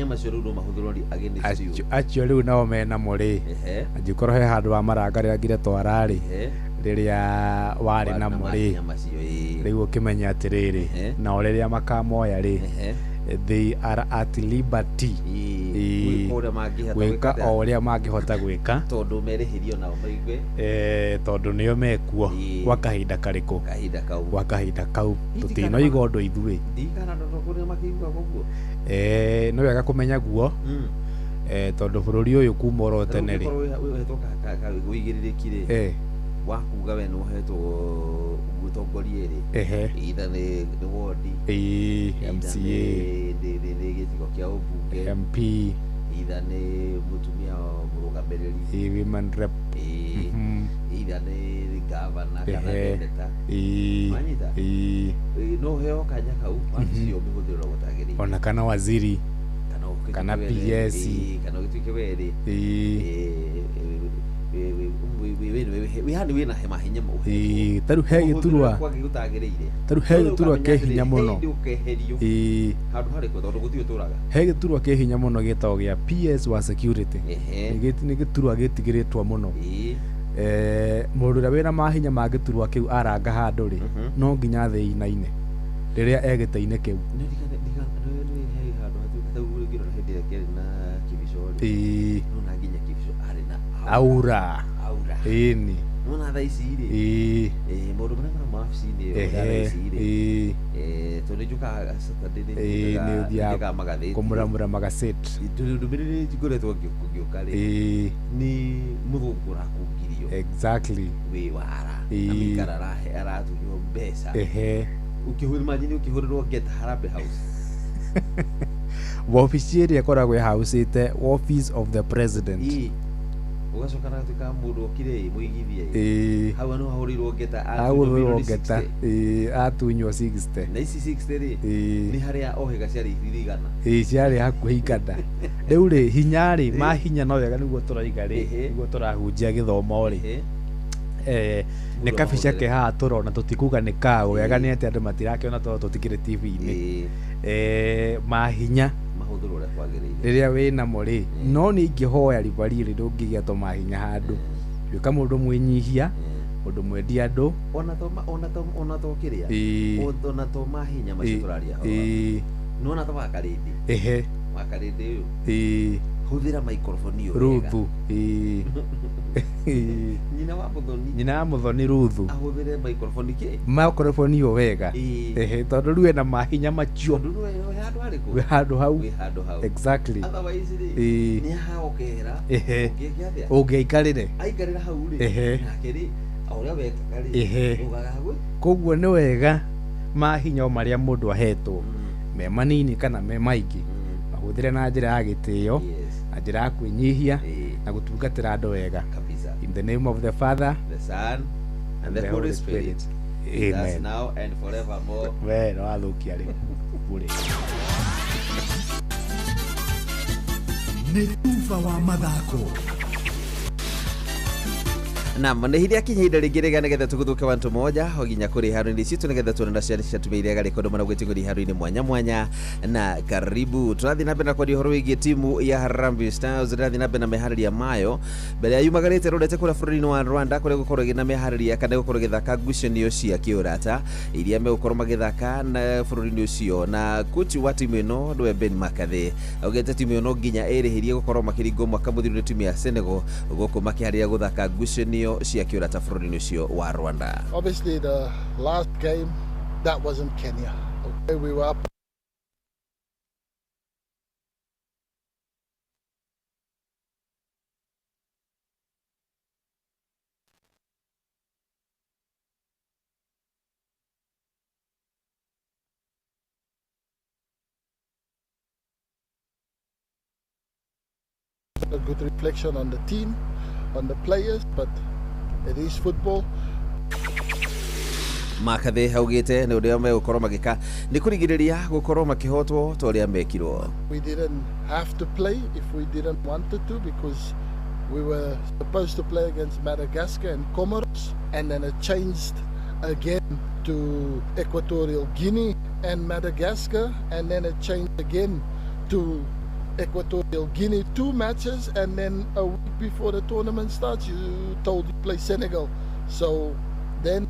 Mahinya macio rĩu no mahũthĩrwo against you. Acio rĩu nao menamo rĩ, angĩkorwo he handũ wa marangarĩrangire twara rĩ, rĩrĩa warĩ namo rĩ, mahinya macio, ĩĩ. Rĩu ũkĩmenya atĩrĩrĩ, nao rĩrĩa makamoya rĩ, they are at liberty. Ĩĩ. Gwĩka ũrĩa mangĩhota gwĩka gwĩka o ũrĩa mangĩhota gwĩka, tondũ merĩhĩrio nao maigue. Tondũ nĩo mekuo gwa kahinda karĩkũ? Kahinda kau. Gwa kahinda kau. Hihi tũtinoiga ũndũ ithuĩ. Ndirikana andũ kũrĩa makĩiguaga ũguo. Nĩ wega kũmenya guo, tondũ bũrũri ũyũ kuma oro tene rĩ, ũhetwo ũigĩrĩrĩki rĩ, wa kuga we nĩ ũhetwo mũtongoria rĩ, either nĩ wodi, either MCA, nĩ gĩcigo kĩa ũmbunge, MP, either nĩ mũtumia mũrũgamĩrĩri, women rep, either nĩ gavana kana senator. Wanyita? No ũheo kanya kau, wabici ĩyo ũmĩhũthĩre ũrĩa gũtagĩrĩire. Ona kana waziri, kana ũgĩtuĩke kana we rĩ, PS. Kana ũgĩtuĩke we rĩ, wĩ wĩna mahinya ũhetwo. Tarĩu he gĩturwa, Ũmĩhũthĩre gũtagĩrĩire. Tarĩu he No rĩu gĩturwa ũkamenya kĩ hinya atĩrĩrĩ, mũno. hĩndĩ ũkeherio handũ harĩkũ tondũ gũtirĩ ũtũraga. He gĩturwa kĩ hinya mũno gĩtagwo gĩa PS wa security. Nĩ gĩturwa gĩtigĩrĩtwo mũno. Mũndũ ũrĩa wĩna mahinya ma gĩturwa kĩu aranga handũ rĩ, no nginya thĩ ĩinaine rĩrĩa e gĩtĩ-inĩ kĩu. Nĩ nĩ he handũ hatuĩka ta ũguo ũngĩrora hĩndĩ ĩrĩa kĩarĩ na Kibicho rĩ, nona nginya Kibicho arĩ na aura. Aura. Ĩni. Nona thaa ici rĩ, maũndũ marĩa marama wabici-inĩ ĩyo ya thaa ici rĩ, tondũ nĩ njũkaga Saturday, nĩ Nĩ ũthiaga njĩkaga magathĩti. Kũmuramura magathĩti. Ndũmĩrĩri ngoretwo ngĩũka rĩ, nĩ mũthũngũ ũrakungirio wĩ wara na mũikara aratunywo mbeca. Ũkĩhũrĩrwo, imagine ũkĩhũrĩrwo ngeta Harambee House. Wabici ĩrĩa ĩkoragwo ĩhaũcĩte office of the president. Ũgacoka na gatuĩka mũndũ okire ĩ mũigithia ĩ hau nĩ hahũrĩirwo ngeta atunywo Ahũrĩrwo mirioni ngeta. 60. Atunywo 60. Na ici 60 rĩ, nĩ harĩa ohĩga ciarĩ igana. Ciarĩ hakuhĩ igana. Rĩu rĩ, hinya rĩ, mahinya no wega nĩguo tũroiga rĩ, nĩguo tũrahunjia gĩthomo rĩ. Nĩ Mũndũ kabica amahũthĩre. ke haha tũrona, tũtikuga nĩ kaũ wega nĩ atĩ andũ matirakĩona tondũ tũtikĩrĩ TV-inĩ. Mahinya mahũthĩrwo ũrĩa kwagĩrĩire. Rĩrĩa wĩnamo rĩ, no nĩ ingĩhoya ribarĩ ndũngĩgĩa tũmahinya handũ, tuĩka mũndũ mwĩnyihia, mũndũ mwendi andũ. Ona to kĩrĩa, ona to mahinya macio tũraria haha, nĩwona ta wakarĩndĩ, wakarĩndĩ ũyũ, hũthĩra microphone ĩyo wega. Ruthu. Nyina wa Mũthoni. Nyina wa Mũthoni Ruthu. Ahũthĩre microphone kĩ? Microphone ĩyo wega. Tondũ rĩu ena mahinya macio. Tondũ rĩu wĩ handũ harĩkũ? Wĩ handũ hau. Wĩ handũ hau. Otherwise rĩ, nĩ haha ũkehera, ũngĩke atĩa? Ũngĩaikarĩre. Aikarĩra hau rĩ, nake rĩ, o ũrĩa wekaga rĩ, ugaga gwĩ Koguo nĩ wega mahinya o marĩa mũndũ ahetwo, me manini kana me maingĩ, mahũthĩre na njĩra ya gĩtĩo, na njĩra ya kwĩnyihia, na gũtungatĩra andũ wega. Kabisa. In the name of the Father, the Son, and the Holy Spirit. Amen. That's now and forevermore. We no wathũkia rĩu bure. Nĩ tuba wa mathako. Naam, nĩ ihinda akinya ihinda rĩngĩ rĩega nĩgetha tũgũthũke wantu moja o nginya kũrĩ iharo-inĩ citũ nĩgetha tuone na ciana cia tumia iria garĩkondo mana gwĩting'ũria iharo-inĩ mwanya mwanya na karibu tũrathiĩ na mbere na kwaria ũhoro wĩgiĩ timu ya Harambee Stars. Ĩrathiĩ na mbere na meharĩria mayo mbere ya yumagarĩte rorete kũrĩa bũrũri-inĩ wa Rwanda kũrĩa gũkorwo ĩgĩ na meharĩria kana gũkorwo ĩgĩthaka ngucanio cia kĩũrata iria megũkorwo magĩthaka na bũrũri-inĩ ũcio. Na kochi wa timu ĩno nĩwe Ben McCarthy augĩte timu ĩyo no nginya ĩrĩhĩrie gũkorwo makĩringwo mwaka mũthiru nĩ timu ya Senegal gũkũ makĩharĩria gũthaka ngucanio cia kĩũrata bũrũri-inĩ ũcio wa Rwanda. Obviously, the last game, that wasn't Kenya. Okay, we were up a good reflection on the team, on the players, but it is football. McCarthy augĩte nĩ ũrĩa megũkorwo magĩka nĩ kũrigĩrĩria gũkorwo makĩhotwo ta ũrĩa mekirwo. We didn't have to play if we didn't want to, because we were supposed to play against Madagascar and Comoros, and then it changed again to Equatorial Guinea and Madagascar, and then it changed again to Equatorial Guinea 2 matches, and then a week before the tournament starts, you told you play Senegal. So then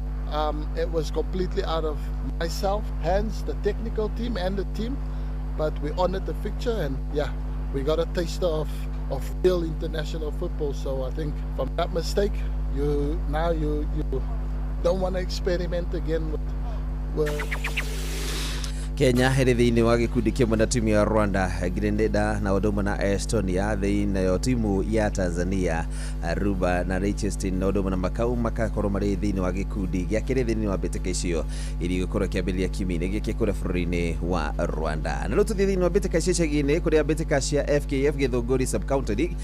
it was completely out of myself, hands, the technical team and the team, but we honored the fixture, and yeah, we got a taste of real international football. So I think from that mistake, you don't want to experiment again with Kenya ĩrĩ thĩinĩ wa gĩkundi kĩmwe na timu ya Rwanda, Grenada na ũndũ ũmwe na Estonia, thĩinĩ nayo timu ya Tanzania, Aruba na Liechtenstein na ũndũ ũmwe na Macau makakorwo marĩ thĩinĩ wa gĩkundi gĩa kerĩ thĩinĩ wa mbĩtĩka icio iria igũkorwo ikĩambĩrĩria kiumia-inĩ gĩkĩ kũrĩa bũrũri-inĩ wa Rwanda. Na rĩu tũthiĩ thĩinĩ wa mbĩtĩka cia icagi-inĩ kũrĩa mbĩtĩka cia FKF Gĩthũngũri Sub-County League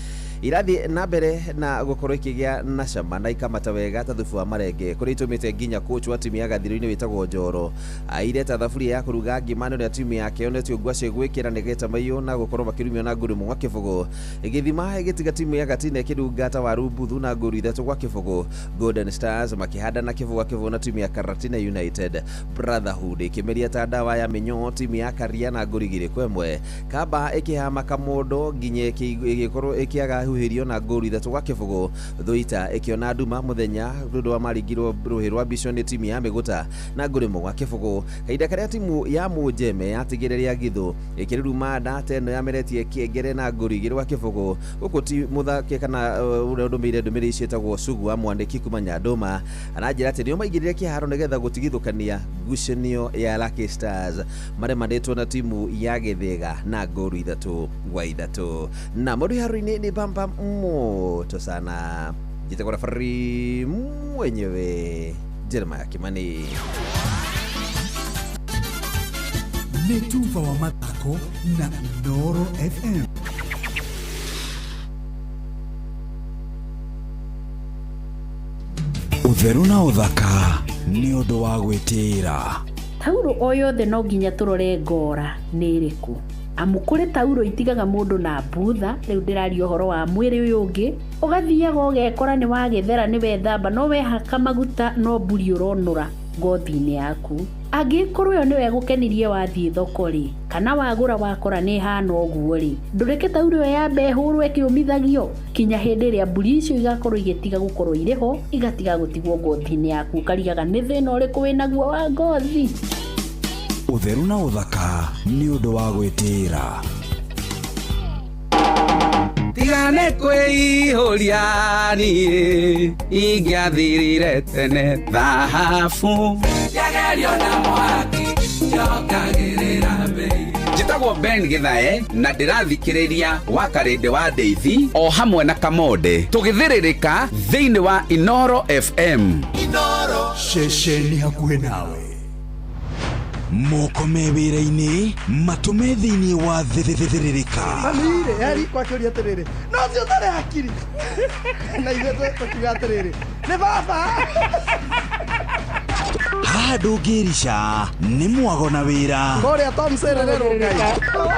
irathiĩ na mbere na gũkorwo ikĩgĩa na cama na ikamata wega ta thubu wa marenge, kũrĩa itũmĩte nginya coach wa timu ya Gathirũ-inĩ wĩtagwo Njoro aire ta thaburia ya kũruga ngima nĩ ũrĩa timu yake yonetio ngwacĩ gwĩkĩra nĩ geta maiyũ na gũkorwo makĩrumio na nguru ĩmwe gwa kĩbũgũ. Gĩthima ĩgĩtiga timu ya Gatina ĩkĩrunga ta waru mbuthu na nguru 3 gwa kĩbũgũ. Golden Stars makĩhanda na kĩbũgũ gwa kĩbũgũ na timu ya Karatina United. Brotherhood ĩkĩmeria ta ndawa ya mĩnyoo timu ya Karia na nguru 2 kwa 1. Kamba ĩkĩhama Kamondo nginya ĩgĩkorwo ĩkĩaga huhĩrio na nguru 3 gwa kĩbũgũ. Thuita ĩkĩona nduma mũthenya thutha wa maringirwo rũhĩ rwa Vision nĩ timu ya Mĩgũta na nguru 1 gwa kĩbũgũ. Kahinda karĩa timu ya Mũnjeme yatigĩrĩria Githu ĩkĩruruma ndata ĩno yameretie kĩengere na nguru 2 gwa kĩbũgũ. Gũkũ ti mũthaki kana ũrĩa ũndũmĩire ndũmĩrĩri ciĩtagwo Sugu wa mwandĩki kuma Nyandũma aranjĩra atĩ nĩo maingĩrire kĩharo nĩgetha gũtigithũkania ngucanio ya Lucky Stars maremanĩtwo na timu ya Gĩthĩga na nguru 3 gwa 3. Na mũndũ haro-inĩ nĩ bamba moto sana. Njĩtagwo referee mwenyewe Jeremiah Kimani. Nĩ tuba wa mathako na Inooro FM. Ũtheru na ũthaka nĩ ũndũ wa gwĩtĩĩra. Tauro o yothe no nginya tũrore ngora nĩ ĩrĩkũ, amu kũrĩ tauro itigaga mũndũ na mbutha. Rĩu ndĩraria ũhoro wa mwĩrĩ ũyũ ũngĩ, ũgathiaga ũgekora nĩ wagĩthera nĩ wethamba no wehaka maguta no mburi ũronũra ngothi-inĩ yaku. Angĩkorwo ĩyo nĩwe ĩgũkenirie wathiĩ thoko rĩ, kana wagũra wakora nĩ ĩhana ũguo rĩ, ndũreke tauro ĩyo yambe ĩhũrwo ĩkĩũmithagio kinya hĩndĩ ĩrĩa mburi icio igakorwo igĩtiga gũkorwo irĩ ho, igatiga gũtigwo ngothi-inĩ yaku, ũkarigaga nĩ thĩna ũrĩkũ wĩnaguo wa ngothi. Ũtheru na ũthaka nĩ ũndũ wa gwĩtĩĩra. Tigane kwĩihũria niĩ ingĩathirire tene thahabu yagerio na mwaki njokagĩrĩra mbei. Njĩtagwo Ben Githae na ndĩrathikĩrĩria wa Karĩndĩ wa Ndeithi o hamwe na Kamonde tũgĩthĩrĩrĩka thĩinĩ wa Inooro FM. Inooro ceceni hakuhĩ nawe. Moko me wĩra-inĩ matũme thĩinĩ wa thĩrĩrĩka. Mami-rĩ eri kwakĩũria atĩrĩrĩ, no ũcio ũtarĩ hakiri na ithuĩ tũkiuga atĩrĩrĩ nĩ baba. Haha ndũngĩrica nĩ mwago na wĩra. Kũrĩa Tom Serere Ngai.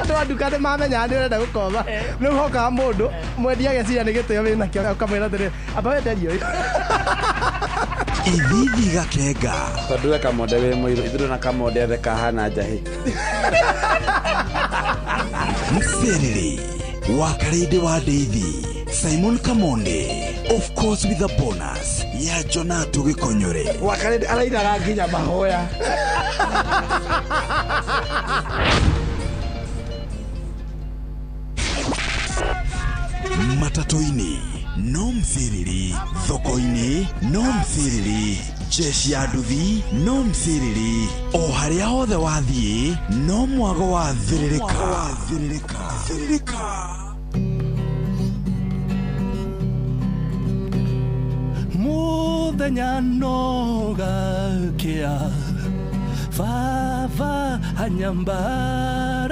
Andũ a nduka nĩ mamenyaga nĩ ũrenda gũkoma. Rĩu hokaga mũndũ mwendia ageciria nĩ gĩtĩo wĩnakĩo ũkamwĩra atĩrĩrĩ amba wenderie ũyũ. Ithithi gakenga. Tondũ we Kamonde wĩ mũirũ, ithuĩ na Kamonde othe kahana njahĩ. Mserere wa Karĩndĩ wa Ndeithi, Simon Kamonde, of course with a bonus ya Jonatu Gĩkonyore. Wa Karĩndĩ arainaga nginya mahoya. Matatũ-inĩ no msiriri, thoko-inĩ no msiriri, jeshi ya nduthi no msiriri, o harĩa hothe wathiĩ no mwago wa thĩrĩrĩka. Thĩrĩrĩka. Mũthenya no gakĩa baba anyambararie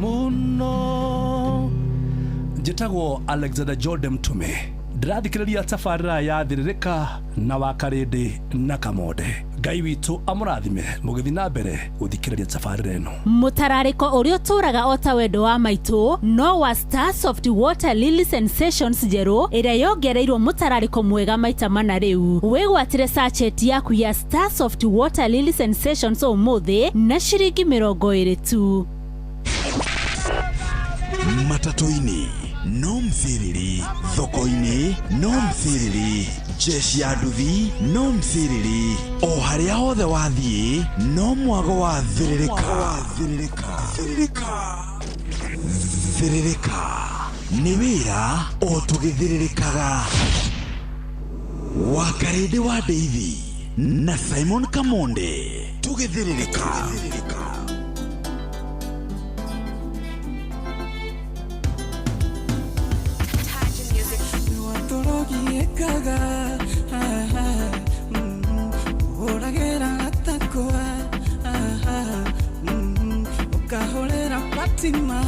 mũno. Njĩtagwo Alexander Jordan Mtume, ndĩrathikĩrĩria tabarĩra ya Thĩrĩrĩka na wa Karĩndĩ na Kamonde. Ngai witũ amũrathime mũgĩthiĩ na mbere gũthikĩrĩria tabarĩra ĩno. Mũtararĩko ũrĩa ũtũraga o ta wendo wa maitũ no wa Star Soft Water Lily Sensations njerũ ĩrĩa yongereirwo mũtararĩko mwega maita mana rĩu. Wĩgwatĩre sachet yaku ya Star Soft Water Lily Sensations ũmũthĩ na ciringi 20 tu. Matatũ-inĩ no mciriri, thoko-inĩ no mciriri, jeshi ya nduthi no mciriri, o harĩa hothe wathiĩ no mwago wa thĩrĩrĩka. Thĩrĩrĩka nĩ wĩra o tũgĩthĩrĩrĩkaga. Wakarĩndĩ wa Ndeithi na Simon Kamonde tũgĩthĩrĩrĩka. Watorogiekaga ũragĩra gatakwa ũkahũrĩra Fatima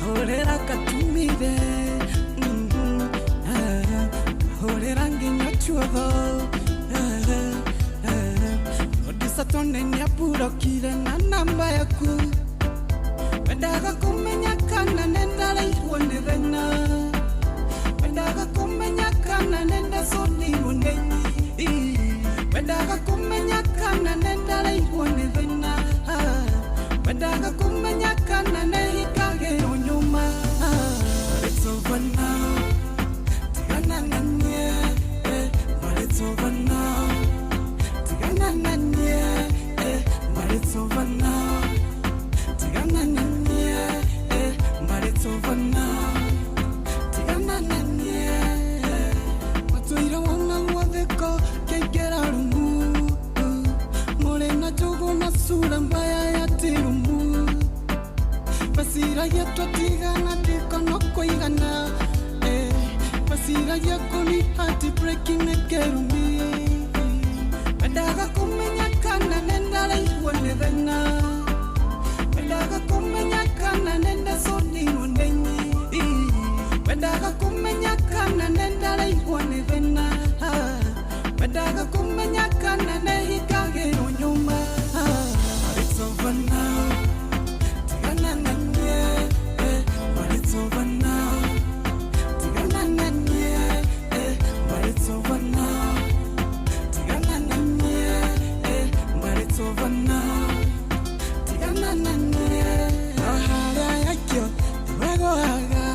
kahũrĩra katumire kahũrĩra nginya chuotho odisatone nĩaburokire na namba yaku wendaga kũmenya kana nĩndaraihwo nĩ thĩna wendaga kũmenya kana nĩndaconirwo nĩ wendaga kũmenya kana nĩndaraihwo nĩ thĩna wendaga kũmenya kana nĩhikagĩrwo nyuma. But it's over now, tigana na niĩ, but it's over now, tigana na niĩ, but it's over now, tigana na niĩ, but it's over now, tigana na niĩ. Matũire wona gwathĩko kĩingĩra rumu mũrĩ na njũgũ na sura mbaya ya tirumu baciragia twatigana ndĩkono kũigana baciragia kũni heartbreaking nĩ kĩrumi wendaga kũmenya kana nĩndaraihwo nĩ thĩna wendaga kũmenya kana nĩndaconirwo nĩ wendaga kũmenya kana nĩndaraihwo nĩ thĩna wendaga kũmenya kana nĩhikagĩrwo nyuma. But it's over now, tigana na niĩ, but it's over now, tigana na niĩ, but it's over now, tigana na niĩ, but it's over now, tigana na niĩ. No harĩa yakio tiwegũaga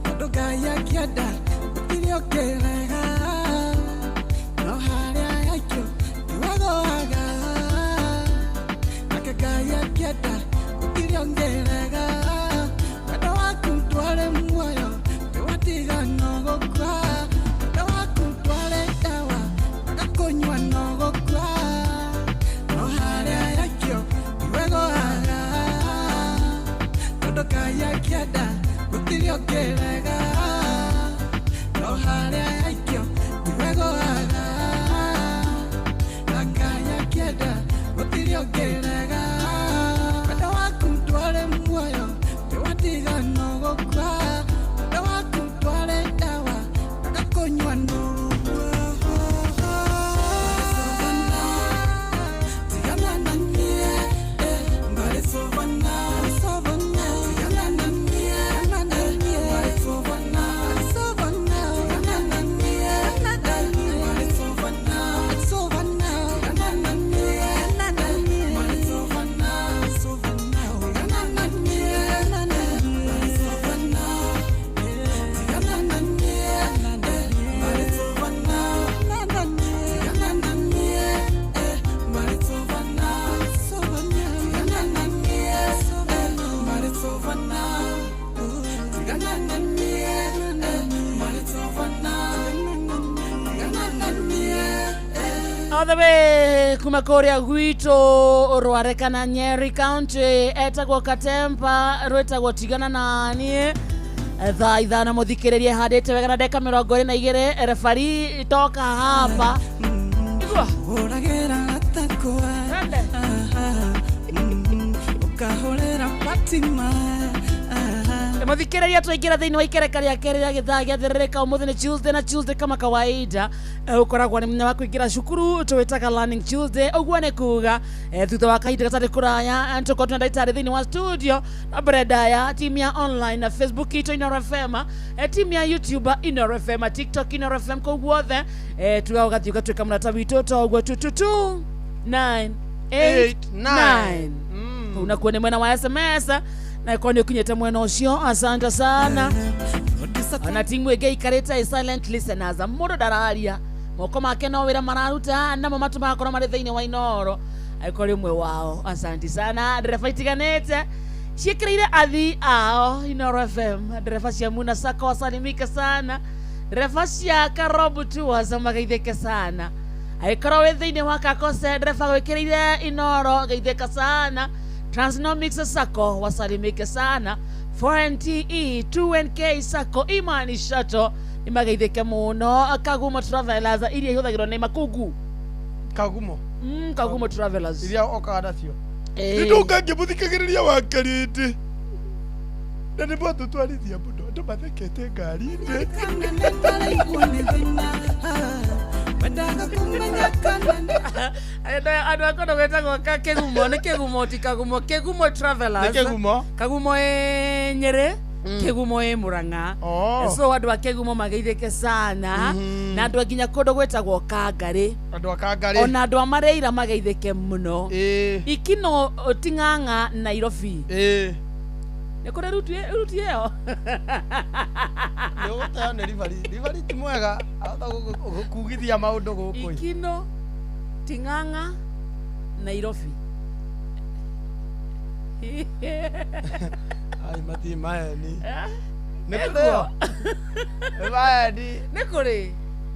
tondũ Ngai akĩenda gũtirĩ ũkĩrega no harĩa yakio tiwegũaga nake Ngai akĩenda gũtirĩ ũngĩrega wendo waku ndwarĩ muoyo ndĩwatiga no gũkua wendo waku ndwarĩ ndawa agakũnyua no gũkua no harĩa yakio tiwegũaga tondũ Ngai akĩenda gũtirĩ ũngĩrega no harĩa yakio tiwegũaga na Ngai akĩenda gũtirĩ ũngĩrega wendo waku ndwarĩ muoyo ndĩwatiga no gũkua wendo waku ndwarĩ ndawa agakũnyua no tigana na niĩ, but it's over now, it's over now, tigana na niĩ, but it's over now, it's over now, tigana na niĩ, but it's over now, it's over now, tigana na niĩ, but it's over now, it's over now, tigana na niĩ, but it's over now, tigana na niĩ, but it's over now, tigana na niĩ, but it's over now, it's over now, tigana na niĩ, but it's over now, tigana na niĩ, but it's over now, tigana na niĩ. All the way kuma kũrĩa gwitũ Rware kana Nyeri County etagwo Katempa rwĩtagwo tigana na niĩ thaa 5 mũthikĩrĩrie handĩte wega na ndeka 22 refari toka hapa igua ũragĩra gatakwa ũkahũrĩra Fatima Mũthikĩrĩria twaingĩra thĩinĩ wa ikereka rĩa kerĩ rĩa gĩthaa gĩa thĩrĩrĩka ũmũthĩ nĩ Tuesday na Tuesday kama kawaida ũkoragwo nĩ mũthenya wa kũingĩra cukuru tũwĩtaga Learning Tuesday ũguo nĩ kuga thutha wa kahinda gatarĩ kũraya tũkorwo twĩna ndagĩtarĩ thĩinĩ wa studio na mbere ndaya timu ya online na Facebook itũ Inooro FM, timu ya YouTube Inooro FM, TikTok Inooro FM kũu guothe tuga ũgathiĩ ũgatuĩka mũrata witũ ta ũguo 222 9 8 9. Unakuwa nĩ mwena wa SMS na ĩkorwo nĩ ũkinyĩte mwena ũcio, asante sana. Ona timu ĩngĩ ikarĩte ĩ silent listeners, mũndũ ndararia, moko make no wĩra mararuta, namo matũ magakorwo marĩ thĩinĩ wa Inoro. Angĩkorwo ũmwe wao, asante sana. Ndereba itiganĩte ciĩkĩrĩire athii ao Inoro FM, ndereba cia Muna Sacco wasalimike sana, ndereba cia Karobu Tours mageithĩke sana. Angĩkorwo wĩ thĩinĩ wa Kakose, ndereba gwĩkĩrĩire Inoro geithĩka sana. Transnomics Sacco wasalimike sana. 4NTE 2NK Sacco, Imani Shuttle nĩmageithĩke mũno. Kagumo Travelers iria ihũthagĩrwo nĩ makungu. Kagumo. Kagumo Travelers iria okaga nacio. Ĩĩ. Nĩndũka ngĩmũthikagĩrĩria wa Karĩndĩ na nĩ mwatũtwarithia mũno, andũ mathekete ngari-inĩ. Andũ a kũndũ gwĩtagwo Kĩgumo, nĩ Kĩgumo ti Kagumo, Kĩgumo Travelers. Nĩ Kĩgumo. Kagumo ĩ Nyĩrĩ, Kĩgumo ĩ Mũrang'a. Oh. So andũ a Kĩgumo mageithĩke sana, na andũ a nginya kũndũ gwĩtagwo Kangarĩ. Andũ a Kangarĩ. Ona andũ a Mareira mageithĩke mũno. Ikino Ting'ang'a Nairobi. Nĩ kũrĩ ruti ĩyo? Nĩ ũgũteo nĩ ribari. Ribari ti mwega, ahota gũkugithia maũndũ gũkũ. Ikino Ting'ang'a Nairobi. Ai mati maeni. Nĩ Nĩkuo. kũrĩ ĩyo? Nĩ maeni. Nĩ kũrĩ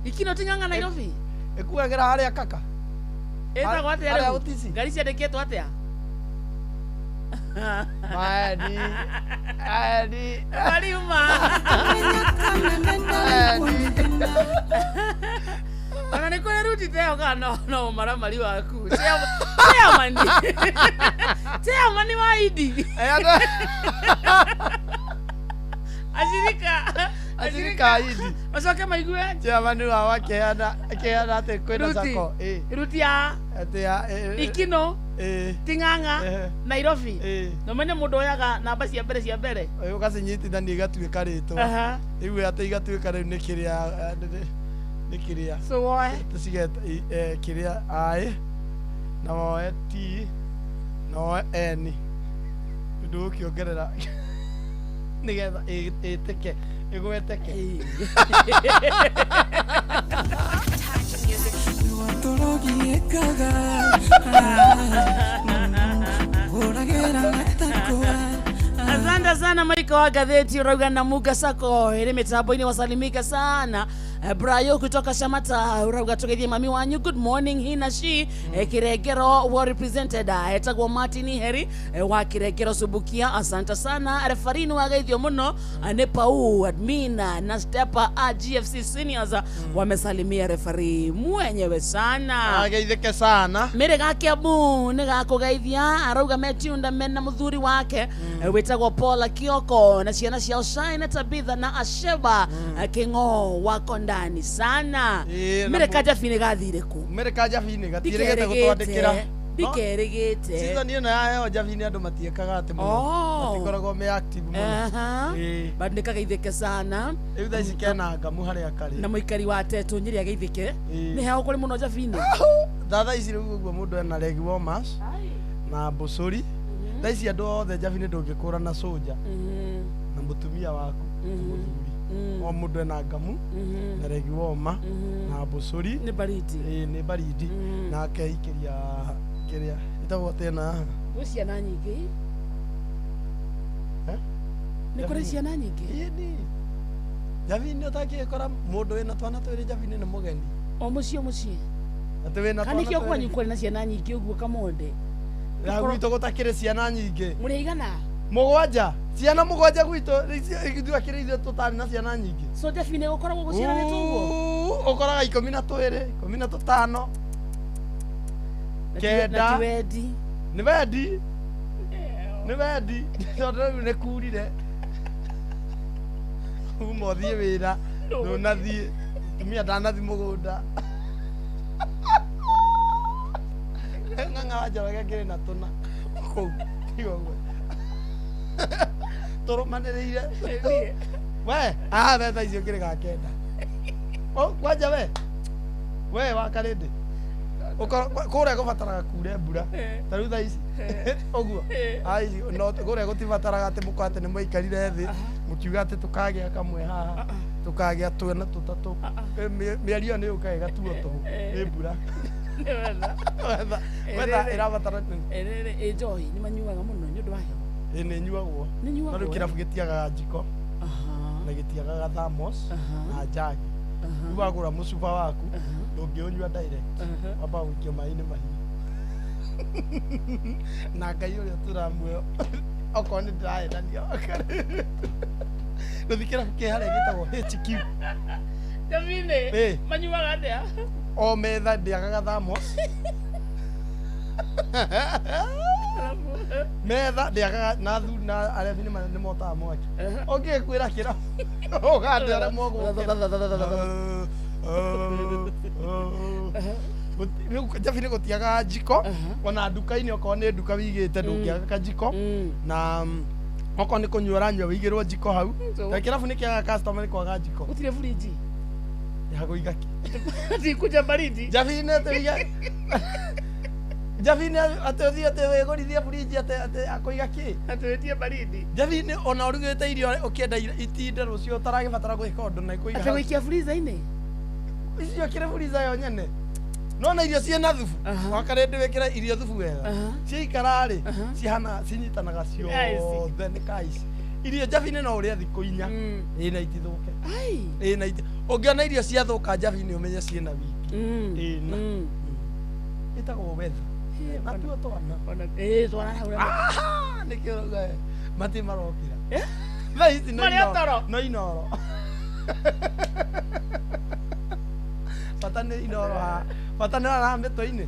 Ikino Ting'ang'a Nairobi. Ĩkuagĩra harĩa kaka. Ĩtagwo atĩa Harĩa rĩu? Ũtisi. Ngari ciandĩkĩtwo atĩa? Maeni. Maeni. Mariuma. Ona nĩ kũrĩ ruti ta ĩyo kana no ũmaramari waku. Chairman. Chairman wa Idi. Ashirika. Ashirika a Idi. Macoke maigue. Chairman wao akĩheana atĩ kwĩna Ruti. sacco. Ruti ya Atĩ ya Ikino Ting'ang'a Nairobi. Na ũmenye mũndũ oyaga namba cia mbere cia mbere. Ũgacinyitithania igatuĩka rĩtwa. Aha. Rĩu atĩ igatuĩka rĩu nĩ kĩrĩa nĩ kĩrĩa. So woe. Tũcigeta kĩrĩa I na woe T na woe N. Ndũgũkĩongerera nĩgetha ĩtĩke ĩgweteke. Asante sana Maiko wa gazeti urauga na Muga Sacco ĩrĩ mĩtambo-inĩ wasalimika sana. Brayo kutoka Shamata urauga tugeithie mami wanyu, good morning hina shi. Kiregero well represented, etagwo Martin Heri wa Kiregero Subukia, asante sana. Refarini wageithio mũno nĩ Pau admin na stepa a GFC seniors wamesalimia refari mwenyewe sana. Ageithĩke sana. Mĩrĩ ga Kiambu nĩ gakũgeithia, arauga metiunda mena mũthuri wake wĩtagwo Paul Kioko na ciana ciao Shine, Tabitha na Asheba. Kĩng'o wako ndani sana. Ĩĩ, na Mĩrĩ Kajabi nĩ gathire kũ? Mĩrĩ Kajabi-inĩ gatiĩrĩgĩte gũtwandĩkĩra. Ndikerĩgĩte. Season ĩno yaheo Njabi-inĩ andũ matiĩkaga atĩ mũno. Oh. Matikoragwo me active mũno. Aha. But nĩ kageithĩke sana. Rĩu thaa ici kena ngamu harĩa karĩ. Na mũikari wa Tetũ Nyĩrĩ ageithĩke. Nĩ heho kũrĩ mũno Njabi-inĩ. Thaa ici rĩu ũguo mũndũ ena leg warmers na mbũcũri. Thaa ici andũ othe Njabi-inĩ ndũngĩkũrana soldier na mũtumia waku na mũthuri. O mũndũ ena ngamu na leg warmer na mbũcũri. Nĩ baridi. Ĩĩ nĩ baridi. Na akeikĩria kĩrĩa ĩtagwo atĩa na haha? Gwĩ ciana nyingĩ. Eh? Nĩ kũrĩ ciana nyingĩ. Ĩni. Njabi-inĩ ũtangĩkora mũndũ wĩna twana twĩrĩ Njabi-inĩ nĩ mũgeni. O mũciĩ o mũciĩ. Atĩ wĩna Kana twana nĩkĩo twĩrĩ. kwanyu kũrĩ na ciana nyingĩ ũguo Kamonde? Ya gwitũ gũtakĩrĩ ciana nyingĩ. Mũrĩ aigana? Mũgwanja. Ciana mũgwanja gwitũ ithuĩ akĩrĩ ithuĩ tũtarĩ na ciana nyingĩ. So Njabi-inĩ gũkoragwo gũciaranĩtwo ũguo? Ũkoraga 12, 15. Kenda. Na ti wendi. Nĩ wendi. Nĩ wendi. Tondũ rĩu nĩ kurire. Uma ũthiĩ wĩra, ndũnathiĩ. Mũtumia ndanathi mũgũnda. Ng'ang'a wa Njoroge akĩrĩ na tũna kũu. Tiga ũguo. Tũrũmanĩrĩire. We, we thaa ici ũkĩrĩ ga kenda. Oh, kwanja we. We wa Karĩndĩ. Kũrĩa gũbataraga kure mbura ta rĩu thaa ici ũguo. Ai, no kũrĩa gũtibataraga atĩ mũkorwo atĩ nĩ mwaikarire thĩ mũkiuga atĩ tũkagĩa kamwe haha, tũkagĩa twena tũtatũ. Mĩario ĩyo nĩ yũkaga ĩgatuo tũhũ nĩ mbura. Nĩ Weather ĩrabatara. Ĩ njohi nĩ manyuaga mũno nĩ ũndũ wa heho? Ĩ, nĩ nyuagwo. Nĩ nyuagwo, No rĩu eh? kĩrabu gĩtiagaga njiko na gĩtiagaga thermos na njagi. Rĩu wagũra mũcuba waku, ndũngĩũnyua direct, wambaga gũikia maĩ-inĩ mahiũ na Ngai ũrĩa tũramuoyo okorwo nĩ ndĩraendania. Gũthiĩ kĩrabu kĩ harĩa gĩtagwo HQ. Njabinĩ manyuaga atĩa? O metha ndĩagaga thermos, metha ndĩagaga na athuri na arĩa nĩ motaga mwaki ũngĩkwĩra kĩrabu ũgande arĩa mogũkĩra. Rĩu njabi nĩ gũtiagaga njiko ona nduka-inĩ, okorwo nĩ nduka wĩigĩte ndũngĩaga kajiko na okorwo nĩ kũnyua ũranyua wĩigĩrwo njiko hau. Ta kĩrabu nĩ kĩagaga customer nĩ kwaga njiko. Gũtirĩ fridge? Ya kũiga kĩ? Tikuja baridi. Njabi-inĩ atĩ wĩige njabi-inĩ atĩ ũthiĩ atĩ wĩgũrithie fridge atĩ akũiga kĩ? Atĩ wĩtie baridi. Njabi-inĩ ona ũrugĩte irio ũkĩenda itinde rũciũ ũtaragĩbatara gwĩka ũndũ na ikũiga Atĩ hau. gũikia freezer-inĩ? Icio kĩrĩ freezer yo nyene nona irio ciĩna thubu wakarĩndĩ wĩkĩre irio thubu wega ciaikara rĩ cihana cinyitanaga ciothe nĩ ka ici irio njabi-inĩ no ũrĩe thikũ 4 ĩ na itithũke. Ĩ na ũngĩona irio ciathũka njabi-inĩ ũmenye ciĩna wiki ĩna. Ĩtagwo weather natuo twana. Ĩ twana hau. Aha, nĩkĩo ũrauga we, mati marokĩra thaa ici no Marĩ inoro. toro. No inoro, bata nĩ inoro haha, bata nĩ haha mĩtwe-inĩ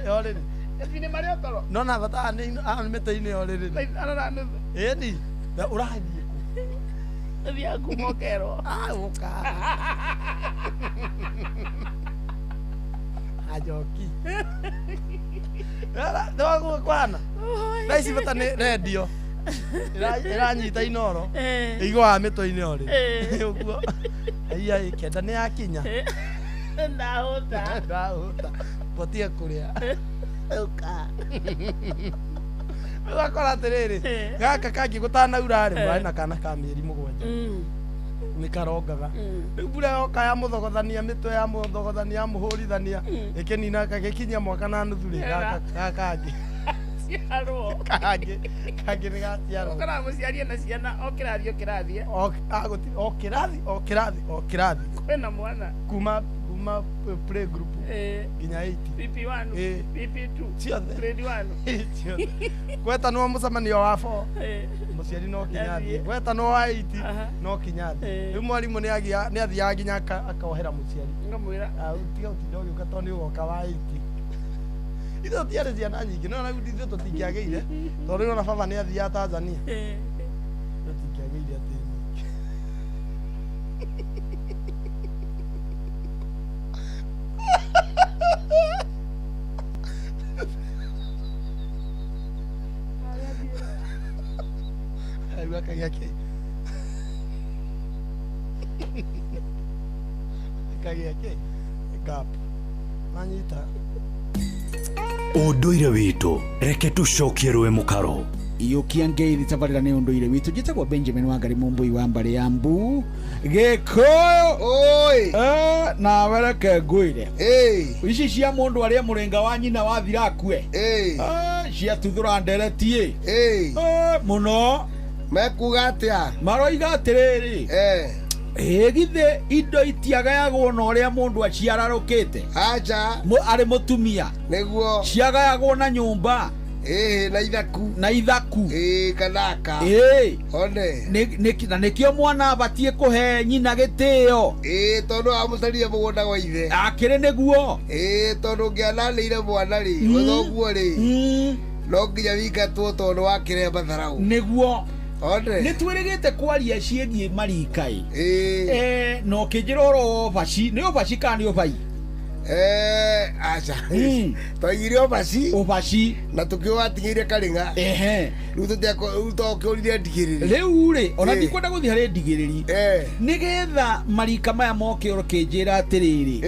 yorĩrĩ. Njabinĩ marĩ o toro. Nona bata haha nĩ haha mĩtwe-inĩ yorĩrĩ. Thaa ithano na nuthu. Ĩni na ũrathiĩ kũ? Thiaga kuma ũkerwo. Ũka ajoki nĩwagũkwana thaa ici bata nĩ rendio ĩranyita inoro ĩigwaga mĩtwe-inĩ orĩ ũguo aiya ĩ 9 nĩ yakinya. Ndahũta. Ndahũta botie kũrĩa. Ũka. Ũgakora atĩrĩrĩ, gaka kangĩ gũtanaura rĩ, marĩ na kana ka mĩeri 7 nĩ karongaga. Rĩu mbura yoka ya mũthogothania mĩtwe, ya mũthogothania, ya mũhũrithania, ĩkĩnina gagĩkinyia mwaka na nuthu rĩ, gaka kangĩ Ciarwo. Kangĩ nĩ gaciarwo. Ũkoraga mũciari ena ciana o kĩrathi o kĩrathi. O kĩrathi o kĩrathi o kĩrathi. Kwĩna mwana. Kuma play group nginya 8. PP1, PP2, Ciothe. Grade 1. Ciothe. Gwetanwo mũcemanio wa 4, mũciari no kinya athiĩ. Gwetanwo wa 8, no kinya athiĩ. Rĩu mwarimũ nĩ athiaga nginya akohera mũciari. Ngamwĩra. Ah, tiga ũtinda ũgĩũka tondũ nĩ ũgoka wa 8. Ithuĩ tũtiarĩ ciana nyingĩ no rĩu ithuĩ tũtingĩagĩire tondũ rĩu ona baba nĩ athiaga Tanzania. Tũtingĩagĩire atĩ nyingĩ. Rĩu akagĩa kĩ? Akagĩa kĩ? Gap. Manyita. Ũndũire witũ reke tũcokie rũĩ mũkaro. Iyũkia ngeithi tabarĩra nĩ ũndũire witũ. Njĩtagwo Benjamin Wangari Mũmbũi wa mbarĩ ya mbu Gĩkũyũ. Oi. Nawe reke ngwĩre ici cia mũndũ arĩa mũrĩnga wa nyina wathira akue ciatuthũra ndereti mũno. Mekuga atĩa? Maroiga atĩrĩrĩ, ĩ githĩ indo itiagayagwo na ũrĩa mũndũ aciararũkĩte? Aca. Arĩ mũtumia. Nĩguo. Ciagayagwo na nyũmba. Ĩĩ, na ithaku. Na ithaku. Ĩĩ, kanaka. Ĩĩ. One. Na nĩkĩo mwana abatiĩ kũhe nyina gĩtĩo. Ĩĩ, tondũ amũcarire mũgũnda gwa ithe. Akĩrĩ nĩguo. Ĩĩ, tondũ ũngĩananĩire mwana rĩ, ũthoguo rĩ, no nginya wĩingatwo tondũ wakĩrehe matharaũ. Nĩguo. One. Nĩ twĩrĩgĩte kwaria ciĩgiĩ marika ĩ. Na ũkĩnjĩra ũhoro wa ũbaci, nĩ ũbaci kana nĩ ũbai? Aca twaigire ũbaci ũbaci na tũkĩwatigĩire karĩng'a. Ehe. Rĩu tũtiako tũkĩũrire ndigĩrĩri. Rĩu rĩ ona ndikwenda gũthiĩ harĩ ndigĩrĩri nĩgetha marika maya moke ũkĩnjĩra atĩrĩrĩ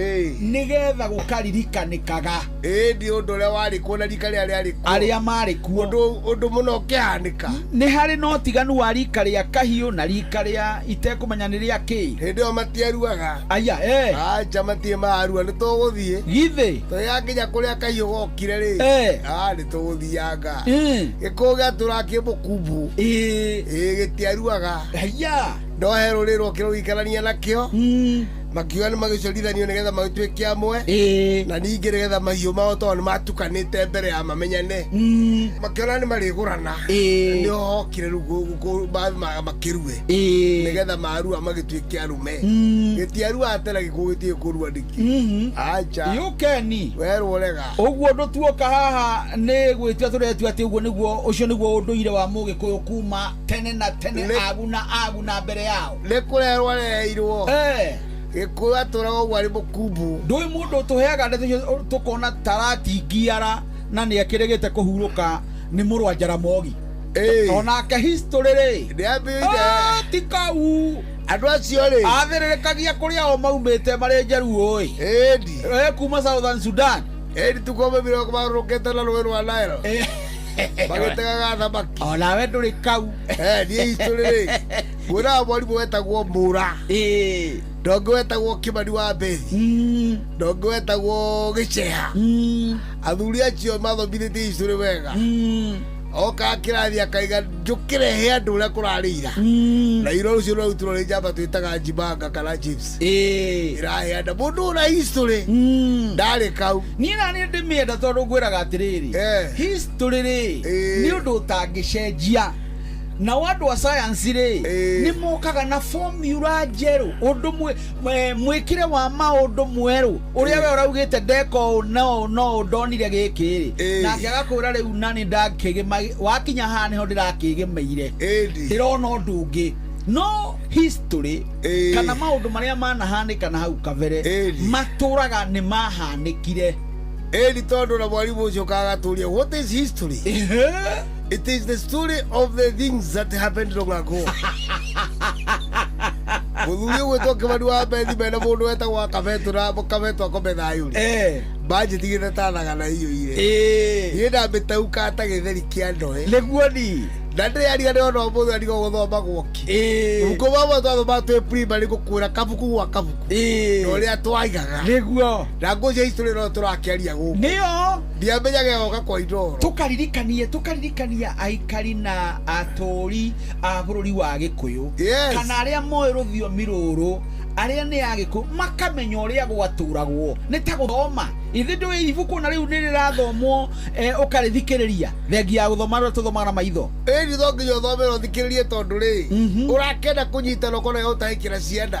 nĩgetha gũkaririkanĩkaga ĩĩ ũndũ ũrĩa warĩ kuo na rika rĩrĩa rĩarĩ kuo arĩa marĩ kuo ũndũ mũno ũkĩhanĩka. Nĩ harĩ na ũtiganu wa rika rĩa kahiũ na rika rĩa itekũmenya nĩ rĩa kĩ. Hĩndĩ ĩyo matiaruaga. Aya acha matirĩ marua nĩ tũgũthiĩ githĩ tũgĩgakinya kũrĩa kahiũ gokire rĩ nĩ tũgũthianga. Gĩkũyũ gĩatũraga kĩ mũkumbu. Ĩĩ gĩtiaruaga. Aya no he rũrĩrĩ rwokire rũgĩikarania nakĩo makiuga nĩ magĩcorithanio nĩgetha magĩtuĩke amwe na ningĩ nĩgetha mahiũ mao tondũ nĩ matukanĩte mbere ya mamenyane makĩona nĩ marĩgũrana nĩho hokire rĩu makĩrue nĩgetha marua magĩtuĩke arũme. Gĩtiaruaga tena gĩkũyũ gĩtirĩ kũrua nĩkĩ. Acha yũkeni werwo rega. Ũguo ũndũ tuoka haha nĩ gwĩtua tũretua atĩ ũguo nĩguo ũcio nĩguo ũndũire wa mũgĩkũyũ kuma tene na tene agu na agu na mbere yao. Nĩ kũrerwo areheirwo. Gĩkũyũ atũraga ũguo arĩ mũkumbu. Ndũĩ mũndũ ũtũheaga ndeto icio tũkona taratingiara na nĩ akĩrĩgĩte kũhurũka nĩ mũrũ wa Jaramogi. Onake history rĩ nĩambĩrĩire ti kau. Andũ acio rĩ athĩrĩrĩkagia kũrĩa o maumĩte marĩ njaruo ĩ. Ĩndi kuma Southern Sudan. Ĩndi tukomaumire marũrũkĩte na rũĩ rwa Nile magĩtegaga thamaki. Onawe ndũrĩ kau. Niĩ history rĩ ngwĩraga mwarimũ wetagwo Mũra, ndongĩ wetagwo Kĩmani wa Mbethi, ndongĩ wetagwo Gĩceha. Athuri acio mathomithĩtie history wega. Oka kĩrathi akaiga njũkĩre he andũ ũrĩa kũrarĩ ira. Na ira rũcio rũrarutirwo nĩ njamba twĩtaga njimanga kana chips. Ĩraheana mũndũ ũna history ndarĩ kau. Niĩ na nĩ ndĩmĩenda tondũ ngwĩraga atĩrĩrĩ history rĩ nĩ ũndũ ũtangĩcenjia. Nao andũ a science rĩ nĩ mokaga na formula njerũ ũndũ mwĩkĩre wa maũndũ mwerũ ũrĩa we ũraugĩte ndeka ũũ no no ndonire gĩkĩ rĩ nake agakwĩra rĩu na nĩ ndakĩgĩma wakinya haha nĩho ndĩrakĩgĩmeire ndĩrona ũndũ ũngĩ. No history kana maũndũ marĩa manahanĩka na hau kabere matũraga nĩ mahanĩkire. Ĩni tondũ na mwarimũ ũcio kagatũria what is history? It is the story of the things that happened long ago. Mũthuri ũgwĩtwo Kĩmani wa Mbethi mena mũndũ wetagwo Kabetũ na Kabetũ akome thayũ rĩ banjĩtigĩte ta thagana iyũire. Niĩ ndamĩtauka ta gĩtheri kĩa ndoe. Nĩguo ni na ndĩraria nĩ ona ũmũthĩ arigwo gũthoma gwoki. Mabuku mamwe twathomaga twĩ primary gũkwĩra kabuku gwa kabuku na ũrĩa twaigaga. Nĩguo na ngũcia history no tũrakĩaria gũkũ. Nĩyo ndiamenyaga goka kwa Inooro. Tũkaririkania aikari na atũri a bũrũri wa Gĩkũyũ kana arĩa moĩ rũthiomi rũrũ arĩa nĩ a Gĩkũyũ makamenya ũrĩa gwatũragwo nĩ ta gũthoma. Ithe ndũĩ ibuku na rĩu nĩ rĩrathomwo ũkarĩthikĩrĩria thengia ya gũthoma rũrĩa tũthomaga na maitho. Ĩni to nginya ũthome na ũthikĩrĩrie tondũ rĩ ũrakenda kũnyitana ũkona ũtahĩkĩra ciana.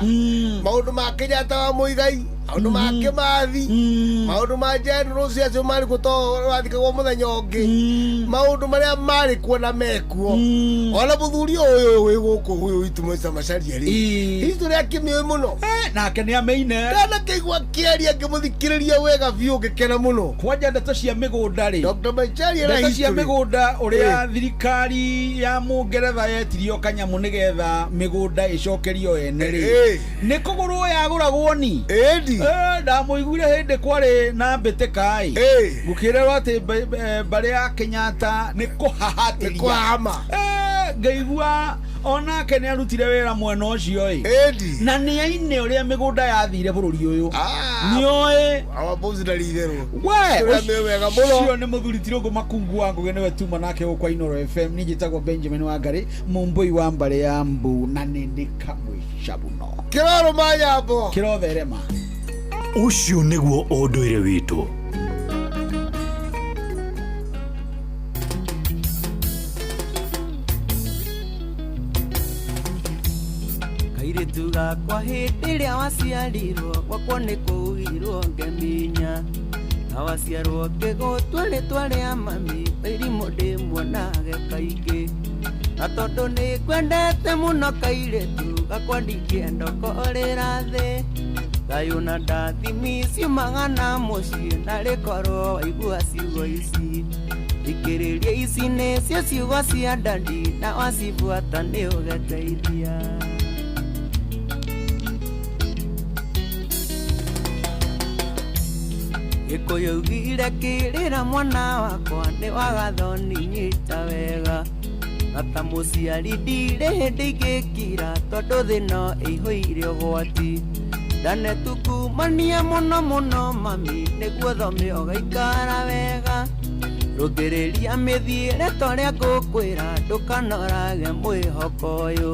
Maũndũ ma Kenyatta wa Mũigai, maũndũ ma Kĩmathi, maũndũ ma generals acio marĩ kuo to wathikagwo mũthenya ũngĩ, maũndũ marĩa marĩ kuo na mekuo. Ona mũthuri ũyũ wĩ gũkũ ũyũ witũ Mr. Macharia rĩ history akĩmĩũĩ mũno. Nake nĩ amĩine. Ndanakĩigua akĩaria ngĩmũthikĩrĩria wega biũ ngĩkena mũno. Kwanja ndeto cia mĩgũnda rĩ Dr. Macharia na ndeto cia history. mĩgũnda ũrĩa thirikari ya Mũngeretha yetirio kanyamũ nĩgetha mĩgũnda ĩcokerio ene rĩ nĩ kũgũrwo yagũragwo ni. Ndamũiguire hĩndĩ kwarĩ na mbĩtĩka ĩ gũkĩrerwo atĩ mbarĩ ya Kenyatta nĩ kũhahatĩria. Nĩ kũhahama. Ngaigua onake nĩ arutire wĩra mwena ũcio ĩ na nĩ aine ũrĩa mĩgũnda yathire bũrũri ũyũ. Nĩoĩ ũcio nĩ mũthuri Tirũngũ Makungu wa Ngũgĩ nĩwe tuma nake gũkũ Inooro FM. Niĩ njĩtagwo Benjamin Wangari Mũmbũi wa mbarĩ ya Mbu na nĩ ndĩ kamwe cabuno kĩrorũ manyambo kĩrotherema. Ũcio nĩguo ũndũire witũ. Kairĩtu gakwa hĩndĩ ĩrĩa waciarirwo gwakwa nĩ kũugirwo ngeminya na waciarwo ngĩgũtua rĩtwa rĩa mami mĩrimũ ndĩmuonage kaingĩ na tondũ nĩ ngwendete mũno kairĩtu gakwa ndingĩenda ũkorĩra thĩ. Thayũ na ndathimi ciumaga na mũciĩ na rĩkorwo waigua ciugo ici. Thikĩrĩria ici nĩcio ciugo cia ndandi na wacibuata nĩ ũgeteithia. Gĩkũyũ augire kĩrĩra mwana wakwa nĩ wagathoni nyita wega. Na ta mũciari ndirĩ hĩndĩ ingĩkira tondũ thĩ no ĩihũire ũgwati. Ndanetukumania mũno mũno mami nĩguo thome ũgaikara wega. Rũngĩrĩria mĩthiĩre ta ũrĩa ngũkwĩra ndũkanorage mwĩhoko ũyũ.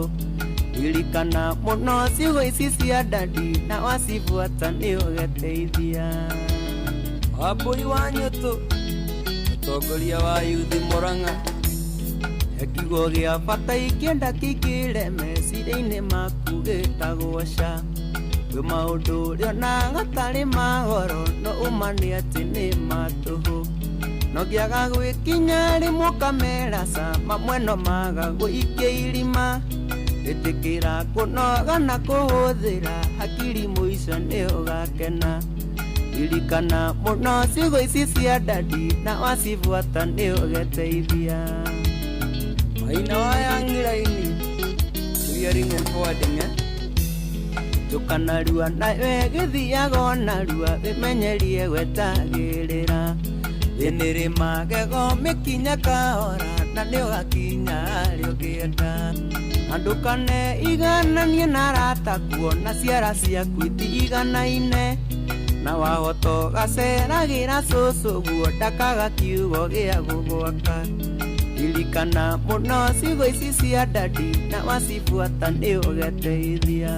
Ririkana mũno ciugo ici cia ndandi na wacibuata nĩ ũgeteithia. Wambũi wa Nyũtũ, mũtongoria wa yuthi Mũrang'a, he kiugo gĩa bata ingĩenda kĩingĩre meciria-inĩ maku gĩtagwo SHA. Kwĩ maũndũ ũrĩonaga tarĩ ma goro no ũma nĩ atĩ nĩ ma tũhũ. No ngĩaga gwĩkinya rĩmwe ũkamera ca mamwe no maga gũikia irima. Ĩtĩkĩra kũnoga na kũhũthĩra hakiri mũico nĩ ũgakena. Ririkana mũno ciugo ici cia ndandi na wacibuata nĩ ũgeteithia. Maina wa Young Line, clearing and forwarding, eh? Ndũkanarua nawe gĩthiaga o narua wĩmenyerie gwetagĩrĩra. Thĩ nĩrĩ magego mĩkinya kahora na nĩ ũgakinya harĩa ũngĩenda. Na ndũkane igananie na arata kuona ciara ciaku itiganaine. Na wahota ũgaceragĩra cũcũ guo ndakaga kiugo gĩa gũgwaka. Ririkana mũno ciugo ici cia ndandi na wacibuata nĩ ũgeteithia.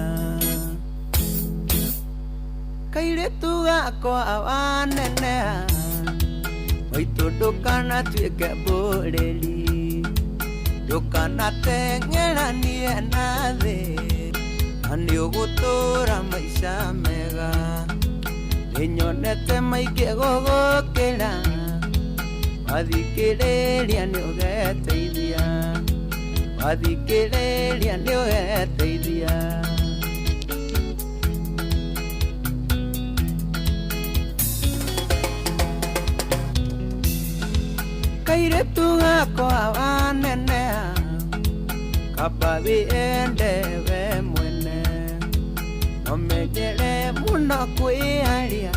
Kairĩtu gakwa waneneha maitũ ndũkanatuĩke mbũrĩri. Ndũkanateng'eranie na thĩ na nĩ ũgũtũra maica mega. Nĩnyonete maingĩ gũgũkĩra wathikĩrĩria nĩ ũgeteithia. Wathikĩrĩria nĩ ũgeteithia. Kairĩtu gakwa waneneha kaba wĩende we mwene. No menyere mũno kwĩaria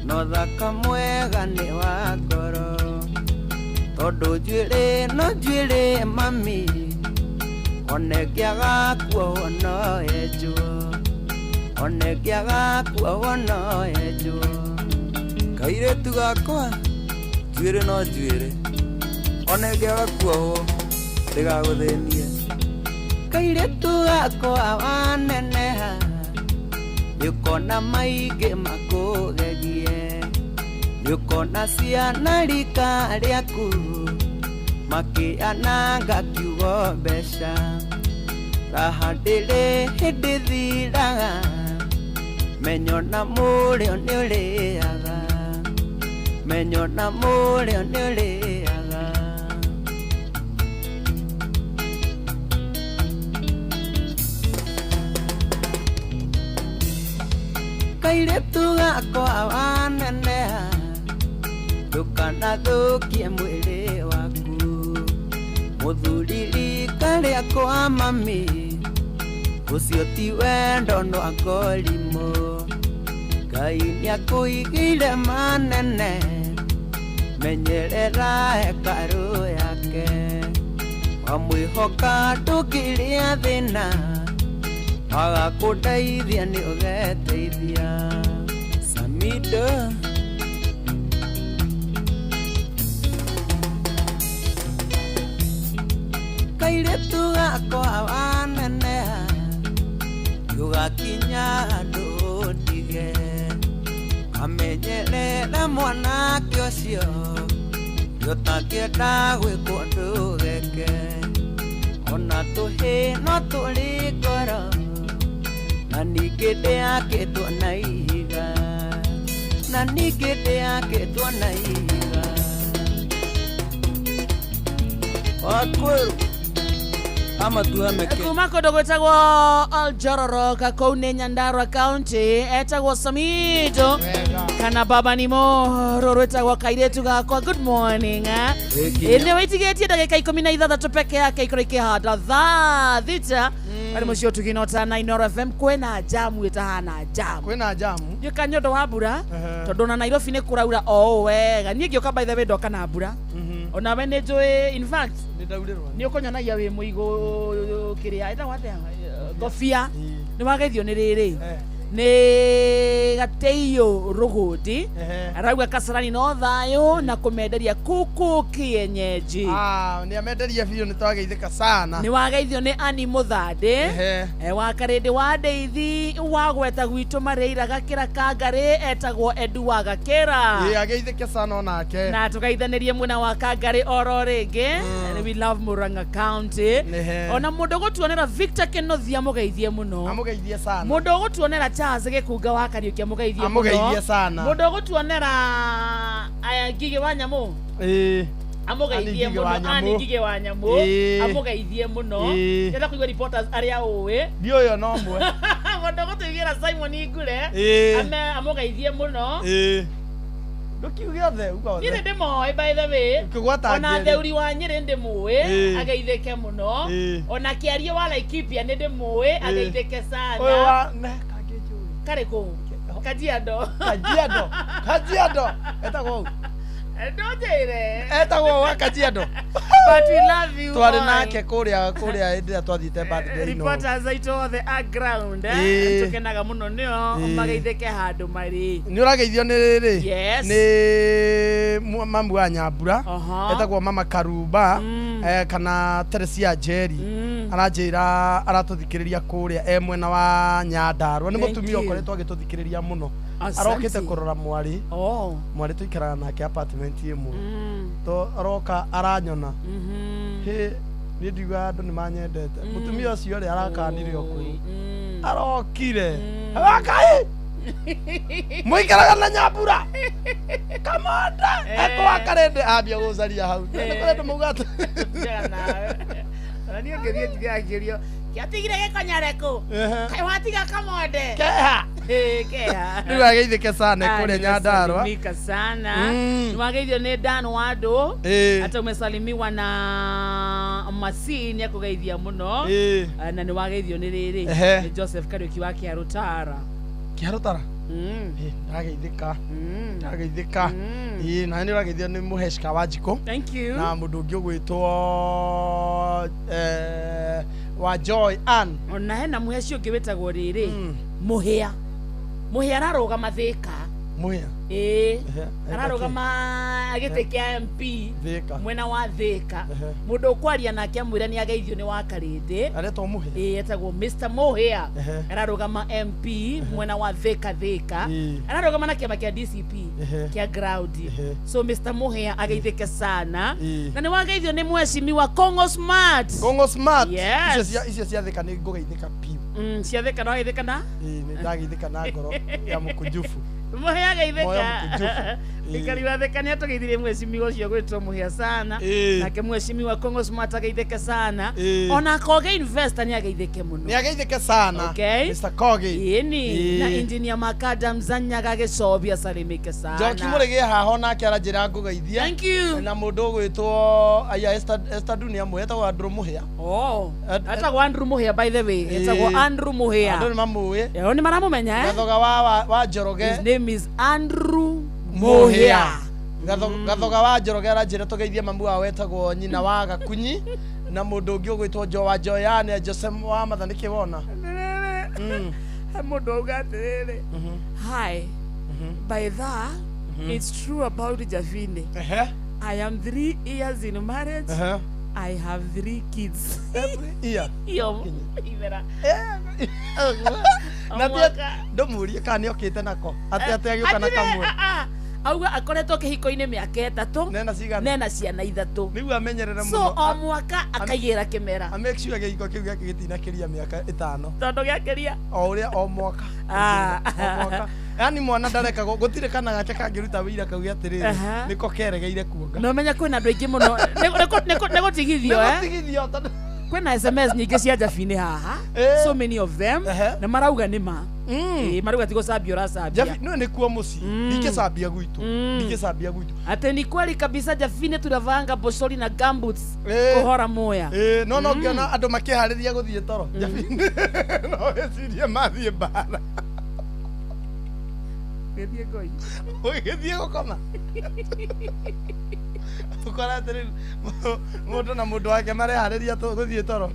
no thaka mwega nĩ wa ngoro. Tondũ njuĩrĩ no njuĩrĩ mami one ngĩaga kuohwo no yenjwo. One ngĩaga kuohwo no yenjwo. Kairĩtu gakwa njuĩrĩ no njuĩrĩ one ngĩaga kuohwo ndĩgagũthĩnie. Kairĩtu gakwa waneneha nĩũkona maingĩ makũgegie. Nĩũkona ciana rika rĩaku makĩananga kiugo mbeca. Raha ndĩrĩ hĩndĩ thiraga menyo na mũrĩo nĩũrĩaga. Menyo na mũrĩo nĩũrĩaga. Kairĩtu gakwa waneneha ndũkanathũkie mwĩrĩ waku. Mũthuri rika rĩakwa mami ũcio ti wendo no akorimũ. Ngai nĩakũigĩire manene menyerera hekarũ yake. Wamwĩhoka ndũngĩrĩa thĩna agakũndeithia nĩ ũgeteithia. Samido. Kairĩtu gakwa waneneha ndũgakinya handũ ũndige. Kamenyerera mwanake ũcio ndũtakĩenda gwĩkwo ndũgeke. Ona tũhĩ no tũrĩ ngoro na ningĩ ndĩakĩtwo na ihiga. Na ningĩ ndĩakĩtwo na ihiga. Wakwĩrũ Ama tuhame Kenya. Kuma kũndũ gwĩtagwo Oljororok kũu nĩ Nyandarua County, etagwo Samido kana baba nimo rũrũ rwĩtagwo kairĩtu gakwa. Good morning, eh? Ĩkinya. Ĩ, nĩ wĩtigĩtie ndagĩka 16 peke yake ikorwo ikĩhanda thaa 6 arĩ mũciĩ ũtugino na Inoro FM. Kwĩna jamu ĩtahana jamu. Kwĩna jamu. Ndiũka nĩ ũndũ wa mbura, tondũ ona Nairobi nĩ kũraura o ũũ wega. Niĩ ngĩũka, by the way, ndoka na mbura. Onawe nĩ njũĩ, in fact Nĩ ndaurĩrwo. Nĩ ũkũnyonagia wĩ mũigũ kĩrĩa ĩtagwo atĩa, ngobia. Nĩ wageithio nĩ rĩrĩ, nĩ Gatĩiyũ Rũgũndi, arauga Kasarani no thayũ na kũmenderia kuku kienyeji. Ah, nĩ amenderia biũ, nĩ twageithĩka sana. Nĩ wageithio nĩ Ani Mũthandĩ. Wa Karĩndĩ wa Ndeithi wa gweta gwitũ marĩira Gakĩra Kangarĩ, etagwo Edu wa Gakĩra. Ĩ, ageithĩke sana onake. Na tũgeithanĩrie mwena wa Kangarĩ oro rĩngĩ. We love Murang'a County. Ona mũndũ gũtuonera Victor Kenothia, mũgeithie mũno. Amũgeithie sana. Mũndũ ũgũtuonera Charles Gĩkunga wa Kariũki, amũgeithie mũno. Amũgeithie sana. Mũndũ ũgũtuonera aya Ngigĩ wa Nyamũ, amũgeithie Ani Ngigĩ wa mũno. Nyamũ. Ani Ngigĩ wa Nyamũ, amũgeithie mũno. Ndĩrenda kũigua reporters arĩa ũĩ. Ndiũyũ no mwe. Mũndũ ũgũtũiguĩra Simon Ngure, amũgeithie mũno. Ndũkiuge othe, uga Niĩ nĩ othe. ndĩmoĩ, by the way. Ũkĩgwata Ona Njeri. Theuri wa Nyĩrĩ ndĩmũĩ, ageithĩke mũno. Ona Kĩarie wa Laikipia nĩ ndĩmũĩ, ageithĩke sana. Ũyũ wa ne Karĩ kũ Kajiado. Kajiado, Kajiado etagwo ũũ. Ndũnjĩre. Etagwo wa Kajiado. But we love you Twarĩ all. nake kũrĩa hĩndĩ ĩrĩa twathiĩte birthday ino. Reporters aitũ othe a ground, eh, tũkenaga mũno nĩo. Mageithĩke handũ marĩ. Nĩ ũrageithio nĩ rĩrĩ, nĩ mamu wa Nyambura, etagwo Mama Karumba, kana Teresia Njeri, aranjĩra aratũthikĩrĩria kũrĩa e mwena wa Nyandarua. Nĩ Thank mũtumia you. ũkoretwo agĩtũthikĩrĩria mũno. Asante. Arokĩte kũrora mwarĩ. Mwarĩ tũikaraga nake apartment ĩmwe. To aroka aranyona, hĩ, niĩ ndiugaga andũ nĩ manyendete. Mũtumia ũcio rĩ, arakanire ũkũrũ, arokire akai mũikaraga na Nyambura Kamonda ekwa Karende, ambia gũcaria hau. Nĩ kũrĩ andũ mauga atĩ Njega nawe. Ona niĩ ngĩthiĩ ndigakĩrio kĩatigire gĩkonyore kũ, kaĩ watiga Kamonde? Keha. Ĩ, keha. Rĩu ageithĩke sana Ah, kũrĩa Nyandarua. nimesalimika sana. Nĩwageithio nĩ Dan Wandũ. Hata umesalimiwa na Masi, nĩ akũgeithia mũno. Ah, na nĩwageithio nĩ rĩrĩ, nĩ Joseph Kariũki wa Kĩarũtara. Kĩarũtara. Ndageithĩka, ndageithĩka. Ĩ, na nĩ ũrageithio nĩ Mũheshka wa Njikũ. Thank you. Na mũndũ ũngĩ ũgwĩtwo wa Joy Ann. Ona hena mũheci ũngĩ wĩtagwo rĩrĩ, Mũhĩa. Mũhĩa ararũgama Thĩka. Mũhĩa. Ĩĩ, ararũgama gĩtĩ kĩa MP. Thĩka. Mwena wa Thĩka. Mũndũ ũkwaria nake amwĩre nĩ ageithio nĩ wa Karĩndĩ. Aretwo Mũhĩa. Ĩĩ, etagwo Mr Mũhĩa. Ararũgama MP mwena wa Thĩka. Thĩka. Ararũgama na kĩama kĩa DCP kĩa ground. So Mr Mũhĩa ageithĩke sana. Na nĩ wageithio nĩ mwecimiwa Congo Smart. Congo Smart. Yes. Icio cia Thĩka nĩ ngũgeithĩka biũ. Cia Thĩka no ageithĩka na Ĩĩ, nĩ ndageithĩka na ngoro ya mũkunjubu. Mũhĩa Moyo ageithĩka. mũkunjubu. Ikari wa Thĩka nĩ atũgeithirie mwecimiwa ũcio gwĩtwo Mũhĩa sana. Nake mwecimiwa Congo Smart ageithĩke sana. Ona Koge Investor nĩ ageithĩke mũno. Nĩ ageithĩke sana. Okay. Mr Koge. Ĩni na engineer Makada Mzanyaga gĩcobi asalimike sana. Njoki Mũrĩgĩ haha onake aranjĩra ngũgeithie. Thank you. Na mũndũ ũgwĩtwo aya Esther Dunia amwe etagwo Andrew Mũhĩa. Oh, etagwo Andrew Mũhĩa, by the way. Etagwo Andrew Mũhĩa. Andũ nĩ mamũĩ. Ĩyo nĩ maramũmenya, eh? Gathoga wa Njoroge. His name is Andrew Mũhĩa. Mũhĩa. Gathoga wa Njoroge aranjĩra tũgeithie mamu wao wetagwo nyina wa Gakunyi na mũndũ ũngĩ ũgwĩtwo Jo wa Joyane Jose wa Matha nĩkĩ wona. He mũndũ auga atĩrĩrĩ, "Hi, by that it's true about Javine. I am 3 years in marriage. I have three kids." Every year. Iyo imera. Na ti ndũmũrie kana nĩ okĩte nako atĩ agĩũka na Hatirĩ, kamwe. ah, ah. Auga akoretwo kĩhiko-inĩ mĩaka 3. Nena cigana? Nena ciana ithatũ. Nĩguo amenyerere So mũno. o mwaka akaigĩra kĩmera. A make sure gĩhiko kĩu gĩake gĩtinakĩria mĩaka 5. Tondũ gĩakĩria o ũrĩa o mwaka. O mwaka, yani mwana ndareka gũtirĩ kana gake kangĩruta wĩira kauge atĩrĩrĩ, nĩko keregeire kuonga. No menya kwĩna andũ aingĩ mũno. Nĩ gũtigithio, eh? Nĩ gũtigithio tondũ Kwĩna SMS nyingĩ cia Jabini haha, so many of them, na marauga nĩ ma. Ĩĩ, marauga ti gũcambia ũracambia. Jabi no nĩ kuo mũciĩ, ndingĩcambia gwitũ, ndingĩcambia gwitũ. Atĩ ni kweli kabisa, Jabini tunavanga boshori na gumboots kũhora moya. Ĩĩ, no ngĩona andũ makĩharĩria gũthiĩ toro Jabini, no wĩcirie mathiĩ mbara. Gĩthiĩ ngoi. Ũgĩthiĩ gũkoma ũkora atĩ rĩu mũndũ na mũndũ wake mareharĩria gũthiĩ toro.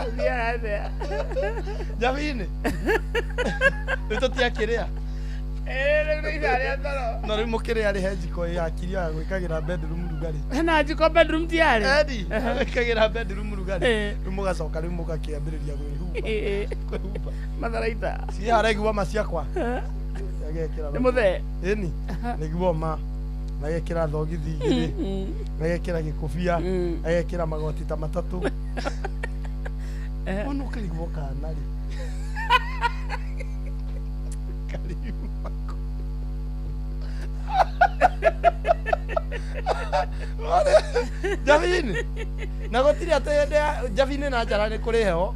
Ũthiaga atĩa? Jabini rĩu tũtiakĩrĩa. Ĩĩ, rĩu nĩ ithaa rĩa toro. No rĩu mũkĩrĩa rĩ, he njiko yakirio ya gwĩkagĩra bedroom rugarĩ. Hena njiko bedroom tiarĩ? Edi gwĩkagĩra bedroom rugarĩ. Eh. Rĩu mũgacoka rĩu mũgakĩambĩrĩria kwĩhumba. Ĩĩ. Kwĩhumba. Matharaita. Ciĩ harĩa ma ciakwa agekĩra. Nĩ mũthee. Ĩni nĩguo ma agekĩra thogithi igĩrĩ, agekĩra gĩkũbia, agekĩra magoti ta matatũ, ona ũkarigwo kana rĩ kariuma kũ. Jabini na gũtirĩ atĩ hĩndĩ ya Jabini na njara nĩ kũrĩ heho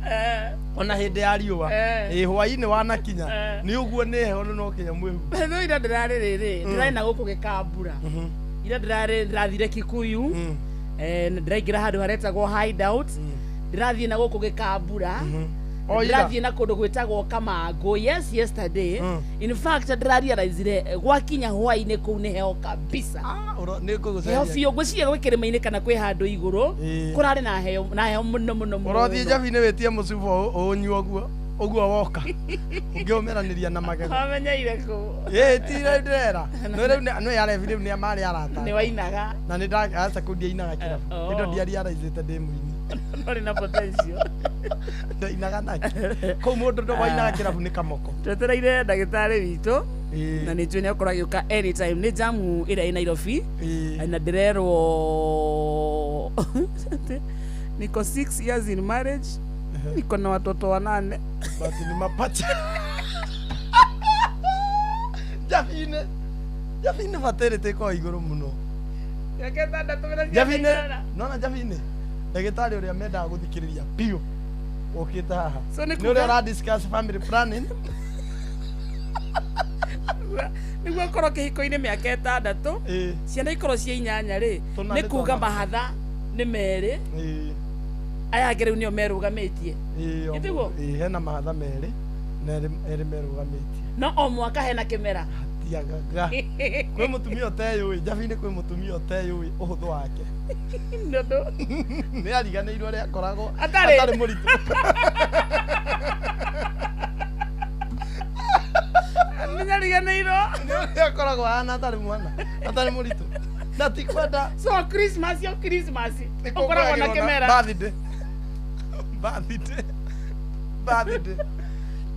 ona hĩndĩ ya riũa. Ĩ hwaĩ-inĩ wanakinya nĩ ũguo nĩ heho no kinya mwĩhumba. No ira ndĩrarĩ rĩrĩ, ndĩrarĩ na gũkũ gĩkambura, ira ndĩrarĩ, ndĩrathire Kikuyu, na ndĩraingĩra handũ haretagwo Hideout, ndĩrathiĩ na gũkũ gĩkambura. O ira? Ndĩrathiĩ na kũndũ gwĩtagwo Kamangũ. Yes, yesterday. In fact, ndĩrarealizire gwakinya hwaĩ-inĩ kũu nĩ heho kabisa. Nĩ ngũgũceria. Heho biũ, ngwĩciria gwĩ kĩrĩma-inĩ kana kwĩ handũ igũrũ. Kũrarĩ na heho, na heho mũno mũno mũno. Ũrothiĩ Jabini wĩtie mũcuba ũnyue ũguo ũguo woka ũngĩũmeranĩria na magego. Wamenyeire kũ? Ĩ ti rĩu ndĩrera no rĩu no yarebi rĩu nĩ marĩ arata. Nĩ wainaga? Na nĩ aca kũu ndiainaga kĩrabu. Oh. Ĩndo ndiariaraicĩte ndĩ mũini. Norĩ na potential. Ndainaga nake kũu mũndũ ndo wainaga kĩrabu nĩ kamoko. Twetereire ndagĩtarĩ witũ na nĩ njũĩ nĩ akorwo agĩũka anytime, nĩ jamu ĩrĩa ĩ Nairobi, na ndĩrerwo niko 6 years in marriage, niko na watoto 8. But ni mapacha. Jabini Jabini fertility ĩkoragwo igũrũ mũno. Mĩaka 6 mena ciana Jabini 8. nona Jabini ndagĩtarĩ ũrĩa mendaga gũthikĩrĩria biũ ũkĩte haha So nĩ nĩ kuga- ũrĩa ũra discuss family planning. Nĩguo ũkorwo kĩhiko-inĩ mĩaka 6, ciana ikorwo ciĩ 8 rĩ, Tũna nĩ nĩ kuga twana. mahatha nĩ merĩ, aya angĩ rĩu nĩo merũgamĩtie. Ĩĩ, o Ĩtiguo? ĩĩ, hena mahatha merĩ na erĩ merũgamĩtie. No o mwaka hena kĩmera. Tiagaga kwĩ mũtumia ũteyũĩ Jabini, kwĩ mũtumia ũteyũĩ ũhũthũ wake. Nĩ nĩ ariganĩirwo ũrĩa akoragwo Atarĩ. Atarĩ mũritũ. Nĩnyariganĩirwo. Nĩ ũrĩa akoragwo ahana atarĩ mwana, atarĩ mũritũ, na ti kwenda. So Christmas yo, Christmas ũkoragwo na kĩmera. Birthday, birthday, birthday.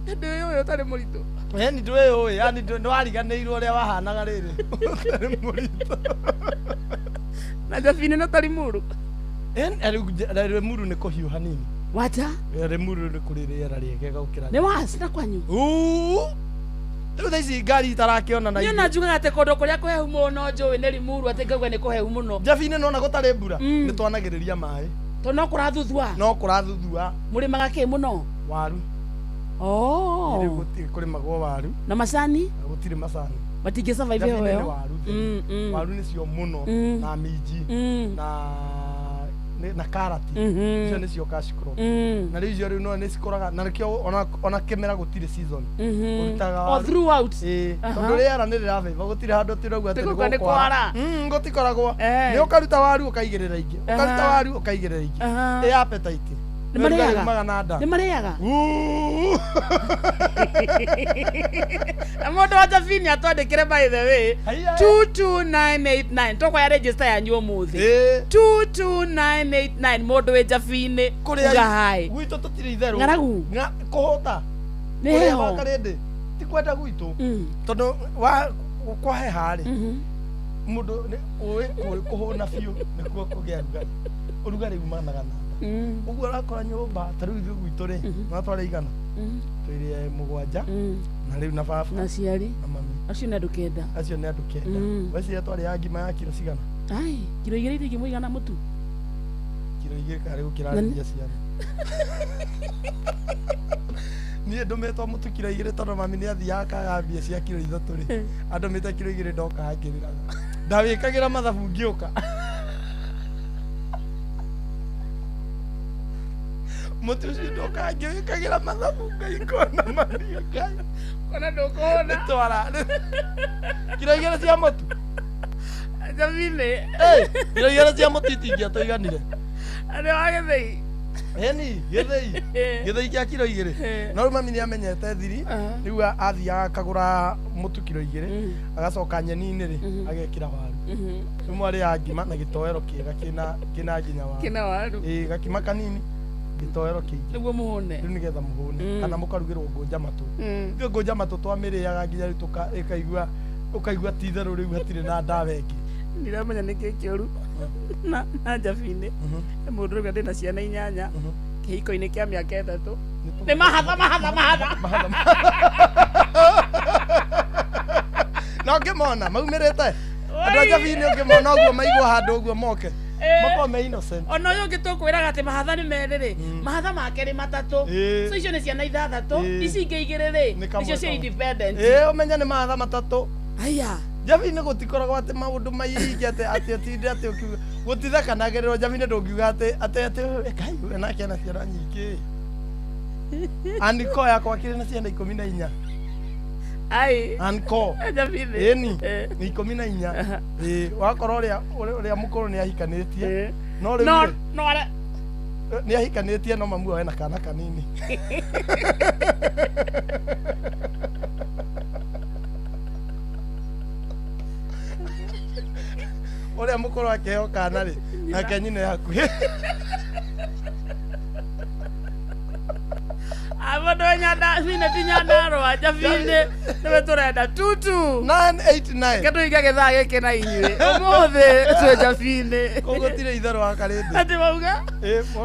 Ndĩ ũyũ ũtarĩ mũritũ. Yani ndwĩyũĩ, yani ndwariganĩirwo ũrĩa wahanaga rĩrĩ ũtarĩ mũritũ. Na Jabini no tarĩ mũru. Rĩmuru nĩ kũhiũha hanini. Wacha. Rĩmuru nĩ kũrĩ rĩera rĩega gũkĩra. Nĩ wacina kwanyu? Rĩu thaa ici ngari itarakĩona na Niĩ ona njugaga atĩ kũndũ kũrĩa kũhehu mũno njũĩ nĩ Limuru, atĩ ngauga nĩ kũhehu mũno. Jabini nona gũtarĩ mbura nĩ twanagĩrĩria maĩ. Tondũ no kũrathuthua. No kũrathuthua. Mũrĩmaga kĩ mũno? Waru. Oh. Rĩu gũtirĩ kũrĩmagwo waru. Na macani? Na gũtirĩ macani. Matingĩ survive Jabini heho nĩ ĩyo. waru theri. Waru nĩcio mũno na minji na karati. Icio nĩcio cash crop. Na rĩu icio rĩu no nĩ cikũraga na nĩkĩo ona kĩmera gũtirĩ season. Ũrutaga O waru. throughout. Ĩĩ, tondũ rĩera nĩ rĩrabaiba, gũtirĩ handũ tũrauga atĩ Tĩ kuga nĩ nĩ kwara. Gũtikoragwo. Nĩ ũkaruta waru ũkaigĩrĩra ingĩ, ũkaruta waru ũkaigĩrĩra ingĩ. Ĩ appetite. Nĩ marĩaga? Yumaga na nda. Nĩ marĩaga? Na mũndũ wa Jabini atwandĩkĩre, by the way, 22989, tũkoya register yanyu ũmũthĩ, 22989, mũndũ wĩ Jabini. Kũrĩa uga hi. Gwitũ tũtirĩ itherũ. Ng'aragu? Kũhũta. Nĩ Kũrĩa heho. Wakarĩndĩ ti kwenda gwitũ tondũ wa kwaheha rĩ, mũndũ ũĩ kũhũna biũ nĩkuo kũgĩa rugarĩ, ũrugarĩ umanaga na nda. Ũguo ũrakora nyũmba ta rĩu ithuĩ gwitũ rĩ, natwara 100. Twĩrĩ mũgwanja na rĩu na baba na aciari na mami. Acio nĩ andũ 9. Acio nĩ andũ 9. Weciria twarĩaga ngima ya kiro cigana? Ai, kiro 2 itingĩmũigana mũtu. Kiro 2 karĩ gũkĩrarĩria ciana. Niĩ ndũmĩtwo mũtu kiro 2 tondũ mami nĩ athiaga akaga mbia cia kiro 3 rĩ, andũmĩte kiro 2 ndoka ngĩrĩraga. Ndawĩkagĩra mathabu ngĩũka. Mũtu ũcio ndoka ngĩwĩkagĩra mathabu Ngai kona mami Ngai. Kona ndũkũhũna. Nĩtwara kiro 2 cia mũtu. Njabinĩ. Kiro 2 cia mũtu itingĩatũiganire. Nĩ wa gĩthĩi. Ĩni, gĩthĩi. Gĩthĩi kĩa kiro 2. No rĩu mami nĩ amenyete thiri, rĩu athiaga akagũra mũtu kiro 2, agacoka nyeni-inĩ rĩ, agekĩra waru. Rĩu mwarĩaga ngima na gĩtoero kĩega kĩna nginya waru. Kĩna waru. Ĩĩ, gakima kanini, gĩtoero kĩingĩ. Nĩguo mũhũne. Rĩu nĩgetha mũhũne. Kana mũkarugĩrwo ngũnja matũ. Ithuĩ ngũnja matũ twamĩrĩaga nginya rĩu ĩkaigua, ũkaigua ti itherũ rĩu hatirĩ na ndawa ĩngĩ. Ndiramenya nĩkĩ kĩũru na Njabinĩ. Mũndũ ũrauga ndĩna ciana 8 kĩhiko-inĩ kĩa mĩaka 3. Nĩ mahatha mahatha mahatha. Na ũngĩmona maumĩrĩte. Andũ a Njabinĩ ũngĩmona ũguo maigwo handũ ũguo moke. Makorwo me innocent. Ona ũyũ ũngĩ tũkwĩraga atĩ mahatha nĩ merĩ rĩ, mahatha make nĩ 3. So icio nĩ ciana 6, ici ingĩ 2 rĩ, nĩcio cia independent. Ũmenye nĩ mahatha 3. Aya. Njabinĩ gũtikoragwo atĩ maũndũ maingĩ atĩ atĩ ũtinde atĩ ũkiuga gũtithekanagĩrĩrwo. Njabinĩ ndũngiuga atĩ atĩ atĩ Ngai we nake ena ciana nyingĩ. Aniko yakwa akĩrĩ na ciana 14. Ai. Anko. Njabinĩ. Ĩni, nĩ 14. Ĩĩ, wakorwo ũrĩa mũkũrũ nĩ ahikanĩtie. No rĩu No, no ara nĩ ahikanĩtie no mamu wao ena kana kanini. Ũrĩa mũkũrũ akĩheo kana rĩ, nake nyina e hakuhĩ. Mũndũ wa Njabinĩ ti Nyandarũa, Njabinĩ nĩwe tũrenda tutu 989. Reke tũhinge gĩthaa gĩkĩ na inyuĩ ũmũthĩ twĩ Njabinĩ. Kũu gũtirĩ itherũ wa karĩndĩ. Atĩ mauga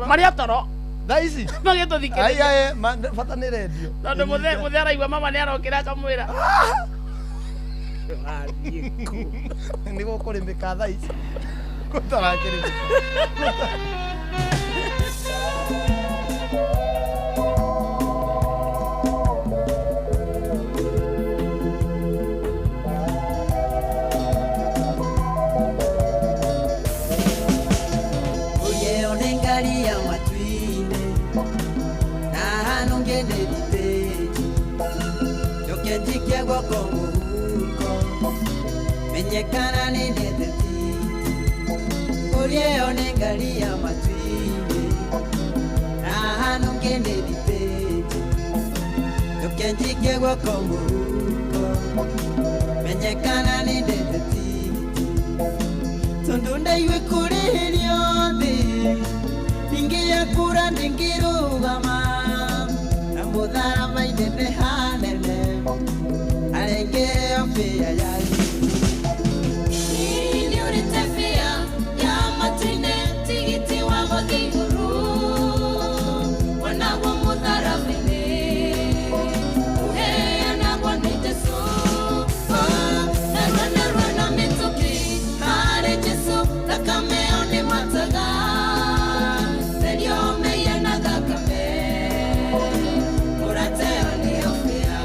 marĩ o toro thaa ici magĩtũthikĩrĩria. Ai, ai, bata nĩ rendio. Tondũ mũthee araigua mama nĩ arokĩra akamwĩra nĩ gũkũrĩmĩka thaa ici gũtarakĩrĩmĩka. Uyeonengaria matuine na hanu ngene diteji jokenjikia gwako muhuko menyekana nĩ ndetete uyeonengaria matuine na hanu ngene diteji jokenjikia gwako muhuko menyekana nĩ ndetete tondu ndaiwe kurĩhĩrio thĩ ndingĩakura ndingĩrũgama na mũtharaba-inĩ nĩ hanene arengeo bĩa ya Nĩũrĩte bĩa ya matu-inĩ tigiti wa gũthiĩ igũrũ wonagwo mũtharaba-inĩ ũheanagwo nĩ Jesũ. Narua narua na mĩtũkĩ harĩ Jesũ thakame ĩyo nĩ mataga therio mehia na thakame ũrata ĩyo nĩyo bĩa.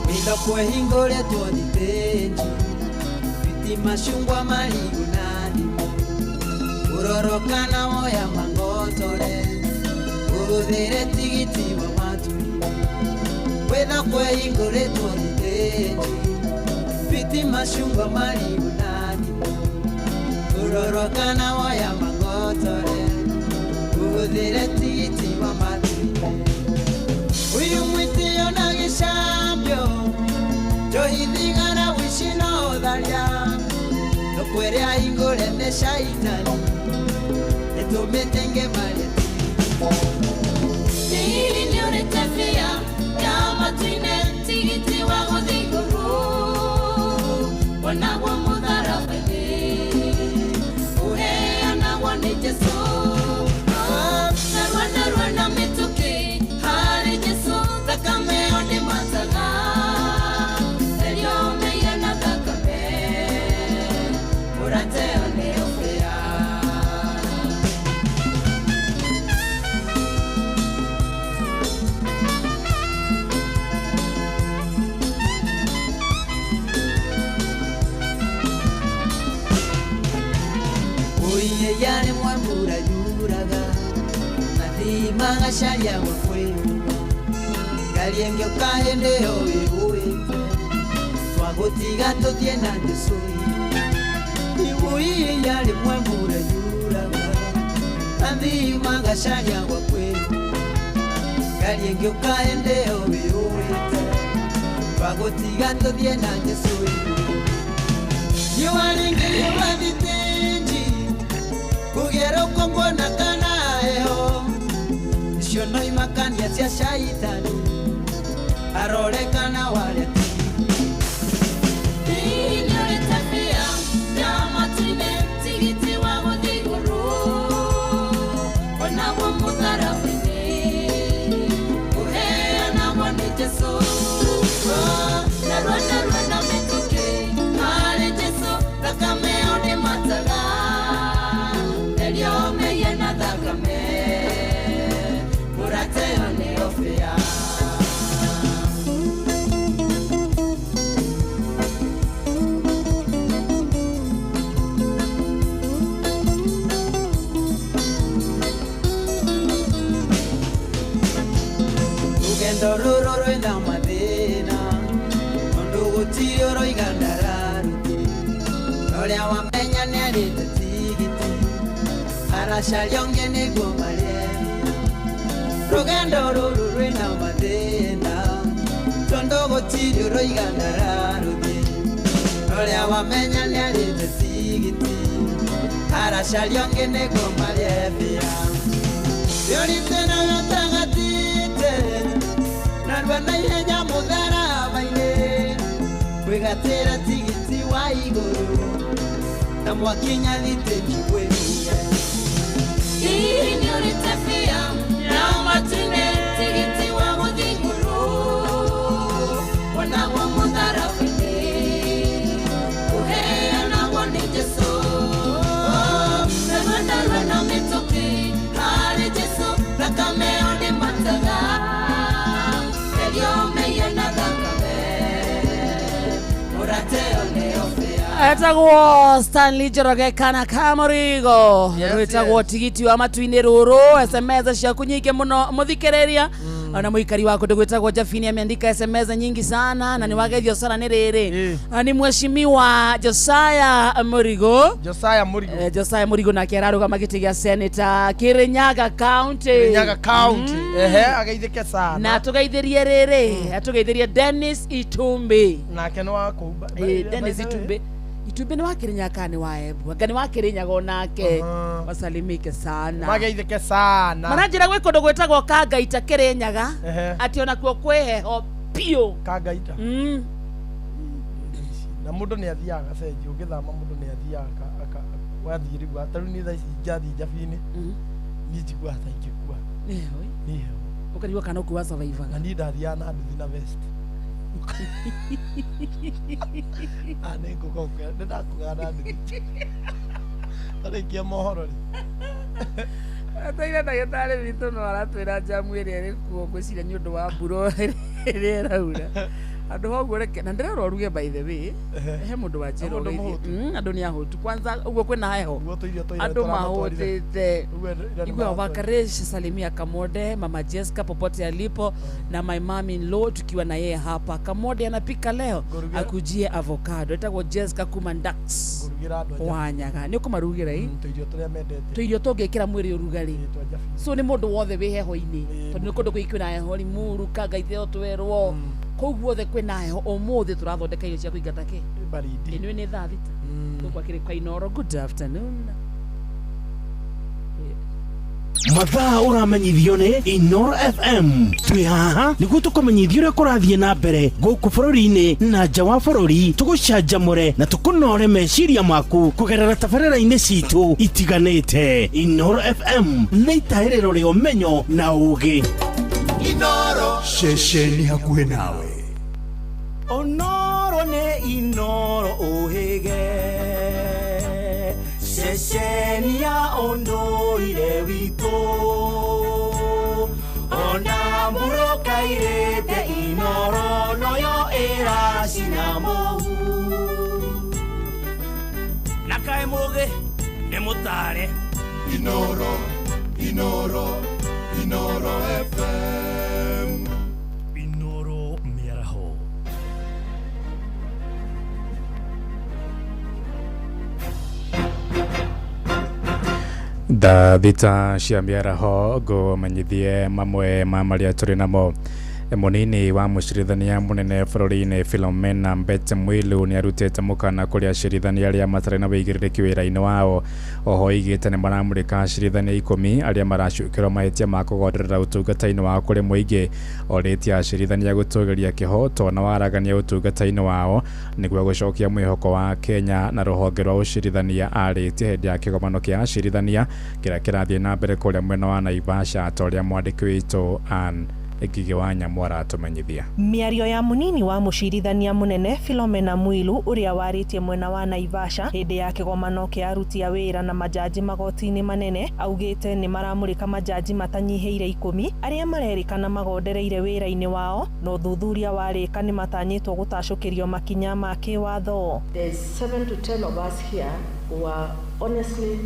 Wĩtho kwĩhingũrĩtwo thitĩnji biti macungwa marigũ na ndimũ ũroroka na woya mangotore ũhũthĩre tigiti wa matu-inĩ wĩtho kwĩhingũrĩtwo thitĩnji biti macungwa marigũ na ndimũ ũroroka na woya mangotore ũhũthĩre tigiti wa matu-inĩ uyu mwĩtĩo na gĩcambio njohithigana wĩici na ũtharia tũkwĩrĩa hingũre nĩ caitani ĩtũmĩte ngĩmarie Nĩũrĩte bĩa ya matu Oiye yale mwambura yuraga Mathima gacaria gwa kwĩyũa Ngari ĩngĩ ũka hĩndĩ ĩyo ĩgũĩte Twagũtiga tũthiĩ na Jesũ Iwũiye yale mwambura yuraga Mathima gacaria gwa kwĩyũa Ngari ĩngĩ ũka hĩndĩ ĩyo ĩgũĩte Twagũtiga tũthiĩ na Jesũ Riũa rĩngĩhiũha thitĩnji Kũgĩa rũkũngũ na kana heho Icio no imakania cia caitani Arore kana warĩa Hihi nĩũrĩte bĩa ya matu-inĩ tigiti wa gũthiĩ igũrũ Onagwo mũtharaba-inĩ ũheanagwo nĩ Jesũ Narua narua na mĩtũkĩ harĩ Jesũ thakame ĩyo nĩmataga Therio mehia na thakame mũrate ĩyo nĩyo bĩa. Rũgendo rũrũ rwĩna mathĩna Tondũ gũtirĩ ũroiga ndararuti Ũrĩa wamenya nĩarĩte tigiti Aracaria ũngĩ nĩguo marĩe Rũgendo rũrũ rwĩna mathĩna Tondũ gũtirĩ ũroiga ndararuthi Ũrĩa wamenya nĩarĩte tigiti Aracaria ũngĩ nĩguo marĩe bĩa Yũrĩte na gatagatĩte Narua na ihenya mũtharaba-inĩ Kwĩgatĩra tigiti wa igũrũ Na mwakinya thitĩnji gwĩruge Hihi nĩũrĩte bĩa ya matu-inĩ tigiti wa gũthiĩ igũrũ Onagwo mũtharaba-inĩ ũheanagwo nĩ Jesũ Narua narua na mĩtũkĩ harĩ Jesũ thakame ĩyo nĩmataga Therio mehia na thakame Mũrate ĩyo nĩyo bĩa. Etagwo Stanley Njoroge kana Kamũrigo rwĩtagwo tigiti wa matu-inĩ rũrũ. SMS ciaku nyingĩ mũno mũthikĩrĩria ona mũikari wa kũndũ gwĩtagwo Jafini ameandika SMS nyingi sana na nĩwageithio sana nĩ rĩrĩ nĩ mheshimiwa Josiah Mũrigo. Josiah Mũrigo. Josiah Mũrigo nake ararũgama gĩtĩ gĩa Senator Kirinyaga County. Kirinyaga County. Ehe ageithĩke sana. Na tũgeithĩrie rĩrĩ atũgeithĩrie Dennis Itumbi. Nake nĩ wa kũu. Dennis Itumbi. Itumbi nĩ wa Kirinyaga kana nĩ wa Embu? Anga nĩ wa Kirinyaga onake. Wasalimike sana. Mageithĩke sana. Maranjĩra gwĩ kũndũ gwĩtagwo Kangaita Kirinyaga atĩ onakuo kwĩ heho biũ. Kangaita. Na mũndũ nĩ athiaga agacenjia ũngĩthama mũndũ nĩ athiaga wathiĩ rĩu ta rĩu niĩ thaa ici njathiĩ Njabi-inĩ niĩ njiguaga ta ingĩkua. Nĩ heho ĩ? Nĩ heho. Ũkarigwo kana ũkua survive-aga. Na niĩ ndathiaga na nduthi na vest. Ah, nĩ ngũka nĩ ndakuaga na nduthi. Tarĩkia mohoro rĩ. Ataire ndagĩtarĩ witũ no aratwĩra njamu ĩrĩa ĩrĩ kuo ngwĩciria nĩ ũndũ wa mbura ĩrĩa ĩraura. Andũ ho ũguo reke na ndĩrerwo ruge by the way he mũndũ wanjĩra Mũndũ ũgeithie. mũhũtu. Andũ nĩ ahũtu kwanza ũguo kwĩna heho. Ũguo tũirio twa ira Andũ tũramatwarire. mahũtĩte. Ũguo ira nĩ Igwe maratwarire. Wakaresh salimia Kamode, Mama Jessica popote alipo na my mom in law tukiwa na yeye hapa. Kamode anapika leo Ngũrugĩra- akujie avocado. Etagwo Jessica kuma Ndax. Ngũrugĩra andũ a Njabi. Wanyaga. Nĩ ũkũmarugĩra ĩ? Tũirio tũrĩa mendete. Tũirio tũngĩkĩra mwĩrĩ ũrugarĩ. Twa Njabi. So nĩ mũndũ wothe wĩ heho-inĩ tondũ nĩ kũndũ kũingĩ kwĩna heho Limuru Kangaita ĩyo twerwo kũu guothe kwĩna heho ũmũthĩ tũrathondeka irio cia kũingata kĩ Baridi. ĩnĩ nĩ thaa 6 tũkwakĩrĩ kwa Inooro. Good afternoon. Mathaa ũramenyithio nĩ Inoro FM twĩ haha nĩguo tũkũmenyithia ũrĩa kũrathiĩ na mbere gũkũ bũrũri-inĩ na nja wa bũrũri tũgũcanjamũre na tũkũnore meciria maku kũgerera tabarĩra-inĩ citũ itiganĩte. Inoro FM nĩ itahĩrĩro rĩa ũmenyo na ũũgĩ. Inoro ceceni hakuhĩ nawe. Onoro nĩ Inoro ũhĩge ceceni ya ũndũire witũ ona mbũrũkairĩte Inoro noyo ĩracina mũhu. Na kaĩ mũgĩ nĩ Mũtare. Inoro, Inoro, Inoro FM. Inoro mĩaraho. Thaa 6 cia mĩaraho ngũmenyithie mamwe ma marĩa tũrĩ namo. Mũnini wa mũcirithania mũnene bũrũri-inĩ Philomena Mbete Mwilu nĩ arutĩte mũkana kũrĩ acirithania arĩa matarĩ na wĩigĩrĩrĩki wĩra-inĩ wao. Oho oigĩte nĩ maramũrĩka acirithania 10 arĩa maracukĩrwo mahĩtia ma kũgonderera ũtungata-inĩ wao kũrĩ mũingĩ. Orĩtie acirithania gũtũgĩria kĩhoto na waragania ũtungata-inĩ wao nĩguo gũcokia mwĩhoko wa Kenya na rũhonge rwa ũcirithania. Arĩtie hĩndĩ ya kĩgomano kĩa acirithania kĩrĩa kĩrathiĩ na mbere kũrĩa mwena wa Naivasha, ta ũrĩa mwandĩki witũ Ann Ngigĩ wa Nyamũ aratũmenyithia. Mĩario ya mũnini wa mũcirithania mũnene Philomena Mwilu ũrĩa warĩtie mwena wa Naivasha hĩndĩ ya kĩgomano kĩa aruti a wĩra na majaji magoti-inĩ manene augĩte nĩ maramũrĩka majaji matanyihĩire 10 arĩa marerĩkana magondereire wĩra-inĩ wao, na ũthuthuria warĩka nĩ matanyĩtwo gũtacũkĩrio makinya ma kĩwatho. There's 7 to 10 of us here who are honestly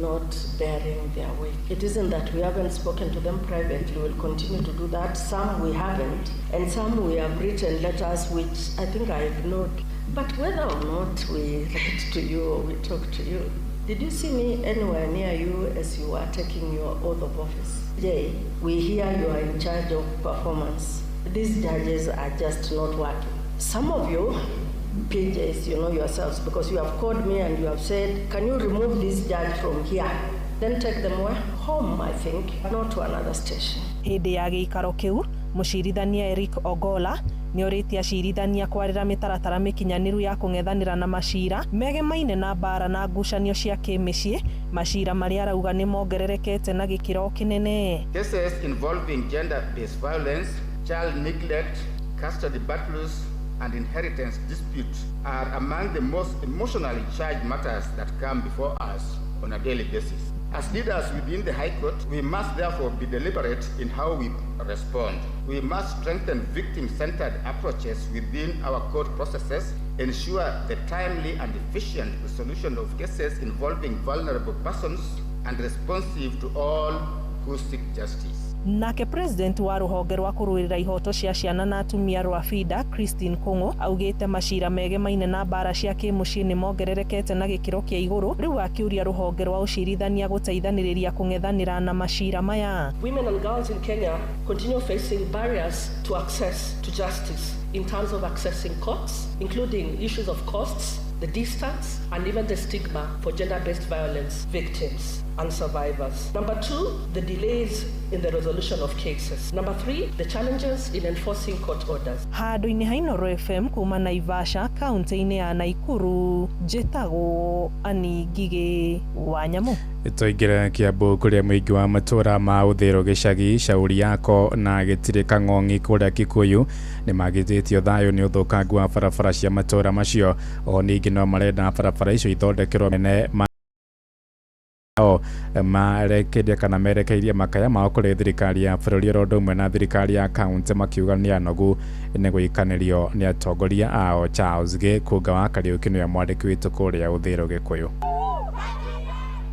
not bearing their weight. It isn't that we haven't spoken to them privately, we'll continue to do that. Some we haven't, and some we have written letters which I think I ignored. But whether or not we write to you or we talk to you, did you see me anywhere near you as you were taking your oath of office? Jay, we hear you are in charge of performance. These judges are just not working. Some of you PJs, you know yourselves, because you have called me and you have said, can you remove this judge from here? Then take them where? Home, I think, not to another station. Hĩndĩ ya gĩikaro kĩu, mũcirithania Eric Ogola nĩorĩtie acirithania kwarĩra mĩtaratara mĩkinyanĩru ya kũng'ethanĩra na macira megemaine na mbara na ngucanio cia kĩmĩciĩ, macira marĩa arauga nĩ mongererekete na gĩkĩro kĩnene. Cases involving gender-based violence, child neglect, custody battles, and inheritance disputes are among the most emotionally charged matters that come before us on a daily basis. As leaders within the High Court, we must therefore be deliberate in how we respond. We must strengthen victim-centered approaches within our court processes, ensure the timely and efficient resolution of cases involving vulnerable persons, and responsive to all who seek justice. Nake president wa rũhonge rwa kũrũĩrĩra ihoto cia ciana na atumia rwa FIDA Christine Kung'u augĩte macira megemaine na mbara cia kĩmũciĩ nĩ mongererekete na gĩkĩro kĩa igũrũ, rĩu akĩũria rũhonge rwa ũcirithania gũteithanĩrĩria kũng'ethanĩra na macira maya. Women and girls in Kenya continue facing barriers to access to justice in terms of accessing courts, including issues of costs, the distance, and even the stigma for gender-based violence victims and survivors. Number 2, the delays in the resolution of cases. Number 3, the challenges in enforcing court orders. Handũ-inĩ ha Inoro FM kuma Naivasha kaunti-inĩ ya Nakuru, njĩtagwo Annie Ngigĩ wa Nyamũ. Tũingĩre Kiambu kũrĩa mũingĩ wa matũra ma Ũthĩrũ gĩcagi Shauri Yako na Gĩtirĩ Kang'ong'i kũrĩa Kikuyu nĩ magithĩtio thayũ nĩ ũthũkangu wa barabara cia matũra macio. Oho ningĩ no marenda barabara icio ithondekerwo mene o marekeria kana merekeirie makaya mao kũrĩ thirikari ya bũrũri oro ũndũ ũmwe na thirikari ya kaunti makiuga nĩ anogu nĩ gũikanĩrio nĩ atongoria ao. Charles Gĩkũnga wa Kariũki nĩwe mwandĩki witũ kũrĩa Ũthĩrũ Gĩkũyũ.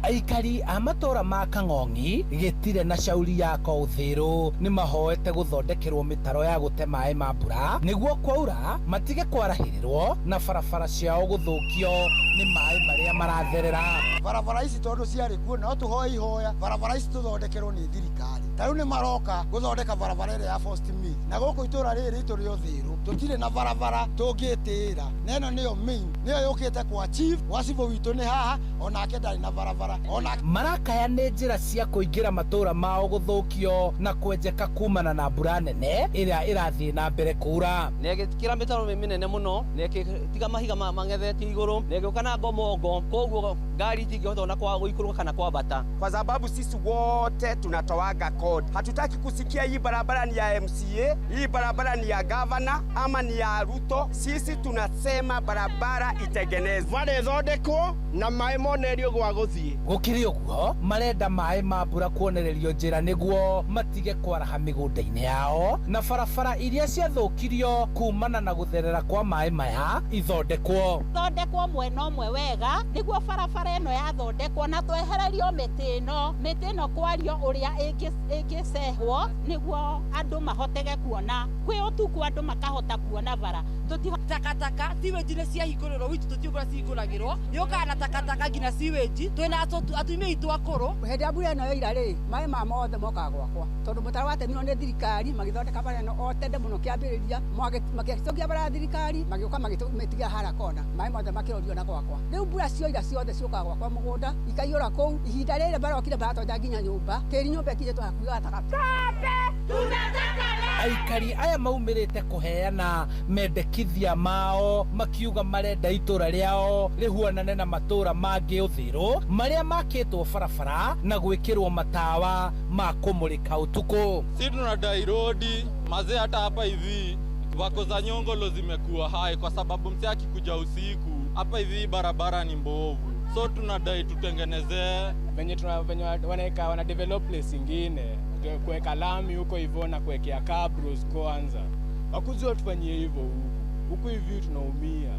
Aikari a matũra ma Kang'ong'i Gĩtire na Shauri Yako Ũthĩrũ nĩ mahoete gũthondekerwo mĩtaro ya gũte maĩ ma mbura nĩguo kwaura matige kwarahĩrĩrwo na barabara ciao gũthũkio nĩ maĩ marĩa maratherera. Barabara ici tondũ ciarĩ kuo no tũhoe ihoya barabara ici tũthondekerwo nĩ thirikari. Ta rĩu nĩ maroka gũthondeka barabara ĩrĩa ya First Mil, na gũkũ itũra rĩrĩ ritũ rĩa Ũthĩrũ tũtirĩ na barabara tũngĩtĩĩra, na ĩno nĩyo main, nĩyo yũkĩte kwa chief wa cibũ witũ nĩ haha, onake ndarĩ na barabara. Marakaya nĩ njĩra cia kũingĩra matũra mao gũthũkio na kwenjeka kumana na mbura nene ĩrĩa ĩrathiĩ na mbere kura. Na ĩgĩkĩra mĩtaro mĩnene mũno na ĩgĩtiga mahiga mang'ethetie igũrũ na ĩgĩũka na ngomongo, koguo ngari itingĩhota ona kwa gũikũrũka kana kwambata. Kwa sababu sisi wote tunatoaga kodi, hatutaki kusikia hii barabara ni ya MCA, hii barabara ni ya governor. ama ni ya Ruto, sisi tunasema barabara itengenezwe. Bara ĩthondekwo na maĩ monerio gwa gũthiĩ. Gũkĩrĩ ũguo marenda maĩ ma mbura kuonererio njĩra nĩguo matige kwaraha mĩgũnda-inĩ yao na barabara iria ciathũkirio kumana na gũtherera kwa maĩ maya ithondekwo. Thondekwo mwena ũmwe wega nĩguo barabara ĩno yathondekwo na twehererio mĩtĩ ĩno, mĩtĩ ĩno kwario ũrĩa ĩngĩcehwo nĩguo andũ mahotege kuona kwĩ ũtukũ, andũ makahota kuona bara. Takataka sewage nĩ ciahingũrĩrwo witũ tũtiũĩ kũrĩa cihingũragĩrwo yũkaga na takataka nginya sewage twĩna atumia aitũ akũrũ. Hĩndĩ ya mbura ĩno yoira rĩ, maĩ ma mothe mokaga gwakwa tondũ mũtaro watemirwo nĩ thirikari magĩthondeka bara ĩno o tene mũno kĩambĩrĩria, magĩcokia bara ya thirikari magĩũka magĩmĩtiga harĩa kona, maĩ mothe makĩrorio na gwakwa. Rĩu mbura cioira ciothe ciũkaga gwakwa mũgũnda ikaiyũra kũu. Ihinda rĩrĩ barokire baratonya nginya nyũmba, tĩri nyũmba ĩkinyĩtwo hakuhĩ gatagatĩ. Aikari aya maumĩrĩte kũheana mendekithia mao makiuga marenda itũra rĩao rĩhuanane na matũra mangĩ ũthĩrũ marĩa makĩtwo barabara na gwĩkĩrwo matawa ma kũmũrĩka ũtukũ. Si tunadai rodi mazee, hata hapa hivi wako za nyongolo zimekuwa hai kwa sababu msee akikuja usiku hapa hivi barabara ni mbovu, so tunadai tutengenezee venye wanaweka wana develop place ingine kuweka lami huko hivyo na kuwekea cabros kwanza, wakuzi watufanyie hivyo huku huku hivi tunaumia.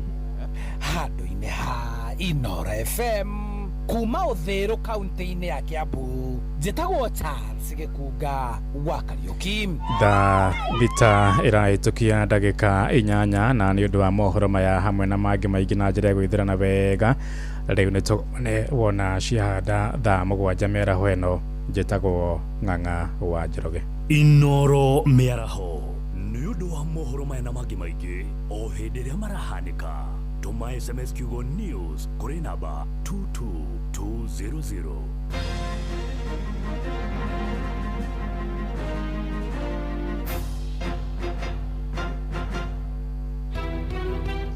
Handũ-inĩ ha Inoro FM kuma Ũthĩrũ kaunti-inĩ ya Kiambu, njĩtagwo Charles Gĩkunga wa Kariũki. Thaa thita ĩrahĩtũkia ndagĩka 8 na nĩ ũndũ wa mohoro maya hamwe na mangĩ maingĩ na njĩra ya gwĩthĩrana wega rĩu nĩ tũgomane wona ciahanda thaa 7 mĩaraho ĩno. Njĩtagwo Ng'ang'a wa Njoroge. Inoro mĩaraho nĩ ũndũ wa mohoro maya na mangĩ maingĩ o hĩndĩ ĩrĩa marahanĩka, tũma SMS kiugo news kũrĩ namba 22200.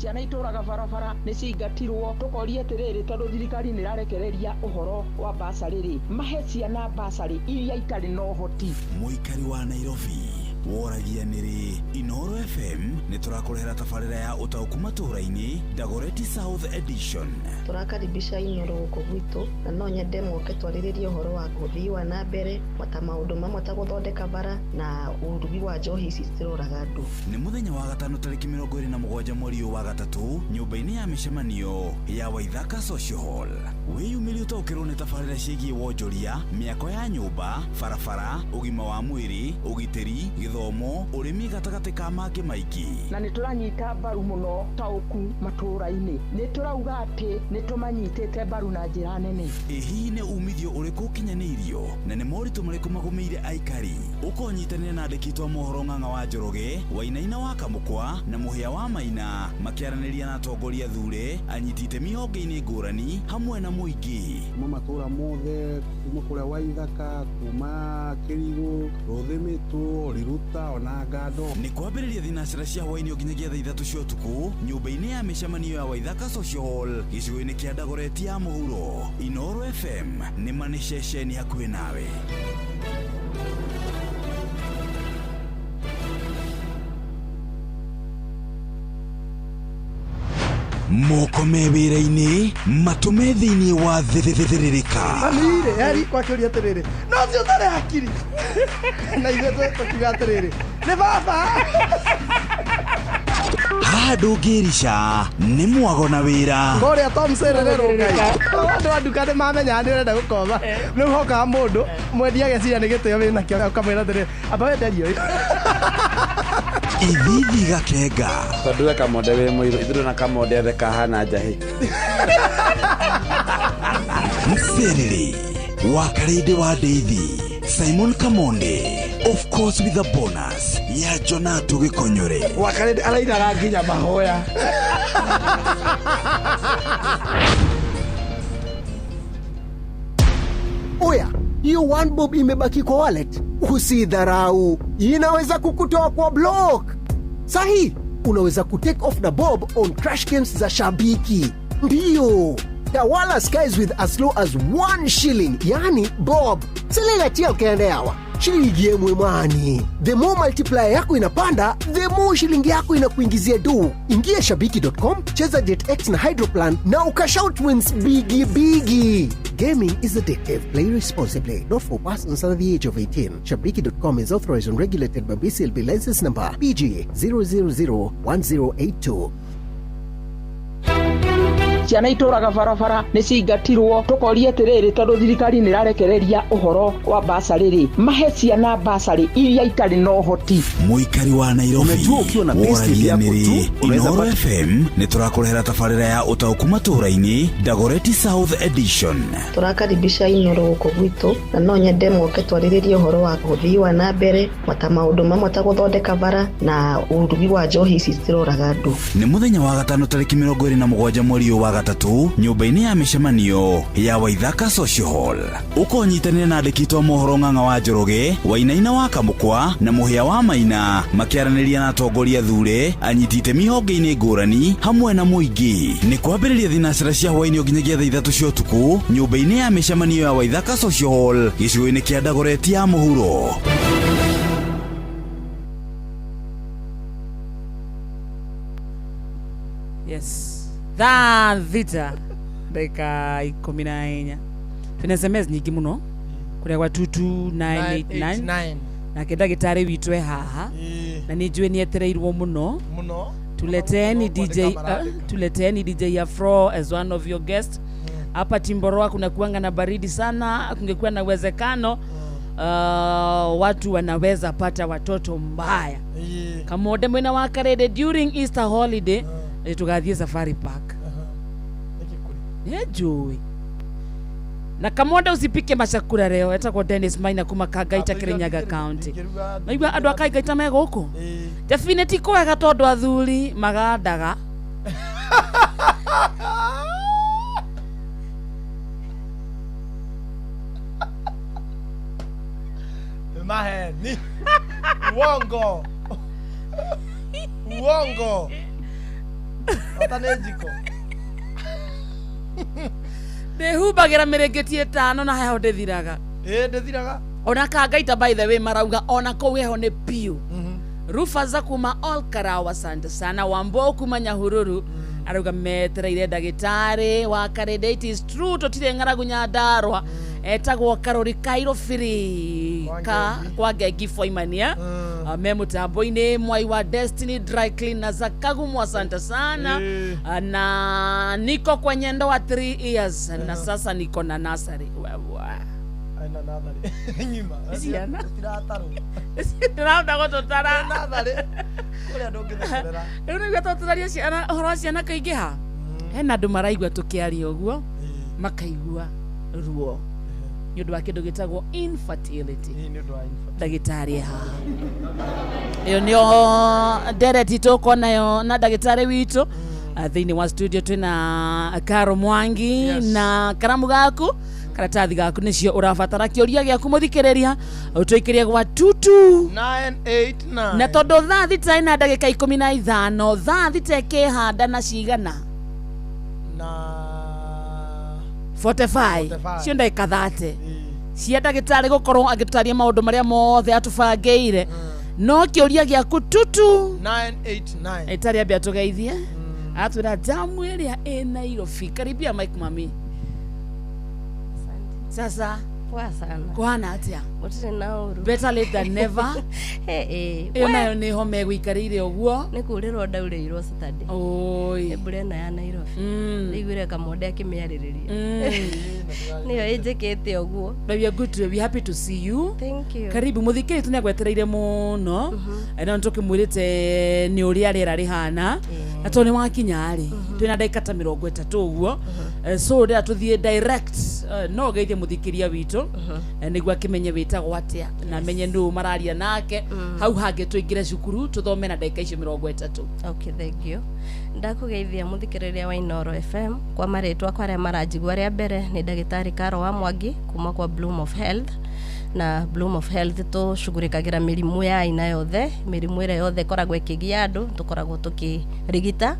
Ciana itũraga barabara nĩ ciingatirwo, tũkoria atĩrĩrĩ, tondũ thirikari nĩ ĩrarekereria ũhoro wa basarĩ rĩ, mahe ciana basarĩ iria itarĩ na ũhoti. Mũikari wa Nairobi woragia nĩrĩ Inoro FM nĩ tũrakũrehera tabarĩra ya ũtaũku matũũra-inĩ Dagoretti South Edition. Tũrakaribisha Inoro gũkũ gwitũ na no nyende moke twarĩrĩrie ũhoro wa ũthii wa na mbere ta maũndũ mamwe ta gũthondeka bara na ũrugi wa njohi ici ciroraga andũ. Nĩ mũthenya wa gatano tarĩki 27 mweri ũyũ wa gatatũ nyũmba-inĩ ya mĩcemanio ya Waithaka Social Hall. Wĩyumĩrie ũtaũkĩrwo nĩ tabarĩra ciĩgiĩ wonjoria, mĩako ya nyũmba, barabara, ũgima wa mwĩrĩ, ũgitĩri, gĩthomo, ũrĩmi gatagatĩ ka mangĩ maingĩ. Na nĩ tũranyita mbaru mũno taũku matũũra-inĩ, nĩ tũrauga atĩ nĩ tũmanyitĩte mbaru na njĩra nene. Ĩ hihi nĩ umithio ũrĩkũ ũkinyanĩirio na nĩ moritũ marĩkũ magũmĩire aikari? Ũkonyitanĩra na andĩki a mohoro Ng'ang'a wa Njoroge, Wainaina wa Kamũkwa na Mũhĩa wa Maina makĩaranĩria na atongoria thure, anyiti itemi honge-inĩ ngũrani hamwe na mũingĩ. Kuma matũũra mothe, kuma kũrĩa Waithaka, kuma Kĩrigũ, Rũthĩmĩtũ, Riruta ona Ngando. Nĩ kwambĩrĩria thinacera cia hwaĩ-inĩ nginyagia thaa 3 cia ũtukũ nyũmba-inĩ ya mĩcemanio ya Waithaka Social Hall gĩcigo-inĩ kĩa Dagoretti ya mũhuro. Inoro FM nĩ ma nĩ ceceni hakuhĩ nawe. Moko me wĩra-inĩ matũme thĩinĩ wa thĩrĩrĩka. Mami-rĩ, eri kwakĩũria atĩrĩrĩ, no ũcio ũtarĩ hakiri na ithuĩ tũkiuga atĩrĩrĩ, nĩ baba. Haha ndũngĩrica nĩ mwago na wĩra. Kũrĩa Tom Serererwo Ngai. Andũ a nduka nĩ mamenyaga nĩ ũrenda gũkoma. Rĩu hokaga mũndũ mwendia ageciria nĩ gĩtĩo wĩnakĩo ũkamwĩra atĩrĩrĩ, amba wenderie ũyũ. Ithithi gakenga. Tondũ we Kamonde wĩ mũirũ, ithuĩ na Kamonde othe kahana njahĩ. Mserere wa Karĩndĩ wa Ndeithi, Simon Kamonde, of course with a bonus ya Jonatu Gĩkonyore. Wa Karĩndĩ arainaga nginya mahoya. Oya, hiyo one bob imebaki kwa wallet, usidharau, inaweza kukutoa kwa block. Sahi, unaweza kutake off na bob on crash games za Shabiki. Ndiyo, tawala skies with as low as 1 shilling, yani bob. Selelatia ukaende hawa. Shilingi emwe mani. The more multiplier yako inapanda, the more shilingi yako inakuingizia do. Ingia shabiki.com, cheza JetX na Hydroplan na ukashout wins bigi bigi. Gaming is addictive. Play responsibly. Not for persons under the age of 18. Shabiki.com is authorized and regulated by BCLB license number PG 0001082. Ciana itũraga barabara nĩ ciingatirwo, tũkoria atĩrĩrĩ, tondũ thirikari nĩ ĩrarekereria ũhoro wa basarĩ rĩ, mahe ciana basarĩ iria itarĩ na ũhoti. Mũikari wa Nairobi, Unajua ukiwa na payslip woragia yako nĩ tu, rĩ unaweza Inooro pata- FM nĩ tũrakũrehera tabarĩra ya ũtaũku matũũra-inĩ, Dagoretti South Edition. Tũrakaribisha Inoro gũkũ gwitũ na no nyende moke twarĩrĩrie ũhoro wa ũthii wa na mbere ta maũndũ mamwe ta gũthondeka bara na ũrugi wa njohi ici ciroraga andũ. Nĩ mũthenya wa gatano tarĩki 27 mweri ũyũ wa gatatũ, nyũmba-inĩ ya mĩcemanio ya Waithaka Social Hall. Ũkonyitanĩra na andĩki a mohoro Ng'ang'a wa Njoroge, Wainaina wa Kamũkwa na Mũhĩa wa Maina, makĩaranĩria na atongoria thure, anyiti itemi honge-inĩ ngũrani hamwe na mũingĩ. Nĩ kwambĩrĩria thinacara cia hwaĩ-inĩ nginyagia thaa 3 cia ũtukũ, nyũmba-inĩ ya mĩcemanio ya Waithaka Social Hall, gĩcigo-inĩ kĩa Dagoretti ya mũhuro. Yes, thaa 6 ndagĩka 14. Twĩna SMS nyingĩ mũno kũrĩa gwa 22989. Nake ndagĩtarĩ witũ e haha na nĩ njũĩ nĩ etereirwo mũno. Muno. Tuleteeni Kwandĩka DJ, marandĩka. tuleteeni DJ Afro as one of your guests. Hapa Timboroa kuna kuanga na baridi sana, kungekuwa na uwezekano watu wanaweza pata watoto mbaya. Kamode mwena wa Karede during Easter holiday mm. Tugathiĩ Safari Park. Nĩnjũĩ na Kamonde usipike macakura leo, etagwo Dennis Maina kuma Kangaita, Kirinyaga County. Naigua andũ a Kangaita me gũkũ Jabine ti kwega tondũ athuri magandaga. Maheni. Uongo. Uongo. Ota nĩ njiko. Ndĩhumbagĩra mĩrĩngĩti 5 na heho ndĩthiraga. Ĩĩ ndĩthiraga. Ona Kangaita by the way marauga ona kũu heho nĩ piũ. Rufaza kuma Olkarawa, asante sana. Wambo kuma Nyahururu arauga metereire ndagĩtarĩ wa Karede. It is true tũtirĩ ng'aragu Nyandarua. Etagwo Karori Kairo Firika kwa Ngengi Foimania. Me mũtambo-inĩ Mwai wa Destiny Dry Cleaners Kagumu, asante sana. Na niko kwenye ndoa 3 years na sasa niko na nasari. Wewe. Aina natharĩ. Ng'ima. Ciana. Tiratarwo. Ndĩrahota gũtũtara. Natharĩ. Kũrĩa ndũngĩthekerera. Rĩu nĩguo tũtũraria ciana ũhoro wa ciana kũingĩha. Hena andũ maraigua tũkĩaria ũguo makaigua ruo nĩ ũndũ wa kĩndũ gĩtagwo infertility. Ndagĩtarĩ e haha. Ĩyo nĩyo ndereti tũkwo nayo na ndagĩtarĩ witũ. Thĩinĩ wa studio twĩna Karo Mwangi. Yes. Na karamu gaku karatathi gaku nĩcio ũrabatara kĩũria gĩaku mũthikĩrĩria ũtũikĩrie gwa tutu 989. Na tondũ thaa 6 ina ndagĩka 15, thaa 6 ĩkĩhanda na cigana na 45 45. Cio ndagĩka 30 cia ndagĩtarĩ gũkorwo agĩtũtaria maũndũ marĩa mothe atũbangĩire, no kĩũria gĩaku tutu 989. Ĩtarĩ ambia tũgeithie atwĩra jamu ĩrĩa ĩ Nairobi. Karibia Mike mami. Sasa Poa sana. Kũhana atĩa? Gũtirĩ na ũru. Better late than never. Ĩĩ. Ĩyo nayo nĩ homa ĩgũikarĩire ũguo. Nĩ kurĩrwo ndaurĩirwo Saturday. Oi. Nĩ mbura ĩno ya Nairobi. Ndaiguire Kamonde akĩmĩarĩrĩria. Nĩyo ĩnjĩkĩte ũguo. But we are good to, we are happy to see you. Thank you. Karibu muthikiri tu nĩagwetereire mũno na nĩtũkĩmwĩrĩte nĩ ũrĩa rĩera rĩhana na tondũ nĩ wakinya rĩ, twĩna ndagĩka ta 30 ũguo. So rĩra tũthiĩ direct, no ũgeithie mũthikĩria witũ nĩguo akĩmenye wĩtagwo atĩa na amenye nũ mararia nake. Hau hangĩ tũingĩre cukuru tũthome na ndagĩka icio 30. Okay, thank you. Ndakũgeithia mũthikĩrĩria wa Inooro FM. Kwa marĩtwa kwa arĩa maranjigua rĩa mbere nĩ ndagĩtarĩ Karo wa Mwangi kuma kwa Bloom of Health. Na Bloom of Health tũcugurĩkagĩra mĩrimũ ya aina yothe, mĩrimũ ĩrĩa yothe ĩkoragwo ĩkĩgia andũ tũkoragwo tũkĩrigita,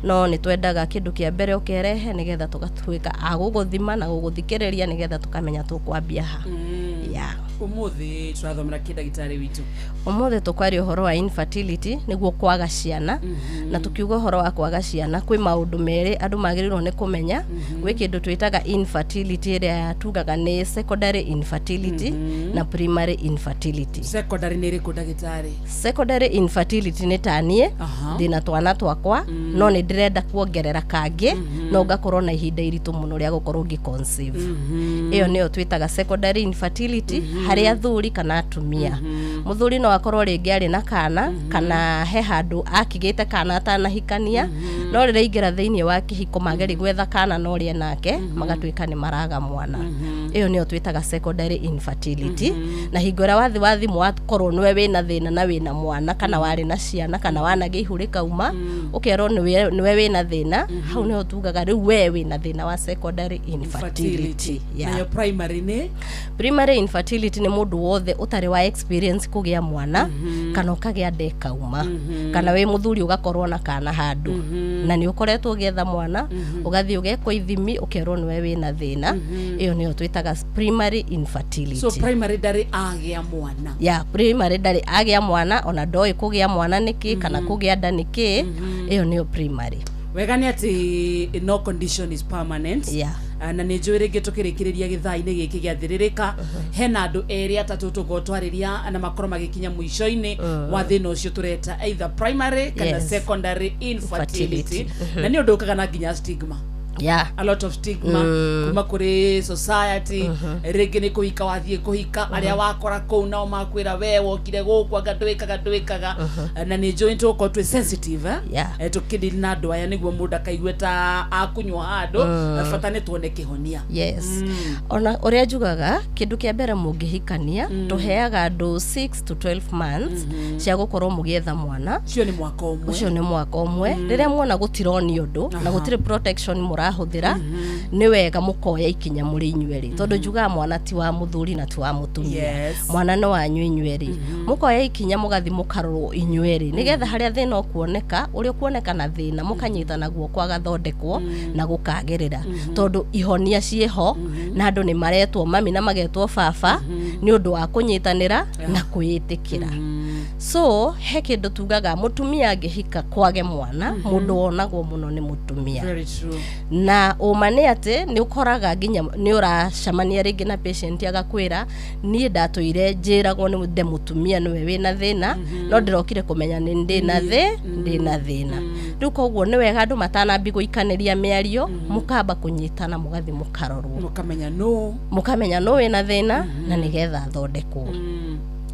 no nĩ twendaga kĩndũ kĩa mbere ũkerehe nĩgetha tũgatuĩka a gũgũthima na gũgũthikĩrĩria nĩgetha tũkamenya tũkwambia ha. Yeah. Umuthi turathomera ki, ndagĩtarĩ witũ? Ũmũthĩ tũkwaria ũhoro wa infertility, nĩguo kwaga ciana. Na tukiuga ũhoro wa kwaga ciana, kwĩ maũndũ merĩ andũ magĩrĩirwo nĩ kũmenya. Gwĩ kĩndũ twĩtaga infertility ĩrĩa tugaga nĩ secondary infertility na primary infertility. Secondary nĩ ĩrĩkũ, ndagĩtarĩ? Secondary infertility nĩ ta niĩ ndĩna twana twakwa, no nĩ ndĩrenda kuongerera kangĩ, no ngakorwo na ihinda iritũ mũno rĩa gũkorwo ngĩ conceive. Ĩyo nĩyo twĩtaga secondary infertility harĩ athuri kana atumia. Mũthuri no akorwo rĩngĩ arĩ na kana, kana he handũ akigĩte kana atanahikania, no rĩrĩa aingĩra thĩinĩ wa kĩhiko mageria gwetha kana na ũrĩa nake magatuĩka nĩ maraga mwana. Ĩyo nĩyo twĩtaga secondary infertility. Na hingo ĩrĩa wathi wathimwo wakorwo nĩwe wĩna thĩna na wĩna mwana, kana warĩ na ciana, kana wanagĩa ihu rĩkauma, ũkerwo nĩwe wĩna thĩna, hau nĩho tugaga rĩu we wĩna thĩna wa secondary infertility. Yeah. Nayo primary nĩ? Primary infertility nĩ mũndũ wothe ũtarĩ wa experience kũgĩa mwana, kana ũkagĩa nda ĩkauma, kana wĩ mũthuri ũgakorwo na kana handũ na nĩ ũkoretwo ũgĩetha mwana, ũgathiĩ ũgekwo ithimi ũkerwo nĩwe wĩna thĩna. Ĩyo nĩyo twĩtaga primary infertility. So primary ndarĩ agĩa mwana? Ya, primary ndarĩ agĩa mwana, ona ndoĩ kũgĩa mwana nĩkĩ kana kũgĩa nda nĩkĩ. Ĩyo nĩyo primary. Wega nĩ atĩ no condition is permanent. Na nĩ njũĩ rĩngĩ tũkĩrĩkĩrĩria gĩthaa-inĩ gĩkĩ gĩathĩrĩrĩka hena andũ erĩ atatũ tũkorwo twarĩria na makorwo magĩkinya mũico-inĩ wa thĩna ũcio tũreta either primary kana secondary infertility. Infertility. Na nĩ ũndũ ũkaga na nginya stigma, a lot of stigma kuma kũrĩ society. Rĩngĩ nĩ kũhika wathiĩ kũhika, arĩa wakora kũu nao makwĩra we wokire gũkũ anga ndwĩkaga ndwĩkaga. Na nĩ njũĩ tũgũkorwo twĩ sensitive, eh? Eh, tũkĩdeal na andũ aya nĩguo mũndũ akaigue ta akunywa handũ. Bata nĩ tuone kĩhonia. Yes, ona ũrĩa njugaga, kĩndũ kĩa mbere mũngĩhikania, tũheaga andũ 6 to 12 months cia gũkorwo mũgĩetha mwana. Ũcio nĩ mwaka ũmwe. Ũcio nĩ mwaka ũmwe. Rĩrĩa muona gũtironio ũndũ na gũtirĩ protection mũrahũthĩra, nĩ wega mũkoya ikinya mũrĩ inyuerĩ, tondũ njugaga mwana ti wa mũthuri na ti wa mũtumia. Mwana nĩ wanyu inyuerĩ. Mũkoya ikinya mũgathi mũkarorwo inyuerĩ, nĩgetha harĩa thĩna ũkuoneka, ũrĩa ũkuoneka na thĩna, mũkanyitana guoko agathondekwo na gũkagĩrĩra, tondũ ihonia ciĩho na andũ nĩ maretwo mami na magetwo baba nĩ ũndũ wa kũnyitanĩra na kwĩĩtĩkĩra. So he kĩndũ tugaga, mũtumia angĩhika kwage mwana, mũndũ wonagwo mũno nĩ mũtumia. Very true. Na ũma nĩ atĩ nĩ ũkoraga nginya nĩ ũracemania rĩngĩ na patient agakwĩra, niĩ ndatũire njĩragwo nĩ nde mũtumia nĩwe wĩna thĩna, no ndĩrokire kũmenya nĩ ndĩna ndĩna thĩna rĩu. Koguo nĩ wega andũ matanambi gũikanĩria mĩario, mũkamba kũnyitana mũgathiĩ mũkarorwo, mũkamenya no mũkamenya no wĩna thĩna na nĩgetha athondekwo.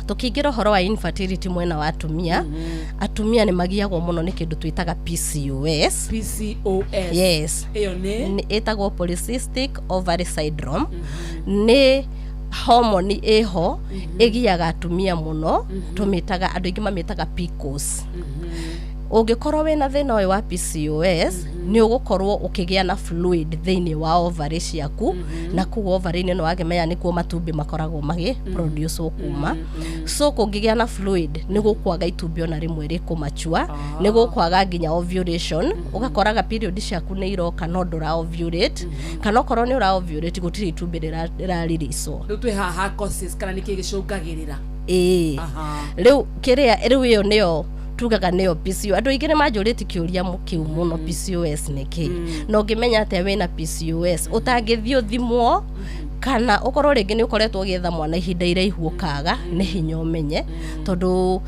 Tũkĩingĩra ũhoro wa infertility mwena wa atumia, atumia nĩ magiagwo mũno nĩ kĩndũ twĩtaga PCOS. PCOS? Yes. Ĩyo nĩ? Nĩ ĩtagwo polycystic ovary syndrome. Nĩ homoni ĩho ĩgiaga atumia mũno, tũmĩtaga, andũ aingĩ mamĩtaga PCOS. Ũngĩkorwo wĩna thĩna ũyũ wa PCOS, nĩ ũgũkorwo ũkĩgĩa na fluid thĩinĩ wa ovary ciaku, na kũu ovary-inĩ nĩ wakĩmenya nĩkuo matumbĩ makoragwo magĩ produce kuma. So kũngĩgĩa na fluid, nĩ gũkwaga itumbĩ ona rĩmwe rĩkũmachua, nĩ gũkwaga nginya ovulation. Ũgakoraga period ciaku nĩ iroka no ndũra ovulate, kana okorwo nĩ ũra ovulate, gũtirĩ itumbĩ rĩrareleaswo. Rĩu twĩ haha causes, kana nĩkĩ gĩcũngagĩrĩra? Ĩĩ. Rĩu kĩrĩa rĩu ĩyo nĩyo tugaga nĩyo PCO. Andũ aingĩ nĩ manjũrĩtie kĩũria kĩu mũno, PCOS nĩ kĩ, na ũngĩmenya atĩa wĩna PCOS ũtangĩthiĩ ũthimwo, kana ũkorwo rĩngĩ nĩ ũkoretwo ũgĩetha mwana ihinda iraihu ũkaga, nĩ hinya ũmenye, tondũ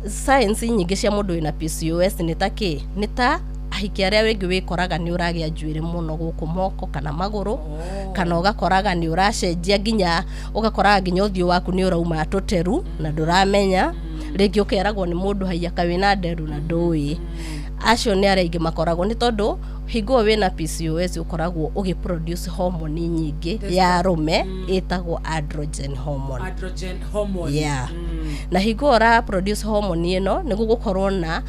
signs nyingĩ cia mũndũ wĩna PCOS nĩ ta kĩ? Nĩ ta ahiki arĩa rĩngĩ wĩkoraga nĩ ũragĩa njuĩrĩ mũno gũkũ moko kana magũrũ, kana ũgakoraga nĩ ũracenjia, nginya ũgakoraga nginya ũthiũ waku nĩ ũrauma tũteru na ndũramenya. Rĩngĩ ũkeragwo nĩ mũndũ, haiya wĩna nderu na ndũĩ. Acio nĩ arĩa aingĩ makoragwo, nĩ tondũ hingo ĩyo wĩna PCOS ũkoragwo ũgĩ produce hormone nyingĩ ya arũme ĩtagwo androgen hormone. Androgen hormone. Yeah. Na hingo ĩyo ũra produce hormone ĩno, nĩ gũgũkorwo na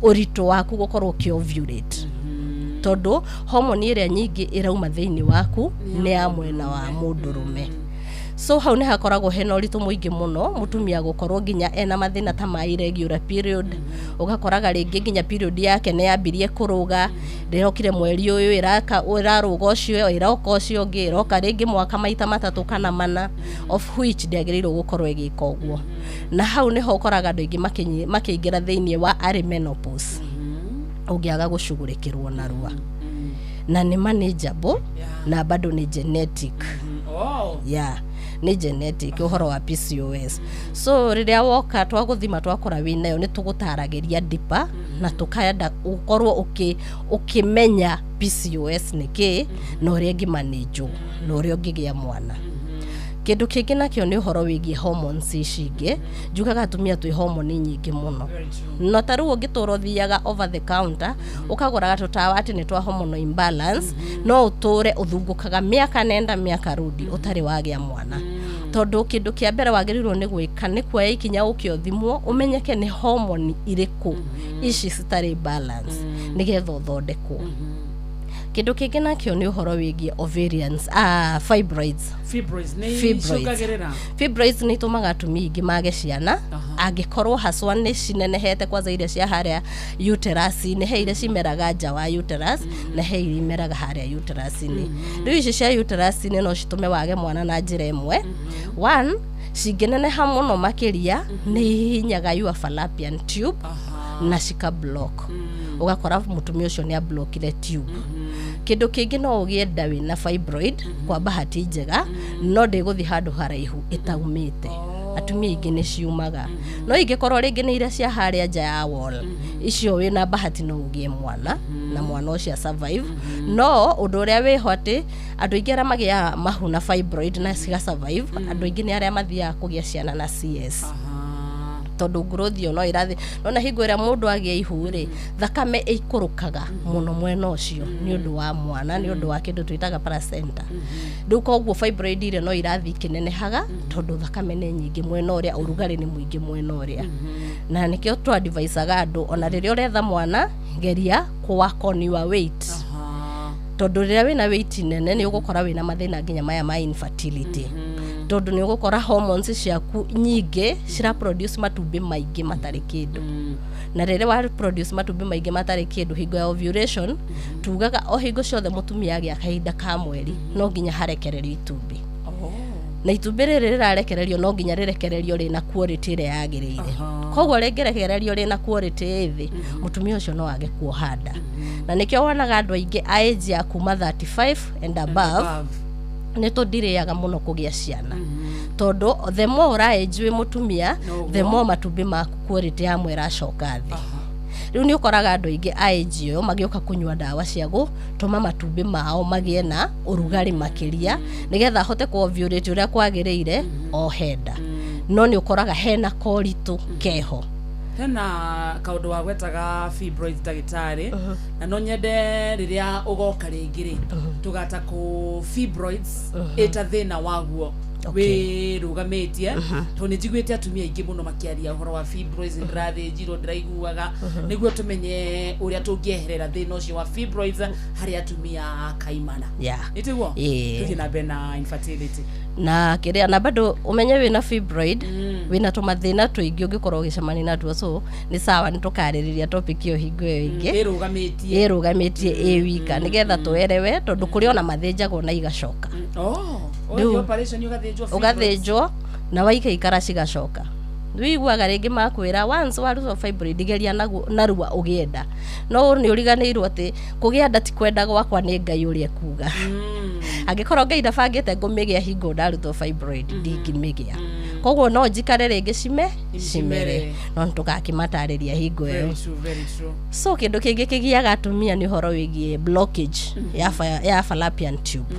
ũritũ waku gũkorwo ũkĩ ovulate, tondũ hormone ĩrĩa nyingĩ ĩrauma thĩinĩ waku nĩ ya mwena wa mũndũrũme. So hau nĩ hakoragwo hena ũritũ mũingĩ mũno mũtumia gũkorwo nginya ena mathĩna ta ma irregular period. Ũgakoraga rĩngĩ nginya period yake nĩ yambirie kũrũga, ndĩrokire mweri ũyũ, ĩraka ĩrarũga ũcio, ĩroka ũcio ũngĩ, ĩroka rĩngĩ mwaka maita matatũ kana mana, of which ndĩagĩrĩirwo gũkorwo ĩgĩka ũguo. Na hau nĩho ũkoraga andũ aingĩ makĩingĩra thĩinĩ wa early menopause ũngĩaga gũcugurĩkĩrwo narua. Na nĩ manageable na bado nĩ genetic. Yeah, nĩ genetic ũhoro wa PCOS. So rĩrĩa woka twagũthima twakora wĩnayo, nĩ tũgũtaragĩria deeper na tũkenda ũkorwo ũkĩmenya PCOS nĩ kĩ na ũrĩa ĩngĩmanĩnjwo na ũrĩa ũngĩgĩa mwana. Kĩndũ kĩngĩ nakĩo nĩ ũhoro wĩgiĩ hormones ici ingĩ. Njugaga atumia twĩ hormone nyingĩ mũno, no ta rĩu ũngĩtũra ũthiaga over the counter ũkagũraga tũtawa atĩ nĩ twa hormonal imbalance, no ũtũre ũthungũkaga mĩaka nenda mĩaka rudi ũtarĩ wagĩa mwana, tondũ kĩndũ kĩa mbere wagĩrĩirwo nĩ gwĩka nĩ kuoya ikinya ũke ũthimwo ũmenyeke nĩ hormone irĩkũ ici citarĩ balance nĩgetha ũthondekwo. Kĩndũ kĩngĩ nakĩo nĩ ũhoro wĩgiĩ ovarians, fibroids. Fibroids nĩ Fibroids. icũngagĩrĩra? Fibroids nĩ itũmaga atumia aingĩ mage ciana angĩkorwo haswa nĩ cinenehete, kwanza iria cia harĩa uterus-inĩ. He iria cimeraga nja wa uterus na he iria imeraga harĩa uterus-inĩ. Rĩu ici cia uterus-inĩ no citũme wage mwana na njĩra ĩmwe. One, cingĩneneha mũno makĩria nĩ ihihinyaga your fallopian tube na cika block, ũgakora mũtumia ũcio nĩ ablokire tube. Kĩndũ kĩngĩ, no ũgĩe nda wĩna fibroid kwa bahati njega, no ndĩgũthiĩ handũ haraihu ĩtaumĩte. Atumia aingĩ nĩ ciumaga, no ingĩkorwo rĩngĩ nĩ iria cia harĩa nja ya wall, icio wĩna bahati no ũgĩe mwana na mwana ũcio survive. No ũndũ ũrĩa wĩho atĩ andũ aingĩ arĩa magĩaga mahu na fibroid na ciga survive, andũ aingĩ nĩ arĩa mathiaga kũgĩa ciana na CS, tondũ growth ĩyo no ĩrathiĩ nona hingo ĩrĩa mũndũ agĩa ihu rĩ, thakame ĩikũrũkaga mũno mwena ũcio nĩ ũndũ wa mwana, nĩ ũndũ wa kĩndũ twĩtaga placenta. Rĩu koguo fibroid iria no irathiĩ ikĩnenehaga tondũ thakame nĩ nyingĩ mwena ũrĩa, ũrugarĩ nĩ mũingĩ mwena ũrĩa. Na nĩkĩo twadvisaga andũ, ona rĩrĩa ũretha mwana, geria kũ work on your weight, tondũ rĩrĩa wĩna weight nene nĩ ũgũkora wĩna mathĩna nginya maya ma infertility, tondũ nĩ ũgũkora hormones ciaku nyingĩ cira produce matumbĩ maingĩ matarĩ kĩndũ. Na rĩrĩa wa produce matumbĩ maingĩ matarĩ kĩndũ, hingo ya ovulation, tugaga o hingo ciothe mũtumia agĩa kahinda ka mweri no nginya harekererio itumbĩ, na itumbĩ rĩrĩ rĩrarekererio no nginya rĩrekererio rĩna quality ĩrĩa yagĩrĩire. Koguo rĩngĩrekererio rĩna quality ĩ thĩ, mũtumia ũcio no age kuoha nda. Na nĩkĩo wonaga andũ aingĩ a age ya kuma 35 and above nĩ tũndirĩaga mũno kũgĩa ciana, tondũ the more ũra age wĩ mũtumia, the more matumbĩ maku quality yamo ĩracoka thĩ. Rĩu nĩ ũkoraga andũ aingĩ a age ĩyo magĩũka kũnyua ndawa cia gũtũma matumbĩ mao magĩe na ũrugarĩ makĩria nĩgetha ahote ku ovulate ũrĩa kwagĩrĩire ohe nda. No nĩ ũkoraga hena koritũ keho. Hena kaũndũ wagwetaga fibroids, ndagĩtarĩ, na no nyende rĩrĩa ũgoka rĩngĩ rĩ tũgata kũ fibroids ĩta thĩna waguo wĩrũgamĩtie, tondũ nĩ njiguĩte atumia aingĩ mũno makĩaria ũhoro wa fibroids, ndĩrathĩnjirwo, ndĩraiguaga, nĩguo tũmenye ũrĩa tũngĩeherera thĩna ũcio wa fibroids harĩ atumia kaimana. Nĩtiguo? Ĩĩ. Tũthiĩ na mbere na infertility. Na kĩrĩa na bado ũmenye wĩna fibroid wĩna tũmathĩna tũingĩ ũngĩkorwo ũgĩcemania natuo. So nĩ sawa, nĩ tũkarĩrĩria topic ĩyo hingo ĩyo ĩngĩ. Ĩrũgamĩtie. Ĩrũgamĩtie ĩ wika nĩgetha tũerewe, tondũ kũrĩ ona mathĩnjagwo na igacoka. Oh, Rĩu- ũgathiĩ operation ũgathĩnjwo fibroids. Ũgathĩnjwo na waikaikara cigacoka. Wĩiguaga rĩngĩ makwĩra once warutwo fibroid, geria narua ũgĩe nda, no nĩ ũriganĩirwo atĩ kũgĩa nda ti kwenda gwakwa, nĩ Ngai ũrĩa ekuga. Angĩkorwo Ngai ndabangĩte ngũmĩgĩa hingo ndarutwo fibroid, ndingĩmĩgĩa. Koguo no njikare rĩngĩ cime cimere, no nĩtũgakĩmatarĩria hingo ĩyo. Very true, very true. So kĩndũ kĩngĩ kĩgiaga atumia nĩ ũhoro wĩgiĩ blockage ya fallopian tube.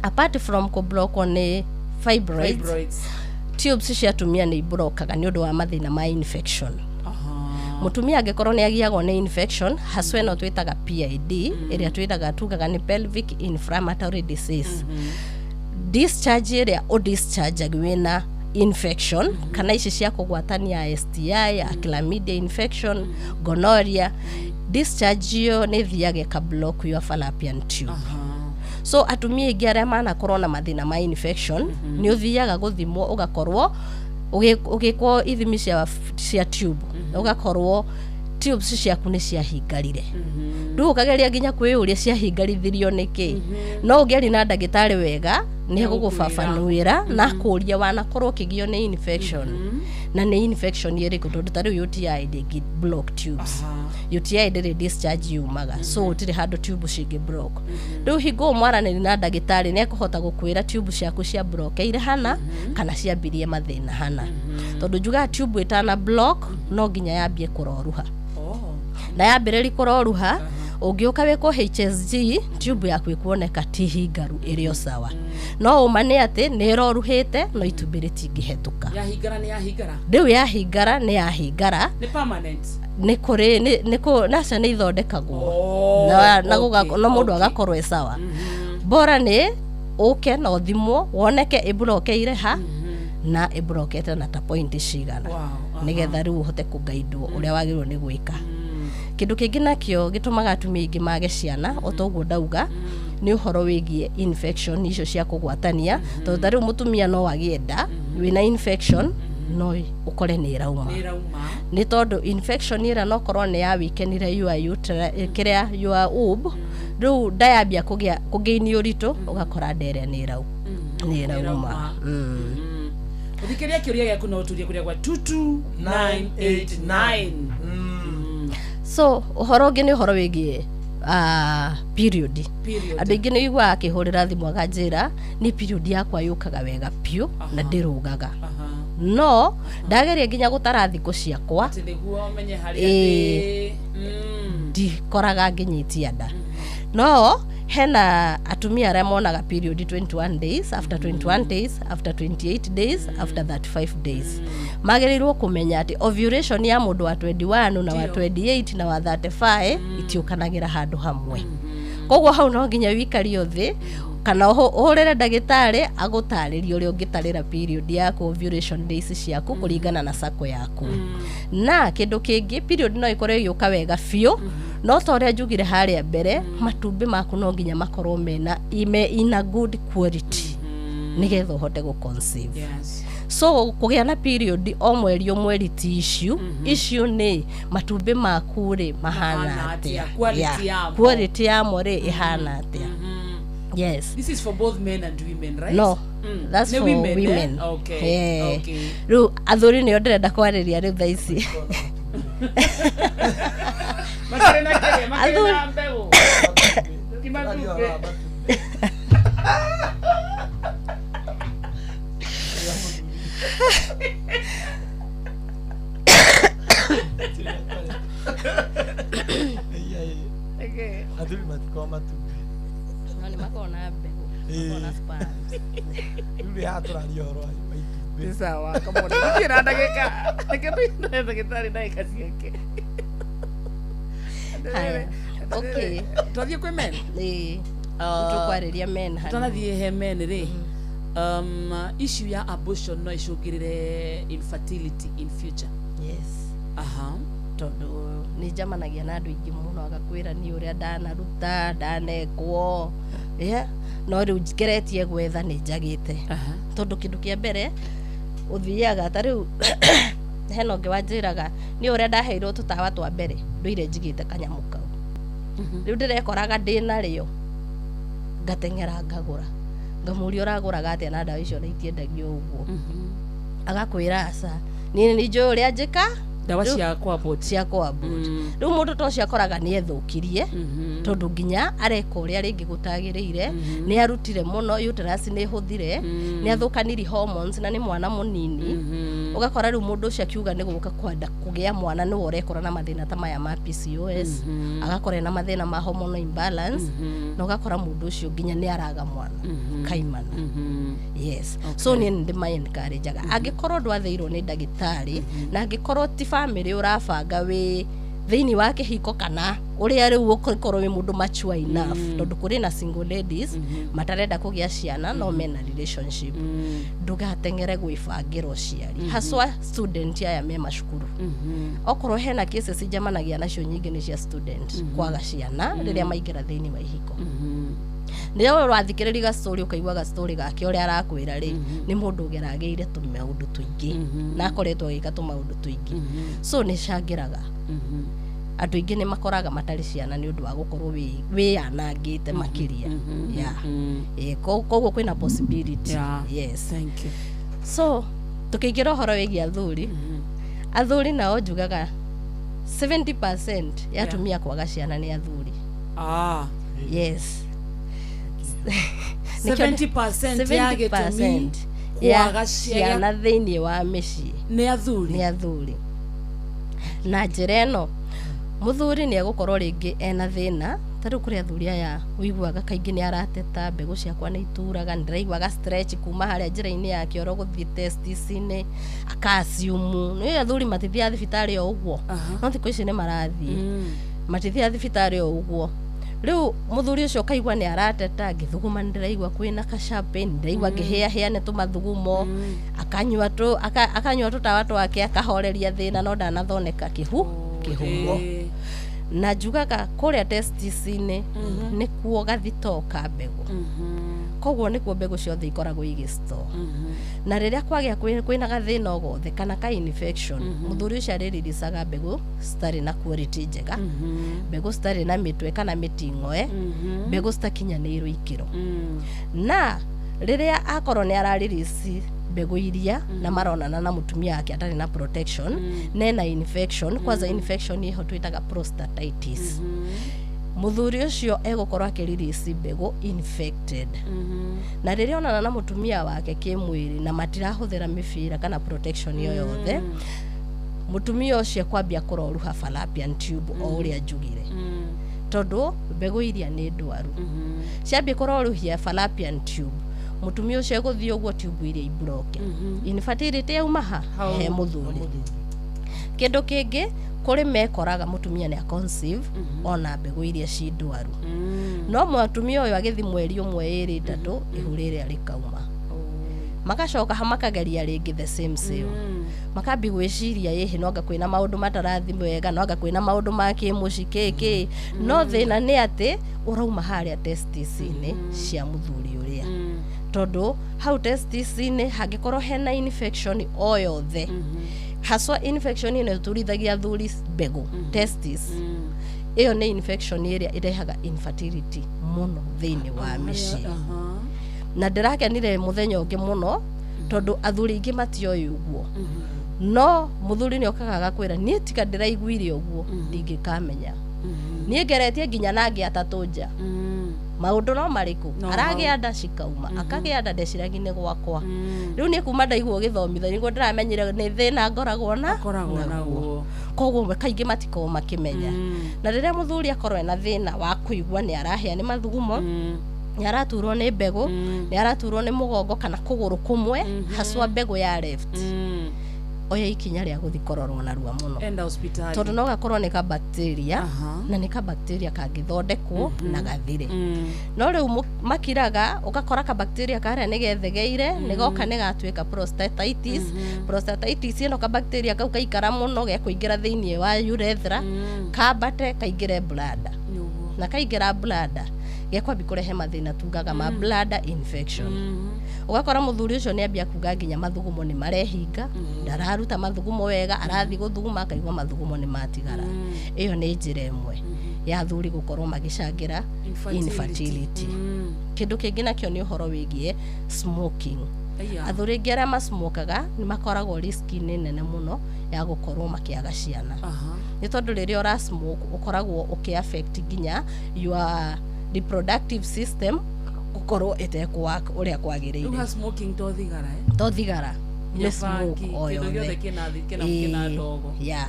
Apart from kũblockwo nĩ fibroids, Fibroids. tubes cia atumia nĩ iblokaga nĩ ũndũ wa mathĩna ma infection. Mũtumia angĩkorwo nĩ agiagwo nĩ infection haswa ĩno twĩtaga PID, ĩrĩa twĩtaga tugaga nĩ pelvic inflammatory disease, discharge ĩrĩa ũdischarge wĩna infection kana ici cia kũgwatania, STI ya chlamydia infection, gonorrhea, discharge ĩyo nĩ ĩthiaga ĩka block your fallopian tube. So atumia aingĩ arĩa manakorwo na mathĩna ma infection, nĩ ũthiaga gũthimwo, ũgakorwo ũgĩkwo ithimi cia tube, ũgakorwo tubes ciaku nĩ ciahingarire. Rĩu ũkageria nginya kwĩyũria ciahingarithirio nĩkĩ, no ũngĩaria na ndagĩtarĩ wega, nĩ egũgũbabanuĩra na akũrie wanakorwo ũkĩgio nĩ infection na nĩ infection ĩrĩkũ, tondũ ta rĩu UTI ndĩngĩ block tubes. UTI ndĩrĩ discharge yumaga, so gũtirĩ handũ tube cingĩ block. Rĩu hingo mwaranĩri na ndagĩtarĩ, nĩ ekũhota gũkwĩra tube ciaku cia blockeire hana kana ciambirie mathĩna hana, tondũ njugaga tube ĩtana block no nginya yambie kũroruha, na yambĩrĩri kũroruha, ũngĩũka wĩkwo HSG, tube yaku ĩkuoneka ti hingaru, ĩrĩ o sawa, no ũma nĩ atĩ nĩ ĩroruhĩte no itumbĩ rĩtingĩhetũka. Yahingara nĩ yahingara. Rĩu yahingara nĩ yahingara. Nĩ permanent? Nĩ kũrĩ nĩ kũ nacio nĩ ithondekagwo na na mũndũ agakorwo e sawa. Bora nĩ ũke na ũthimwo woneke ĩblokeire ha na ĩblokete na ta point cigana, nĩgetha rĩu ũhote kũgaidwo ũrĩa wagĩrĩirwo nĩ gwĩka. Kĩndũ kĩngĩ nakĩo gĩtũmaga atumia aingĩ mage ciana, o ta ũguo ndauga, nĩ ũhoro wĩgiĩ infection icio cia kũgwatania, tondũ ta rĩu mũtumia no agĩe nda wĩna infection, no ũkore nĩ ĩrauma. Nĩ ĩrauma. Nĩ tondũ infection ĩrĩa no korwo nĩ ya weakenire your uterus, kĩrĩa your womb. Rĩu nda yambia kũgĩa kũgĩini ũritũ, ũgakora nda ĩrĩa nĩ ĩrauma. Ũthikĩria kĩũria gĩaku no ũturie kũrĩa gwa 22989. So ũhoro ũngĩ nĩ ũhoro wĩgiĩ period. Period. Andũ aingĩ nĩ iguaga akĩhũrĩra thimũ akanjĩra, nĩ period yakwa yũkaga wega biũ na ndĩrũgaga, no ndageria nginya gũtara thikũ ciakwa atĩ nĩguo ũmenye harĩa Ĩĩ. ndĩ. Ndikoraga ngĩnyitia nda. No hena atumia arĩa monaga period 21 days, after 21 days, after 28 days, after 35 days. Magĩrĩirwo kũmenya atĩ ovulation ya mũndũ wa 21 na wa 28 na wa 35 itiũkanagĩra handũ hamwe. Koguo hau no nginya wikario thĩ kana ũhũrĩre ndagĩtarĩ agũtarĩrie ũrĩa ũngĩtarĩra period yaku, ovulation days ciaku, kũringana na cycle yaku. Na kĩndũ kĩngĩ, period no ĩkorwo ĩgĩũka wega biũ, no ta ũrĩa njugire harĩa mbere, matumbĩ maku no nginya makorwo mena ime in a good quality nĩgetha ũhote gũ conceive. So kũgĩa na period o mweri o mweri ti issue. Issue nĩ matumbĩ maku rĩ mahana Mahana atĩa. atĩa, quality yamo. Quality yamo rĩ ĩhana atĩa, yes. This is for both men and women, right? No, that's Nĩ for women, eh? women. Okay. Eh. Okay. Rĩu athuri nĩo ndĩrenda kwarĩria rĩu thaa ici. Makĩrĩ na kĩrĩa, makĩrĩ na mbegũ. Ti matumbĩ. Okay. Athuri matikoragwo matumbĩ. No nĩ makoragwo na mbegũ, makoragwo na sperms. Rĩu rĩ haha tũraria ũhoro wa itumbĩ. Nĩ sawa, come on. Gũtirĩ na ndagĩka. Reke tũine ndagĩtarĩ ndagĩka ciake. Haya. Okay. Twathiĩ kwĩ men? Ĩĩ. Tũkwarĩria men hanini. Tũtanathiĩ he men rĩ, issue ya abortion no ĩcũngĩrĩre infertility in future? Yes. Aha. Tondũ nĩ njamanagia na andũ aingĩ mũno, agakwĩra niĩ ũrĩa ndanaruta ndanekwo, yeah. No rĩu ngeretie gwetha nĩ njagĩte, tondũ kĩndũ kĩa mbere ũthiaga ta rĩu hena ũngĩ wanjĩraga, nĩ ũrĩa ndaheirwo tũtawa twa mbere, ndũire njigĩte kanyamũ kau, rĩu ndĩrekoraga ndĩ narĩo, ngateng'era ngagũra. Ngamũria, ũragũraga atĩa na ndawa icio na itiendagio ũguo? Agakwĩra, aca, niĩ nĩ njũĩ ũrĩa njĩka. Ndawa cia kwabot. Cia kwabot. Rĩu mũndũ ta ũcio akoraga nĩ ethũkirie, tondũ nginya areka ũrĩa rĩngĩ gũtagĩrĩire, nĩ arutire mũno, uterus nĩ ĩhũthire, nĩ athũkanirie hormones, na nĩ mwana mũnini. Ũgakora rĩu mũndũ ũcio akiuga nĩ gũka kwenda kũgĩa mwana, nĩwe ũrekora na mathĩna ta maya ma PCOS, agakora ena mathĩna ma hormonal imbalance, na ũgakora mũndũ ũcio nginya nĩ araga mwana kaimana. Yes, so niĩ nĩ ndĩma encourageaga, angĩkorwo ndwathĩirwo nĩ ndagĩtarĩ na angĩkorwo ti bamĩrĩ ũrabanga wĩ thĩinĩ wa kĩhiko, kana ũrĩa rĩu ũkorwo wĩ mũndũ mature enough, tondũ kũrĩ na single ladies matarenda kũgĩa ciana no mena relationship, ndũgateng'ere gwĩbangĩra ũciari, haswa student aya me macukuru. Okorwo hena cases njamanagia nacio nyingĩ nĩ cia student kwaga ciana rĩrĩa maingĩra thĩinĩ wa ihiko. Rĩrĩa ũrathikĩrĩria gastori ũkaigua gastori gake ũrĩa arakwĩra rĩ, nĩ mũndũ ũgeragĩire tũmaũndũ tũingĩ na akoretwo agĩka tũmaũndũ tũingĩ. So nĩ cangĩraga andũ aingĩ nĩ makoraga matarĩ ciana nĩ ũndũ wa gũkorwo wĩyanangĩte makĩria. Yeah. Koguo kwĩna possibility. Yes. Thank you. So tũkĩingĩra ũhoro wĩgiĩ athuri, athuri nao njugaga 70% ya atumia kwaga ciana nĩ athuri. Yes. 70% ya gĩtũmi 70% ya kwaga ciana thĩinĩ wa mĩciĩ nĩ athuri. Nĩ athuri. Na njĩra ĩno, mũthuri nĩ egũkorwo rĩngĩ ena thĩna. Ta rĩu kũrĩ athuri aya ũiguaga kaingĩ nĩ arateta, mbegũ ciakwa nĩ ituraga, nĩ ndĩraiguaga stretch kuma harĩa njĩra-inĩ ya kĩoro gũthiĩ testis-inĩ, akasiumu. Nĩ athuri matithiaga thibitarĩ o ũguo, no thikũ ici nĩ marathiĩ, matithiaga thibitarĩ o ũguo. Rĩu mũthuri ũcio ũkaigua nĩ arateta, ngĩthuguma nĩ ndĩraigua kwĩna ka pain, ndĩraigua ngĩhĩahĩa nĩ tũmathugumo, akanyua tũ akanyua tũtawa twake akahoreria thĩna, no ndanathondeka kĩhumo. Na njugaga kũrĩa testis-inĩ nĩkuo gathitoo ka mbegũ, koguo nĩkuo mbegũ ciothe ikoragwo igĩstore. Na rĩrĩa kwagĩa kwĩna gathĩna o gothe kana ka infection, mũthuri ũcio arĩriricaga mbegũ citarĩ na quality njega, mbegũ citarĩ na mĩtwe kana mĩting'oe, mbegũ citakinyanĩirwo ikĩro. Na rĩrĩa akorwo nĩ araririci mbegũ iria na maronana na mũtumia wake atarĩ na protection, nena infection, kwanza infection ĩho twĩtaga prostatitis, mũthuri ũcio egũkorwo akĩririci mbegũ infected. Na rĩrĩa onana na mũtumia wake kĩmwĩrĩ na matirahũthĩra mĩbira kana protection yo yothe, mũtumia ũcio ekwambia kũroruha fallopian tube o ũrĩa njugire, tondũ mbegũ iria nĩ ndwaru. Ciambia kũroruhia fallopian tube, mũtumia ũcio egũthiĩ ũguo tube iria ibloke. Infertility yauma ha? Hau. He mũthuri. Kĩndũ kĩngĩ, kũrĩ mekoraga mũtumia nĩ aconceive ona mbegũ iria ci ndwaru, no mũtumia ũyũ agĩthi mweri ũmwe, ĩrĩ, ĩtatũ, ihu rĩrĩa rĩkauma. Magacoka ha makageria rĩngĩ the same same, makambi gwĩciria ĩhĩ no anga kwĩna maũndũ matarathi wega, no anga kwĩna maũndũ ma kĩmũci kĩ, no thĩna nĩ atĩ ũrauma harĩa testis-inĩ cia mũthuri ũrĩa, tondũ hau testis-inĩ hangĩkorwo hena infection o yothe, haswa infection ĩno ĩturithagia athuri mbegũ testis, ĩyo nĩ infection ĩrĩa ĩrehaga infertility mũno thĩinĩ wa mĩciĩ. Na ndĩrakenire mũthenya ũngĩ mũno, tondũ athuri aingĩ matioĩ ũguo, no mũthuri nĩ okaga agakwĩra, niĩ tiga ndĩraiguire ũguo ndingĩkamenya, niĩ ngeretie nginya na angĩ atatũ nja, maũndũ no marĩkũ? No Aragĩa nda cikauma, akagĩa nda, ndeciragia nĩ gwakwa. Rĩu niĩ kuma ndaigua ũgĩthomithia nĩguo ndĩramenyire nĩ thĩna ngoragwo na Akoragwo naguo. Koguo kaingĩ matikoragwo makĩmenya. Na rĩrĩa mũthuri akorwo ena thĩna wa kũigua nĩ arahĩa nĩ mathugumo, nĩ araturwo nĩ mbegũ, nĩ araturwo nĩ mũgongo kana kũgũrũ kũmwe, haswa mbegũ ya left, oya ikinya rĩa gũthiĩ kũrorwo narua mũno. Enda hospitali. Tondũ no gakorwo nĩ ka bacteria, na nĩ ka bacteria kangĩthondekwo na gathire. No rĩu makiraga, ũgakora ka bacteria karĩa nĩ gethegeire, nĩ goka nĩ gatuĩka prostatitis. Prostatitis ĩno, ka bacteria kau kaikara mũno gekũingĩra thĩinĩ wa urethra, kambate kaingĩre bladder, na kaingĩra bladder gekwambi kũrehe mathĩna tugaga ma bladder infection. Ũgakora mũthuri ũcio nĩ ambia kuga nginya mathugumo nĩ marehinga, ndararuta mathugumo wega, arathiĩ gũthuguma akaigua mathugumo nĩ matigara. Ĩyo nĩ njĩra ĩmwe ya athuri gũkorwo magĩcangĩra Infertility. infertility. Kĩndũ kĩngĩ nakĩo nĩ ũhoro wĩgiĩ smoking. Aya. Athuri aingĩ arĩa masmokaga nĩ makoragwo risk-inĩ nene mũno ya gũkorwo makĩaga ciana, nĩ tondũ rĩrĩa ũra smoke ũkoragwo ũkĩ affect nginya your reproductive system gũkorwo ĩtekũ ũrĩa Rĩu kwagĩrĩire. Ha smoking to thigara, eh? To thigara, Nginya nĩ smoke bangi, o kĩndũ gĩothe yothe. kĩna ndogo. Ya,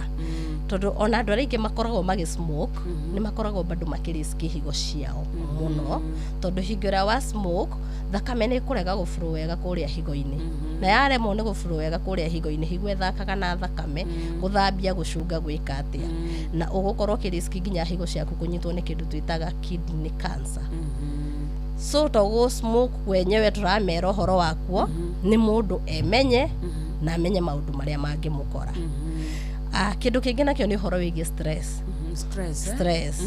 tondũ ona andũ arĩa aingĩ makoragwo magĩ smoke nĩ makoragwo bado makĩriski higo ciao mũno, tondũ hingo ĩrĩa wa smoke thakame nĩ ĩkũrega gũburo wega kũrĩa higo-inĩ, na yaremwo nĩ gũburo wega kũrĩa higo-inĩ, higo ĩthakaga na thakame gũthambia, gũcunga, gwĩka atĩa, na ũgũkorwo ũkĩriski nginya higo ciaku kũnyitwo nĩ kĩndũ twĩtaga kidney cancer. So to gũ smoke wenyewe tũramera ũhoro wakuo nĩ mũndũ emenye na amenye maũndũ marĩa mangĩmũkora. Ah, kĩndũ kĩngĩ nakĩo nĩ ũhoro wĩgiĩ stress. Stress, eh? Stress.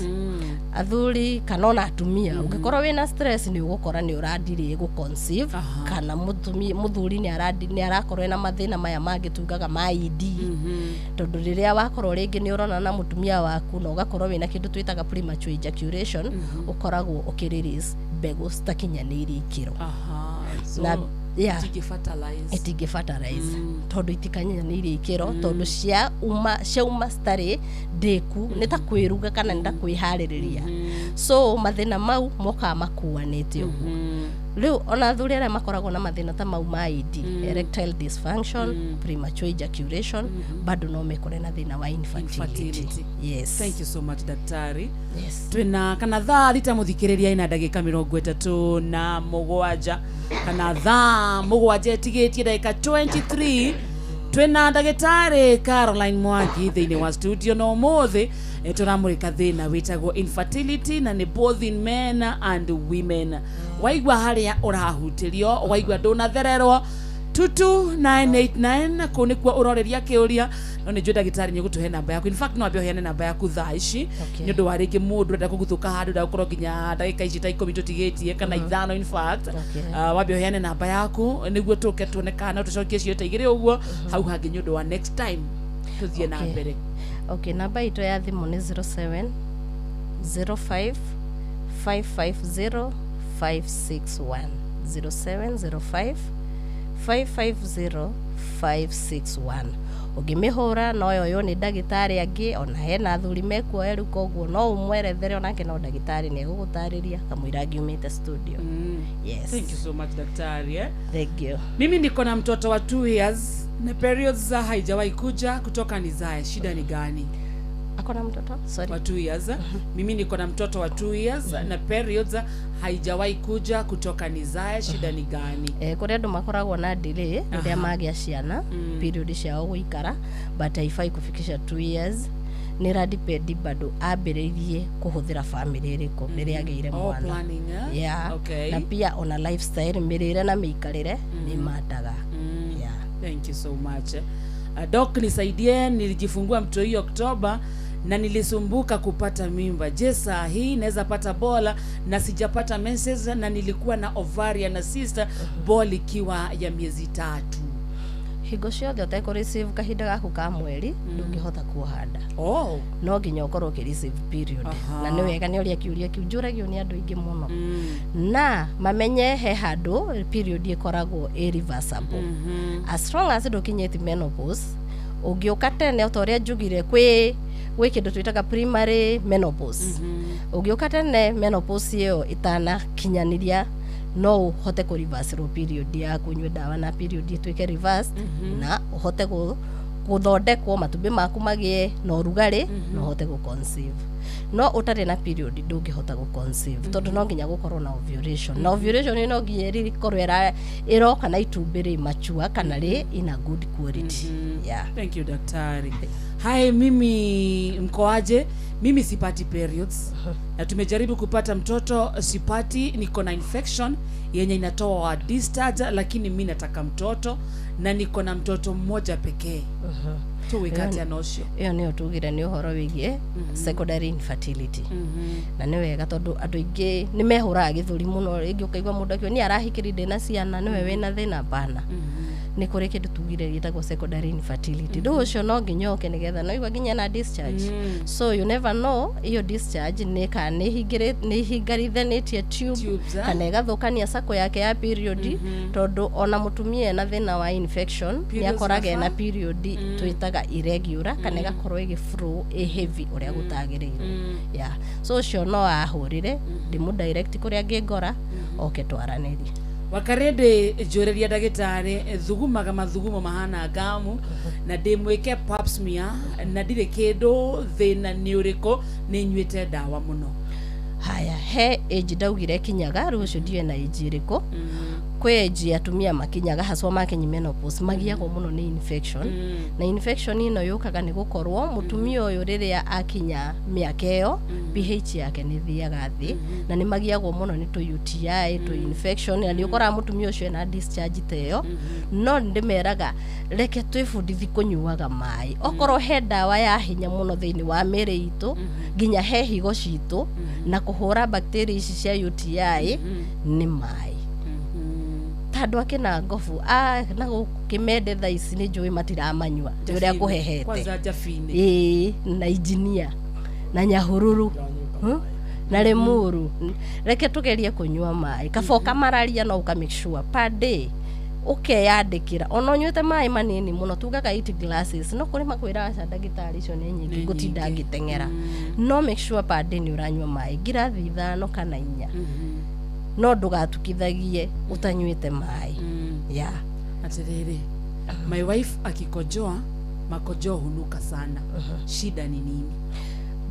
Athuri kana ona atumia, ũngĩkorwo wĩna stress nĩ ũgũkora nĩ ũrandirĩ gũ conceive, kana mũthuri nĩ arakorwo ena mathĩna maya mangĩ tugaga ma ED, tondũ rĩrĩa wakorwo rĩngĩ nĩ ũrona na mũtumia waku na ũgakorwo wĩna kĩndũ twĩtaga premature ejaculation, ũkoragwo ũkĩ release mbegũ citakinyanĩirie ikĩro. Aha. So, Na yeah, itingĩ fertilize. Itingĩ fertilize tondũ itikinyanĩirie ikĩro, tondũ ciauma citarĩ ndĩku, nĩ ta kwĩruga kana nĩ ta kwĩharĩrĩria. So mathĩna mau mokaga makuanĩte ũguo. Rĩu ona athuri arĩa makoragwo na mathĩna ta mau ma ED, erectile dysfunction, premature ejaculation, bado no mekore na thĩna wa infertility. Infertility. Yes. Thank you so much, daktari. Yes. Twina kana thaa 6, mũthikĩrĩria, ina ndagĩka 37, kana thaa 7 ĩtigĩtie ndagĩka 23. Twina ndagĩtarĩ Caroline Mwangi thĩinĩ wa studio, na ũmũthĩ tũramũrĩka thĩna wĩtagwo infertility, na nĩ both in men and women. Waigua harĩa ũrahutĩrio, waigua ndũnathererwo, 22989 kũu nĩkuo ũroreria kĩũria. No nĩ njũĩ ndagĩtarĩ nĩ ũgũtũhe namba yaku. In fact, no ambe ũheane namba yaku thaa ici, nĩ ũndũ wa rĩngĩ mũndũ ũrenda kũguthũka handũ, ndagũkorwo nginya ndagĩka ici ta 10 tũtigĩtie kana 5 in fact. Wambe ũheane namba yaku nĩguo tũke tuone kana no tũcokie cio ta 2 ũguo hau hangĩ, nĩ ũndũ wa next time tũthiĩ na mbere. Okay, namba itũ ya thimũ nĩ 07 05 550 561, 0705 550 561. Ũngĩmĩhũra no yoywo nĩ ndagĩtarĩ angĩ, ona hena athuri mekuoya rĩu, koguo no ũmwerethere onake, no ndagĩtarĩ nĩ egũgũtarĩria kamũira ngiumĩte studio. Yes. Thank you so much, daktari, eh? Thank you. Mimi niko na mtoto wa 2 years na periods za haijawahi kuja kutoka nizae, shida ni gani? Akona mtoto, sorry? Wa 2 years. Mimi niko na mtoto wa 2 years na periods haijawahi kuja kutoka nizae, shida ni gani? Eh, kũrĩ andũ makoragwo na delay rĩrĩa magĩa ciana, period ciao gũikara, but haifai kufikisha 2 years. Nĩ radipend bado ambĩrĩirie kũhũthĩra family ĩrĩkũ rĩrĩa agĩire Oh, mwana. planning, eh? Yeah. Na pia ona lifestyle, mĩrĩre na mĩikarĩre nĩ mataga. Yeah. Thank you so much. Doc, nisaidie, nilijifungua mtoi Oktoba na nilisumbuka kupata mimba. Je, saa hii naweza pata ball na sijapata menses na nilikuwa na ovarian cyst, ball ikiwa ya miezi 3? Hingo ciothe ũtekũ receive kahinda gaku ka mweri, ndũngĩhota kuoha nda. No nginya ũkorwo ũkĩ receive period. Na nĩ wega nĩ ũrĩa kĩũria kĩu njũragio nĩ andũ aingĩ mũno, na mamenye he handũ period ĩkoragwo ĩ reversible, as long as ndũkinyĩtie menopause. Ũngĩũka tene, ta ũrĩa njugire, gwĩ kĩndũ twĩtaga primary menopause, ũngĩũka tene menopause ĩyo ĩtanakinyanĩria, no ũhote kũ reverse period yaku, ũnyue ndawa na period ĩtuĩke reversed, na ũhote gũthondekwo matumbĩ maku magĩe na ũrugarĩ na ũhote gũ conceive. No ũtarĩ na period ndũngĩhota gũ conceive, tondũ no nginya gũkorwo na ovulation, na ovulation no nginya ĩkorwo ĩroka na itumbĩ rĩ mature kana rĩ in a good quality. Yeah. Thank you, daktari. Hai, mimi mkoaje? Mimi sipati periods na tumejaribu kupata mtoto, sipati. Niko na infection yenye inatoa discharge, lakini mi nataka mtoto na niko na mtoto mmoja pekee. Tuwikate nocio? Ĩyo nĩyo tugire nĩ ũhoro wĩgiĩ secondary infertility. Na nĩ wega, tondũ andũ aingĩ nĩ mehũraga gĩthũri mũno. Rĩngĩ ũkaigua mũndũ akiuga, niĩ arahikĩri ndĩna ciana, nĩwe wĩna thĩna bana. Nĩ kũrĩ kĩndũ tugire gĩtagwo secondary infertility. Rĩu ũcio no nginya oke nĩgetha no igua nginya na discharge. So you never know, iyo discharge nĩ kana nĩ ihingarithanĩtie tube, Tubes, eh? kana ĩgathũkania cycle yake ya period, tondũ ona mũtumia ena thĩna wa infection nĩ Periods akoraga ena zinafaa? period twĩtaga irregular, kana ĩgakorwo ĩgĩ flow ĩ heavy ũrĩa gũtagĩrĩire. Yeah. So ũcio no ahũrĩre ndĩmũ direct kũrĩa angĩngora oke twaranĩrie. Wakarĩndĩ, njũrĩria ndagĩtarĩ, thugumaga mathugumo mahana ngamu na ndĩmwĩke pap smear na ndirĩ kĩndũ, thĩna nĩ ũrĩkũ? Nĩ nyuĩte ndawa mũno. Haya, he age ndaugire kinyaga. Rĩu ũcio ndiũĩ na age ĩrĩkũ. Kwĩ age atumia makinyaga, haswa makinyi menopause, magiagwo mũno nĩ infection. Na infection ĩno yũkaga nĩ gũkorwo mũtumia ũyũ rĩrĩa akinya mĩaka ĩyo, pH yake nĩ ĩthiaga thĩ, na nĩ magiagwo mũno nĩ tũ UTI, tũ infection, na nĩ ũkoraga mũtumia ũcio ena discharge ta ĩyo. No ndĩmeraga, reke twĩbundithi kũnyuaga maĩ. Okorwo he ndawa ya hinya mũno thĩinĩ wa mĩrĩ itũ, nginya he higo citũ na kũhũra bacteria ici cia UTI, nĩ maĩ. Ta andũ akĩna ngobu na gũkũ kĩmende thaa ici nĩ njũĩ matiramanyua nĩ ũrĩa kũhehete. Kwanza Njabini. Ĩĩ, na Injinia na Nyahururu, Na Limuru. Reke tugerie kunyua maĩ. Kaba ũkamararia, no ũka make sure per day ũkeyandĩkĩra ona ũnyuĩte maĩ manini mũno, tugaga 8 glasses, no kũrĩ makwĩra, "Aca ndagĩtarĩ, icio nĩ nyingĩ, Nĩ ngũtinda nyingĩ." ngĩteng'era. No make sure per day nĩ ũranyua maĩ ngirathi 5 kana 4, no ndũgatukithagie ũtanyuĩte maĩ ya. Atiriri, my wife akikojoa, makojoa hunuka sana. Shida ni nini?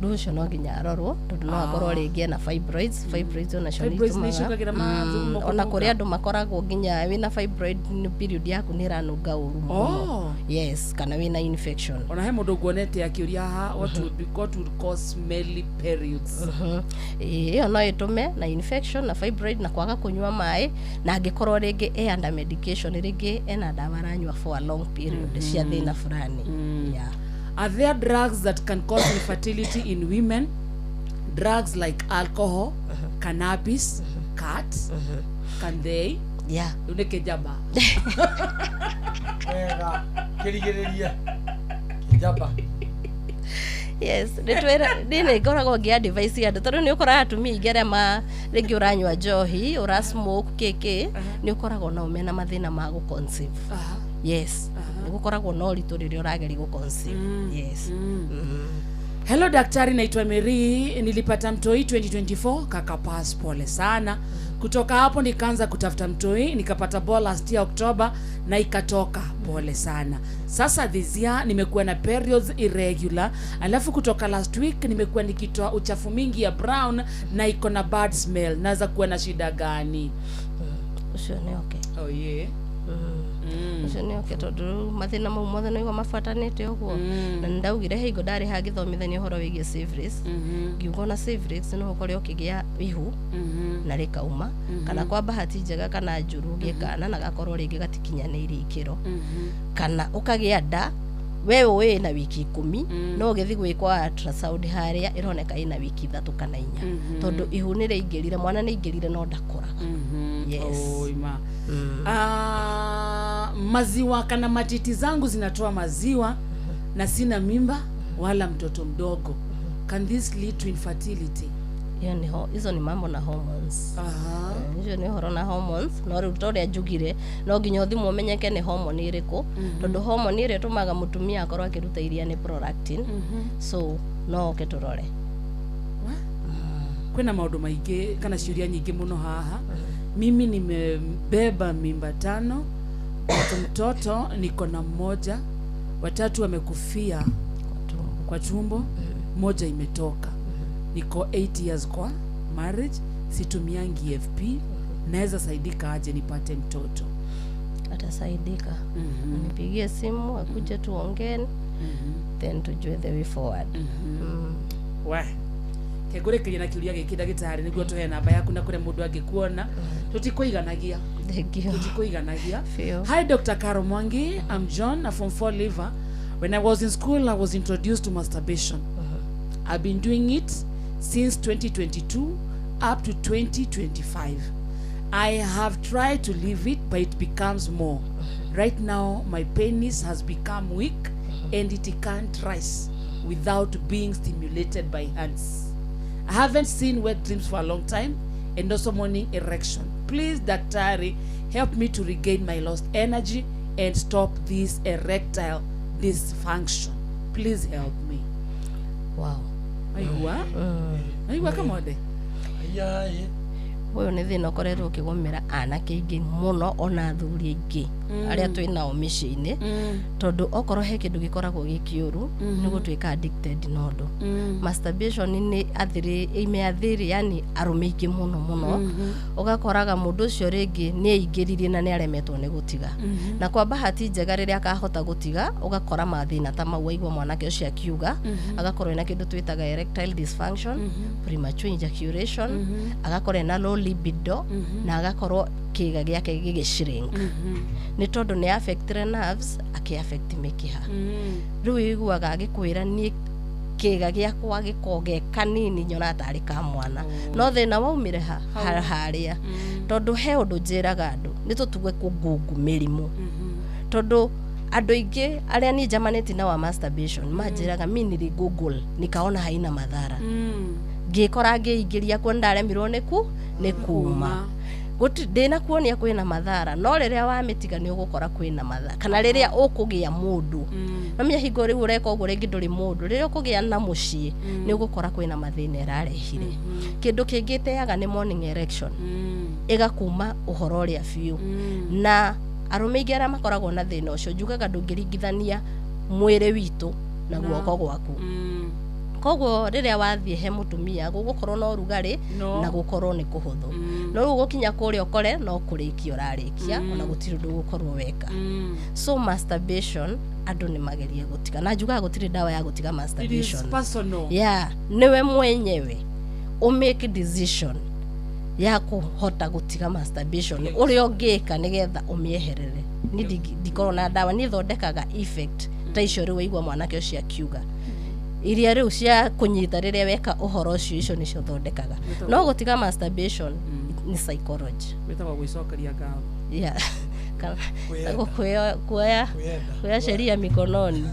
Ũndũ ũcio no nginya arorwo, tondũ no akorwo rĩngĩ ena fibroids. Fibroids onacio nĩ Fibroids nĩ itũmaga icũngagĩra mathugumo ona kũnunga. Kũrĩ andũ makoragwo nginya wĩna fibroid, nĩ period yaku nĩ ĩranunga ũru mũno. Oh. Yes, kana wĩna infection. Ona he mũndũ nguonete akĩũria haha, what would cause smelly periods? Ĩĩ, ĩyo no ĩtũme na infection na fibroid na kwaga kũnyua maĩ, na angĩkorwo rĩngĩ e under medication, rĩngĩ ena ndawa aranyua for a long period cia thĩna fulani, yeah. Are there drugs that can cause infertility in women? Drugs like alcohol, cannabis, cat, can they? Yeah. Rĩu nĩ kĩnjamba. Wega, kĩrigĩrĩrie kĩnjamba. Yes, nĩtwĩra niĩ nĩ ngoragwo ngĩ advice andũ, tondũ nĩ ũkoraga atumia aingĩ arĩa ma rĩngĩ ũranyua njohi, ũra smoke, kĩkĩ, nĩ ũkoragwo nao mena mathĩna ma gũ conceive. Yes, nĩ gũkoragwo na ũritũ rĩrĩa ũrageria gũ conceive, yes. Hello daktari, naitwa Mary. Nilipata mtoi 2024 kaka pass, pole sana. Kutoka hapo nikaanza kutafuta mtoi, nikapata ball last year October na ikatoka, pole sana. Sasa this year nimekuwa na periods irregular, alafu kutoka last week nimekuwa nikitoa uchafu mingi ya brown na iko na bad smell. Naweza kuwa na shida gani? Ũcio nĩ okay. Oh yeah. Ũcio nĩ okay, tondũ mathĩna mau mothe nĩguo mabuatanĩte ũguo. Na nĩ ndaugire he hingo ndarĩ hangĩthomithania ũhoro wĩgiĩ syphilis, ngiuga ona syphilis no ũkore ũkĩgĩa ihu na rĩkauma, kana kwa bahati njega kana njũru ũgĩe kana na gakorwo rĩngĩ gatikinyanĩirie ikĩro, kana ũkagĩa nda we ũĩ na wiki 10, no ũgĩthiĩ gwĩkwo ultrasound harĩa ĩroneka ĩna wiki 3 kana 4, tondũ ihu nĩ rĩaingĩrire, mwana nĩ aingĩrire no ndakũraga. Yes. Oima. Ah, maziwa kana matiti zangu zinatoa maziwa na sina mimba wala mtoto mdogo. Can this lead to infertility? Hiyo ni hizo ni mambo na hormones. Icio nĩ ũhoro na hormones, no rĩu ta ũrĩa njugire, no nginya ũthimwo ũmenyeke nĩ hormone ĩrĩkũ, tondũ hormone ĩrĩa ĩtũmaga mũtumia akorwo akĩruta iria nĩ prolactin. So no oke tũrore. Kwĩna maũndũ maingĩ kana ciũria nyingĩ mũno haha. Mimi nimebeba mimba tano, but mtoto niko na mmoja, watatu wamekufia kwa tumbo, moja imetoka. Niko 8 years kwa marriage, situmiangi FP. Naweza saidika aje nipate mtoto? Atasaidika. Anipigie simu, akuje tuongee, then tujue the way forward. We kengũrĩkĩria na kĩũria gĩkĩ, ndagĩtarĩ, nĩguo tũhe namba yaku na kũrĩa mũndũ angĩkuona. Tũtikũiganagia. Thank you. Tũtikũiganagia. Feel. Hi Dr. Caro Mwangi, I'm John, a Form 4 leaver. When I was in school, I was introduced to masturbation. I've been doing it since 2022 up to 2025. I have tried to leave it, but it becomes more. Right now, my penis has become weak and it can't rise without being stimulated by hands. I haven't seen wet dreams for a long time and also morning erection. Please, Daktari, help me to regain my lost energy and stop this erectile dysfunction. Please help me. Wow. Aigua? Aigua kamode? Ũyũ nĩ thĩna ũkoretwo ũkĩgũmĩra anake aingĩ mũno, ona athuri aingĩ. Arĩa twĩ nao mĩciĩ-inĩ, tondũ okorwo he kĩndũ gĩkoragwo gĩ kĩũru, nĩ gũtuĩka addicted na ũndũ. Masturbation nĩ athĩrĩ, imeathiri yani arũme aingĩ mũno mũno. Ũgakoraga mũndũ ũcio rĩngĩ nĩ aingĩririe na nĩ aremetwo nĩ gũtiga. Na kwa bahati njega, rĩrĩa akahota gũtiga, ũgakora mathĩna ta mau waigua mwanake ũcio akiuga, agakorwo ena kĩndũ twĩtaga erectile dysfunction, premature ejaculation, agakorwo ena low libido, na agakorwo kĩga gĩake gĩgĩ shrink, nĩ tondũ nĩ affectire nerves, akĩ affect mĩkiha. Rĩu iguaga agĩkwĩra, "Niĩ kĩga gĩakwa gĩko ge kanini, nyonaga tarĩ ka mwana." No thĩna waumire ha harĩa, tondũ he ũndũ njĩraga andũ, nĩ tũtuge kũngungu mĩrimũ, tondũ andũ aingĩ arĩa niĩ njamanĩtie na wa masturbation manjĩraga, "Mi nili google nikaona haina madhara, ngĩkora ngĩingĩria kuo ndaremirwo nĩ kuma." Ndĩna kuonia kwĩna madhara, no rĩrĩa wamĩtiga nĩ ũgũkora kwĩna madhara, kana rĩrĩa ũkũgĩa mũndũ, mamenya hingo rĩu ũreka ũguo rĩngĩ ndũrĩ mũndũ, rĩrĩa ũkũgĩa na mũciĩ nĩ ũgũkora kwĩna mathĩna ĩrarehire. Kĩndũ kĩngĩ ĩteaga nĩ morning erection, ĩgakuma ũhoro ũrĩa biũ. Na arũme aingĩ arĩa makoragwo na thĩna ũcio, njugaga ndũngĩringithania mwĩrĩ witũ na guoko gwaku. Koguo rĩrĩa wathiĩ he mũtumia, gũgũkorwo na ũrugarĩ na gũkorwo nĩ kũhũthũ, no rĩu gũkinya kũrĩa ũkore no kũrĩkia ũrarĩkia, ona gũtirĩ ũndũ ũgũkorwo weka. So masturbation andũ nĩ magerie gũtiga, na njugaga gũtirĩ ndawa ya gũtiga It is masturbation. Personal. Yeah, nĩwe mwenyewe ũmake decision ya kũhota gũtiga masturbation, ũrĩa ũngĩka nĩgetha ũmĩeherere. Niĩ ndikorwo na ndawa, niĩ thondekaga effect ta icio rĩu waigua mwanake ũcio akiuga, iria rĩu cia kũnyita rĩrĩa weka ũhoro ũcio, icio nĩcio thondekaga. No gũtiga masturbation nĩ psychology. Wĩtagwo gwĩcokeria ngatho. Yeah. Kuoya sheria mikononi.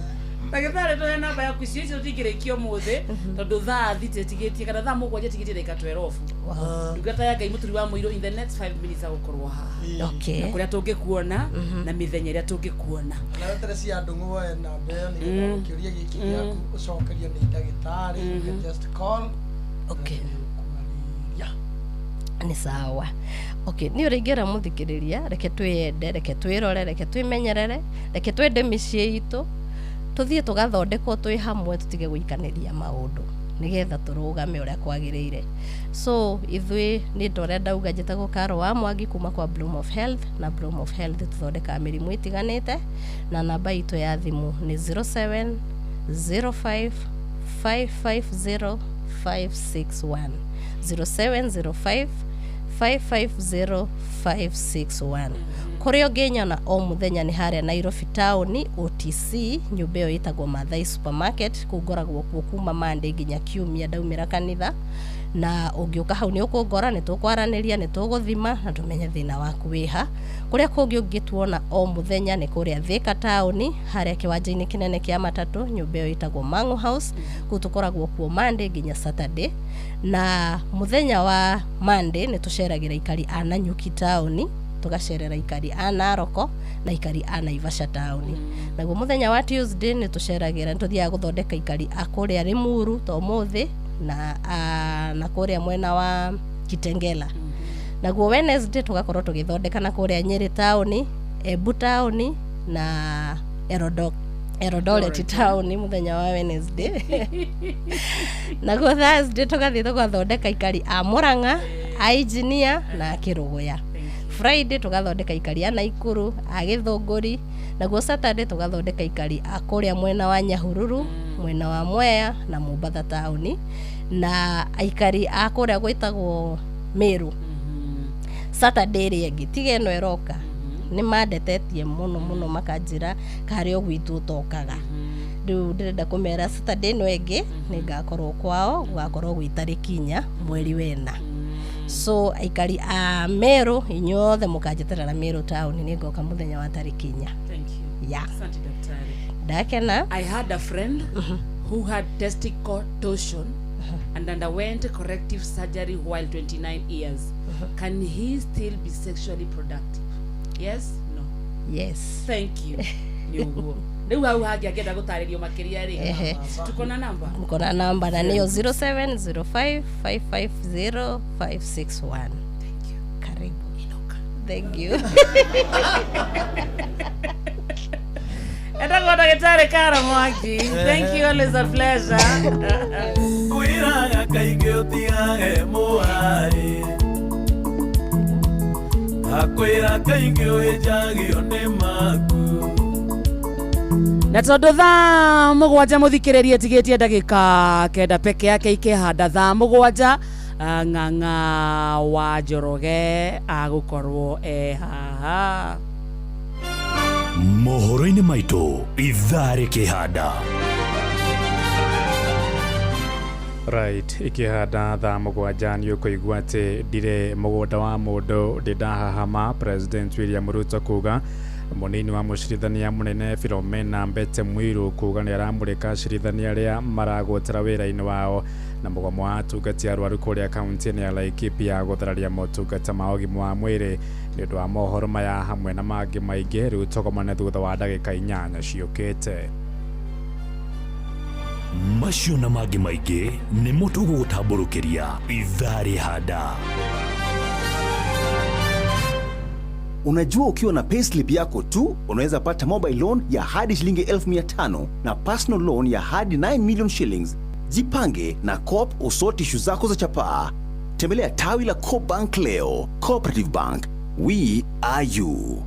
Ndagĩtarĩ, tũhe namba yaku. Icio tũtingĩrĩkia ũmũthĩ, tondũ thaa 6 ĩtigĩtie, kana thaa 7 ĩtigĩtie ndagĩka 12. Ndungata ya Ngai Mũturi wa Mũirũ in the next 5 minutes agũkorwo haha. Na kũrĩa tũngĩkuona na mĩthenya ĩrĩa tũngĩkuona. Na wetere cia andũ ng'oe namba ĩyo, nĩgetha kĩũria gĩkĩ gĩaku ũcokerio nĩ ndagĩtarĩ. You can just call. Nĩ sawa. Okay, niĩ ũrĩa ingĩra mũthikĩrĩria, reke twĩyende, reke twĩrore, reke twĩmenyerere, reke twende mĩciĩ itũ, tũthiĩ tũgathondekwo twĩ hamwe, tũtige gũikanĩria maũndũ, nĩgetha tũrũgame ũrĩa kwagĩrĩire. So ithuĩ nĩ ta ũrĩa ndauga, njĩtagwo Karo wa Mwangi kuma kwa Bloom of Health, na Bloom of Health tũthondekaga mĩrimũ ĩtiganĩte, na namba itũ ya thimũ nĩ 0705 550 561, 0705 550 561. Kũrĩa ũngĩnyona o mũthenya nĩ harĩa Nairobi taũni, OTC, nyũmba ĩyo ĩtagwo Mathai Supermarket. Kũu ngoragwo kuo kuma Monday nginya Kiumia ndaumĩra kanitha, na ũngĩũka hau nĩ ũkũngora, nĩ tũkwaranĩria, nĩ tũgũthima na tũmenye thĩna waku wĩha. Kũrĩa kũngĩ ũngĩtuona o mũthenya nĩ kũrĩa Thika taũni, harĩa kĩwanja-inĩ kĩnene kĩa matatũ, nyũmba ĩyo ĩtagwo Mango House. Kũu tũkoragwo kuo Monday nginya Saturday, na mũthenya wa Monday nĩ tũceragĩra ikari a Nanyuki taũni, tũgacerera ikari a Naroko na ikari a Naivasha taũni. Naguo mũthenya wa Tuesday nĩ tũceragĩra, nĩ tũthiaga gũthondeka ikari a kũrĩa Limuru ta ũmũthĩ, na kũrĩa mwena wa Kitengela. Naguo Wednesday tũgakorwo tũgĩthondeka na kũrĩa Nyĩrĩ taũni, Embu taũni na Eldoret taũni mũthenya wa Wednesday. Naguo Thursday tũgathiĩ tũgathondeka ikari a Murang'a, a Engineer na a Kĩrũgũya. Friday tũgathondeka ikari a Naikuru, a Gĩthũngũri. Naguo Saturday tũgathondeka ikari a kũrĩa mwena wa Nyahururu, mwena wa Mwea na Mombatha taũni, na aikari a kũrĩa gwĩtagwo Meru. Saturday ĩrĩa ĩngĩ tiga ĩno ĩroka, nĩ mandetetie mũno mũno, makanjĩra karĩ o gwitũ ũtokaga. Rĩu ndĩrenda kũmera Saturday ĩno ĩngĩ nĩ ngakorwo kwao, gũgakorwo gwĩ tarĩki 4 mweri wena. So aikari a Meru inyuothe mũkanjeterera Meru taũni, nĩ ngoka mũthenya wa tarĩki 4. Thank you. Yeah. Asante, daktari. Ndakena. I had a friend who had testicle torsion and underwent corrective surgery while 29 years. Can he still be sexually productive? Yes? No. Yes. Thank you. Nĩ ũguo. Rĩu hau hangĩ angĩenda gũtarĩrio makĩria rĩ, tuko na namba. Mko na namba, na niyo 0705 550 561. Karibu. Thank you. Etagwo ndagĩtarĩ Karo Mwangi. Thank you, always a pleasure. Kwĩraga kaingĩ ũtigage mũharĩ akwĩra kaingĩ wĩnjagio nĩ maku. Na tondå thaa 7 må tigä tie ndagä 9 peke yake ikĩhanda thaa 7, Ng'ang'a wa Njoroge agũkorwo e haha. Mohoro-inĩ maitũ ithaa rĩkĩhanda. Right, ikihanda thaa 7 nĩ ũkũigua atĩ ndirĩ mũgũnda wa mũndũ ndĩ ndahahama. President William Ruto kuga mũnini wa mũcirithania mũnene Philomena Mbete Mwiru kuga nĩ aramũrĩka acirithania arĩa maragũtara wĩra-inĩ wao, na mũgomo wa atungati arwaru kũrĩa kaunti-inĩ ya Laikipia gũthararia motungata ma ũgima wa mwĩrĩ. Nĩ ũndũ wa mohoro maya hamwe na mangĩ maingĩ, rĩu tũgomane thutha wa ndagĩka 8 ciũkĩte. Macio na mangĩ maingĩ nĩmo tũgũgũtambũrũkĩria ithaa rĩhanda. Unajua, ukiwa na payslip yako tu unaweza pata mobile loan ya hadi shilingi 500,000 na personal loan ya hadi 9 million shillings. Jipange na Coop usort issue zako za chapaa. Tembelea tawi la Coop Bank leo. Cooperative Bank, we are you.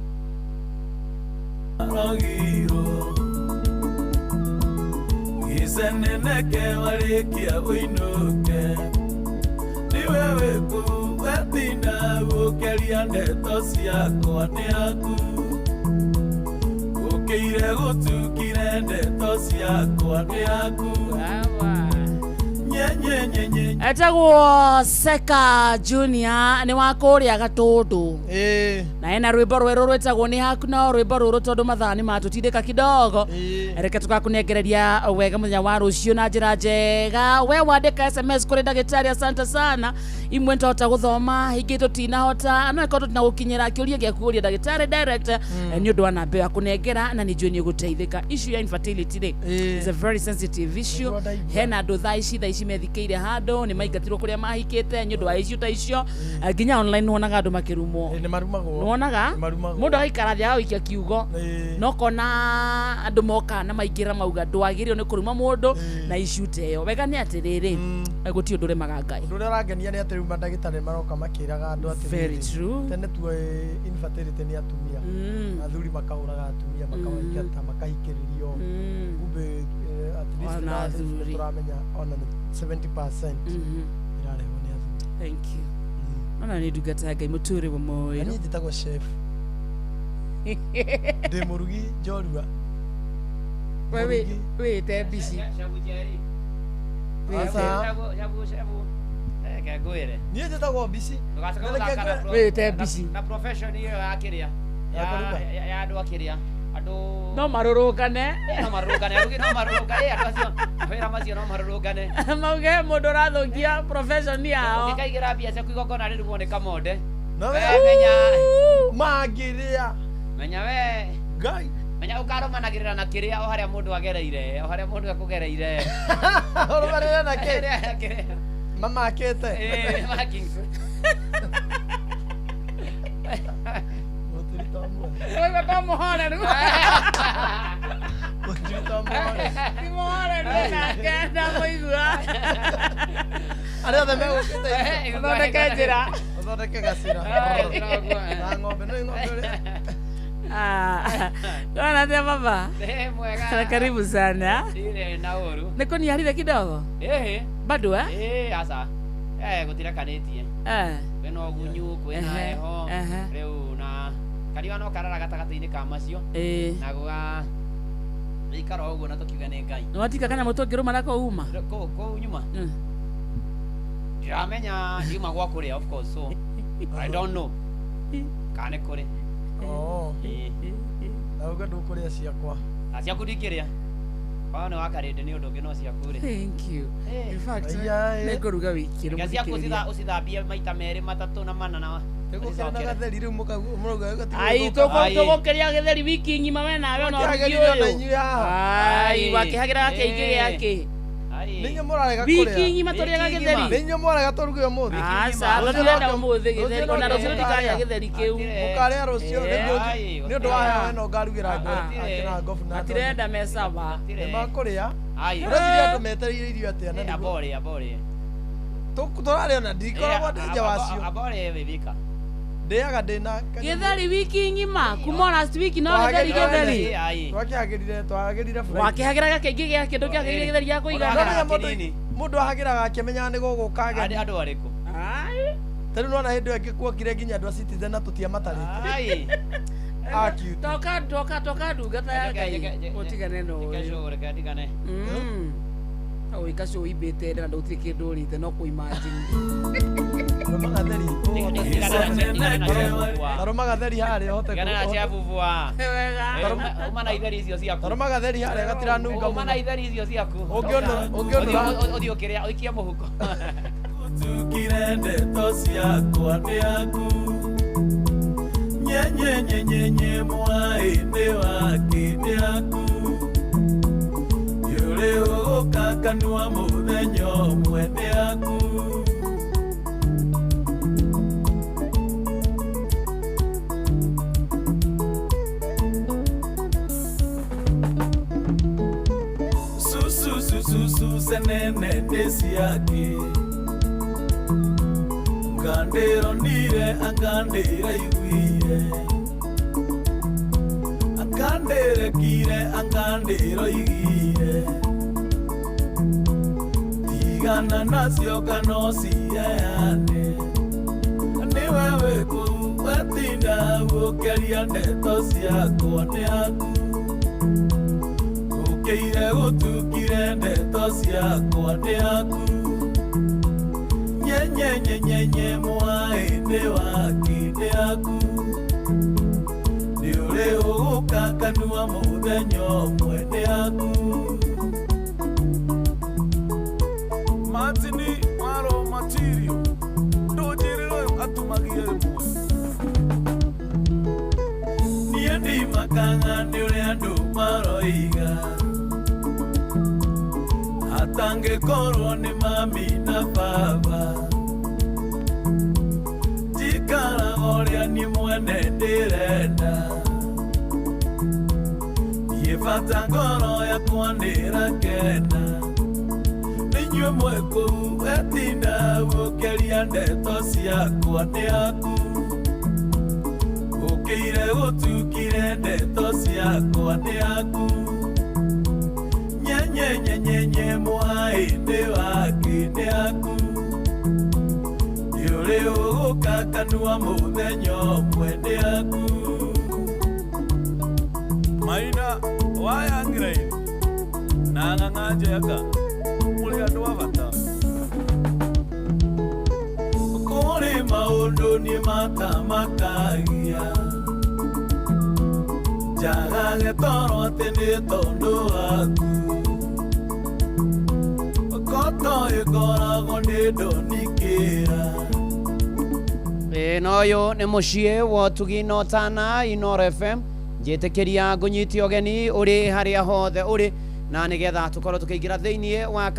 Rogiro iceneneke warĩkia ũinũke nĩ wewe kũ wetinda gũkĩria ndeto ciakwa nĩ aku ũkĩire gũtukire ndeto ciakwa nĩ aku nyenyenyenye. Etagwo Seka Junior nĩ wa kũrĩa Gatũndũ na ena rwĩmbo rwerũ rwĩtagwo nĩ haku, no rwĩmbo rũrũ tondũ mathaa nĩ matũtindĩka kidogo, reke tũgakũnengereria wega mũthenya wa rũciũ na njĩra njega. We wandĩka SMS kũrĩ ndagĩtarĩ, asante sana. Imwe nĩtwahota gũthoma, ingĩ tũtinahota, no ĩkorwo tũtinagũkinyĩra kĩũria gĩaku ũria ndagĩtarĩ direct, nĩ ũndũ wa namba ĩyo akũnengera na nĩ njũĩ nĩ ũgũteithĩka. Issue ya infertility rĩ is a very sensitive issue. Hena andũ thaa ici methikĩire handũ nĩ maingatirwo kũrĩa mahikĩte nĩ ũndũ wa issue ta icio. Nginya online nĩwonaga andũ makĩrumwo. Nĩ marumagwo. Nĩwonaga Nĩmarumagwo. mũndũ agaikara thĩ agagũikia kiugo no kona andũ moka na maingĩra mauga ndwagĩrĩirwo nĩ kũruma mũndũ na issue ta ĩyo. Wega nĩ atĩrĩrĩ, gũtirĩ ũndũ ũremaga Ngai. Ũndũ ũrĩa ũrangenia nĩ atĩ rĩu mandagĩtarĩ maroka makĩraga andũ atĩrĩrĩ, Very true. Tene tuoĩ infertility nĩ atumia, athuri makahũraga atumia makawaingata makahikĩrĩrio, kumbe at least Ona na athuri. tũramenya ona nĩ 70% ĩrarehwo nĩ athuri. Thank you. Nona nĩ ndungata ya Ngai mũtũrĩ wa Na moyo. niĩ njĩtagwo chef, ndĩ mũrugi njorua. We wĩte mbici. Aca. Reke ngwĩre. Niĩ njĩtagwo mbici. Ndũgacoke Na reke gũthaka na ngwĩre- Wĩte mbici. na profession ĩyo ya kĩrĩa Ya kũruga. ya andũ a kĩrĩa andũ No marũrũngane. No marũrũngane arugi no marũrũngane andũ acio mawĩra macio no marũrũngane mauge mũndũ ũrathũkia profession yao. Ũngĩkaigĩra mbia ciaku igongona rĩrugwo nĩ kamonde. No We we- menya mangĩrĩa menya we Ngai menya ũkarũmanagĩrĩra na kĩrĩa o harĩa mũndũ agereire o harĩa mũndũ ekũgereire. Ũrũmanĩrĩre na kĩ? Kĩrĩa. Mamakĩte. Ĩĩ, markings. Wewe to mũhoreru. Ti mũhoreru nake ndamũigua. Arĩa othe megũkĩte Ũthondeke njĩra. Ũthondeke gacĩra. Na ng'ombe no ng'ombe ũrĩa. Bwana atia baba? Eh, mwega. Karibu sana. Ndirĩ na ũru. Nĩ kũniarire kidogo? Ĩhĩ. Bado eh? Ĩĩ, aca. Gũtirekanĩtie. Kwĩna ũgunyu, kwĩna heho. Rĩu na kariũa no karara gatagatĩ-inĩ ka macio. Na gũga gũikara o ũguo na tũkiuge nĩ Ngai. Nĩ watika kanyamũ tũngĩrũma nako uma? Kũu nyuma? Ndiramenya ndiuma gwa kũrĩa of course, so I don't know kana nĩ kũrĩ. Oh. Na uga ndũkũrĩa ciakwa. Na ciaku ndingĩrĩa. Wao nĩ wakarĩndĩ nĩ ũndũ ũngĩ no ciaku rĩ. Thank you. In fact, Aya, nĩ ngũruga wiki ĩno Reke ciaku mũthikĩrĩria. ũcithambie maita merĩ matatũ na mana na Tũgũkĩra na gatheri rĩu mũrauga Ai, tũgũkĩria gĩtheri wiki ng'ima we nawe ona ũrugi Mũkĩhagĩrire ona ũyũ. inyuĩ haha. Ai, wakĩhagĩra gakĩ ingĩ gĩakĩ. Ai. Nĩ inyuĩ mũrarega Wiki kũrĩa. ng'ima tũrĩaga Wiki gĩtheri. ng'ima. Nĩ inyuĩ mũrarega tũruge ũmũthĩ. Aca, Rũciũ tũtirenda no- ũmũthĩ gĩtheri, rũciũ no ona rũciũ nginya tũtikarĩa mũkarĩa. gĩtheri kĩu. Mũkarĩa rũciũ Eh. nĩ ũndũ wa heho ĩno ngarugĩra Ah, akina ngobu na Matirenda me sawa. Nĩ makũrĩa. Ai. Ũreciria andũ metereire irio atĩa na nĩguo- Abore, abore. Tũrarĩa na ndikoragwo ndĩ nja wacio. Abore wĩvika. Ndĩaga ndĩna Gĩtheri wiki ng'ima kuma last week no gĩtheri gĩtheri. Twakĩhagĩrire twahagĩrire Friday. Wakĩhagĩra gakĩingĩ gĩa kĩndũ kĩagĩrĩire gĩtheri gĩa kũigana. Nonginya mũndũ ahagĩraga akĩmenyaga nĩ gũgũka ageni. Andũ arĩkũ? Ta rĩu nĩwona hĩndĩ ĩyo ĩngĩ kuokire nginya andũ a Citizen na tũtiamatarĩte. Ai. Acute. Toka toka toka ndungata ya Ngai. Ũtigane na ũyũ. Kesho reke ndigane. Ũika cio ũimbĩte nda na ndũtirĩ kĩndũ ũrĩte no kũ imagine. Tarũma gatheri harĩa ũhote Tigana na cebubwa. Wega. Uma na itheri icio ciaku. Tarũma gatheri harĩa gatiranunga Uma na itheri icio ciaku. Ũngĩonora- ũngĩonora- Ũthiĩ ũkĩrĩa ũikie mũhuko. Tukire ndeto ciakwa nĩ aku nyenyenyenyenye mwaĩ nĩ wake nĩ aku yũrĩ ũgũka kanua mũthenya ũmwe nĩ aku. Susu susu susu senene nĩ ciake ngandĩronire angandĩraiguire angandĩrekire angandĩroigire tigana nacio kana ũciheane nĩwe wĩ kũu wetinda gũkĩaria ndeto ciakwa nĩ aku ũkĩire gũtukire ndeto ciakwa nĩ aku nyenyenyenyenye mwaĩ nĩ wake nĩ aku nĩ ũrĩ ũgũka kanua mũthenya ũmwe nĩ aku. Martini waro matirio ndũnjĩrĩre ũyũ atumagie rĩmwe. Niĩ ndimakaga nĩ ũrĩa andũ maroiga atangĩkorwo nĩ mami na baba njikaraga ũrĩa niĩ mwene ndĩrenda niĩ bata ngoro yakwa nĩrakena nĩinyuĩ mwĩ kũu wetinda gũkĩaria ndeto ciakwa nĩ aku ũkĩire gũtukire ndeto ciakwa nĩ aku nyenyenyenyenye mwaĩ nĩ wake nĩ aku nĩ ũrĩ ũgũka kanua mũthenya ũmwe nĩ aku. Maina wayangĩraini na ng'ang'a njeka mũrĩ andũ a bata. Kũrĩ maũndũ niĩ matamakagia njagage toro atĩ nĩ tondũ waku koto ĩkoragwo nĩ ndonikĩra. Ĩno ũyũ nĩ mũciĩ wa ũtugi na ũtana Inooro FM njĩtĩkĩria ngũnyite ũgeni ũrĩ harĩa hothe ũrĩ na nĩgetha tũkorwo tũkĩingĩra thĩiniĩ wa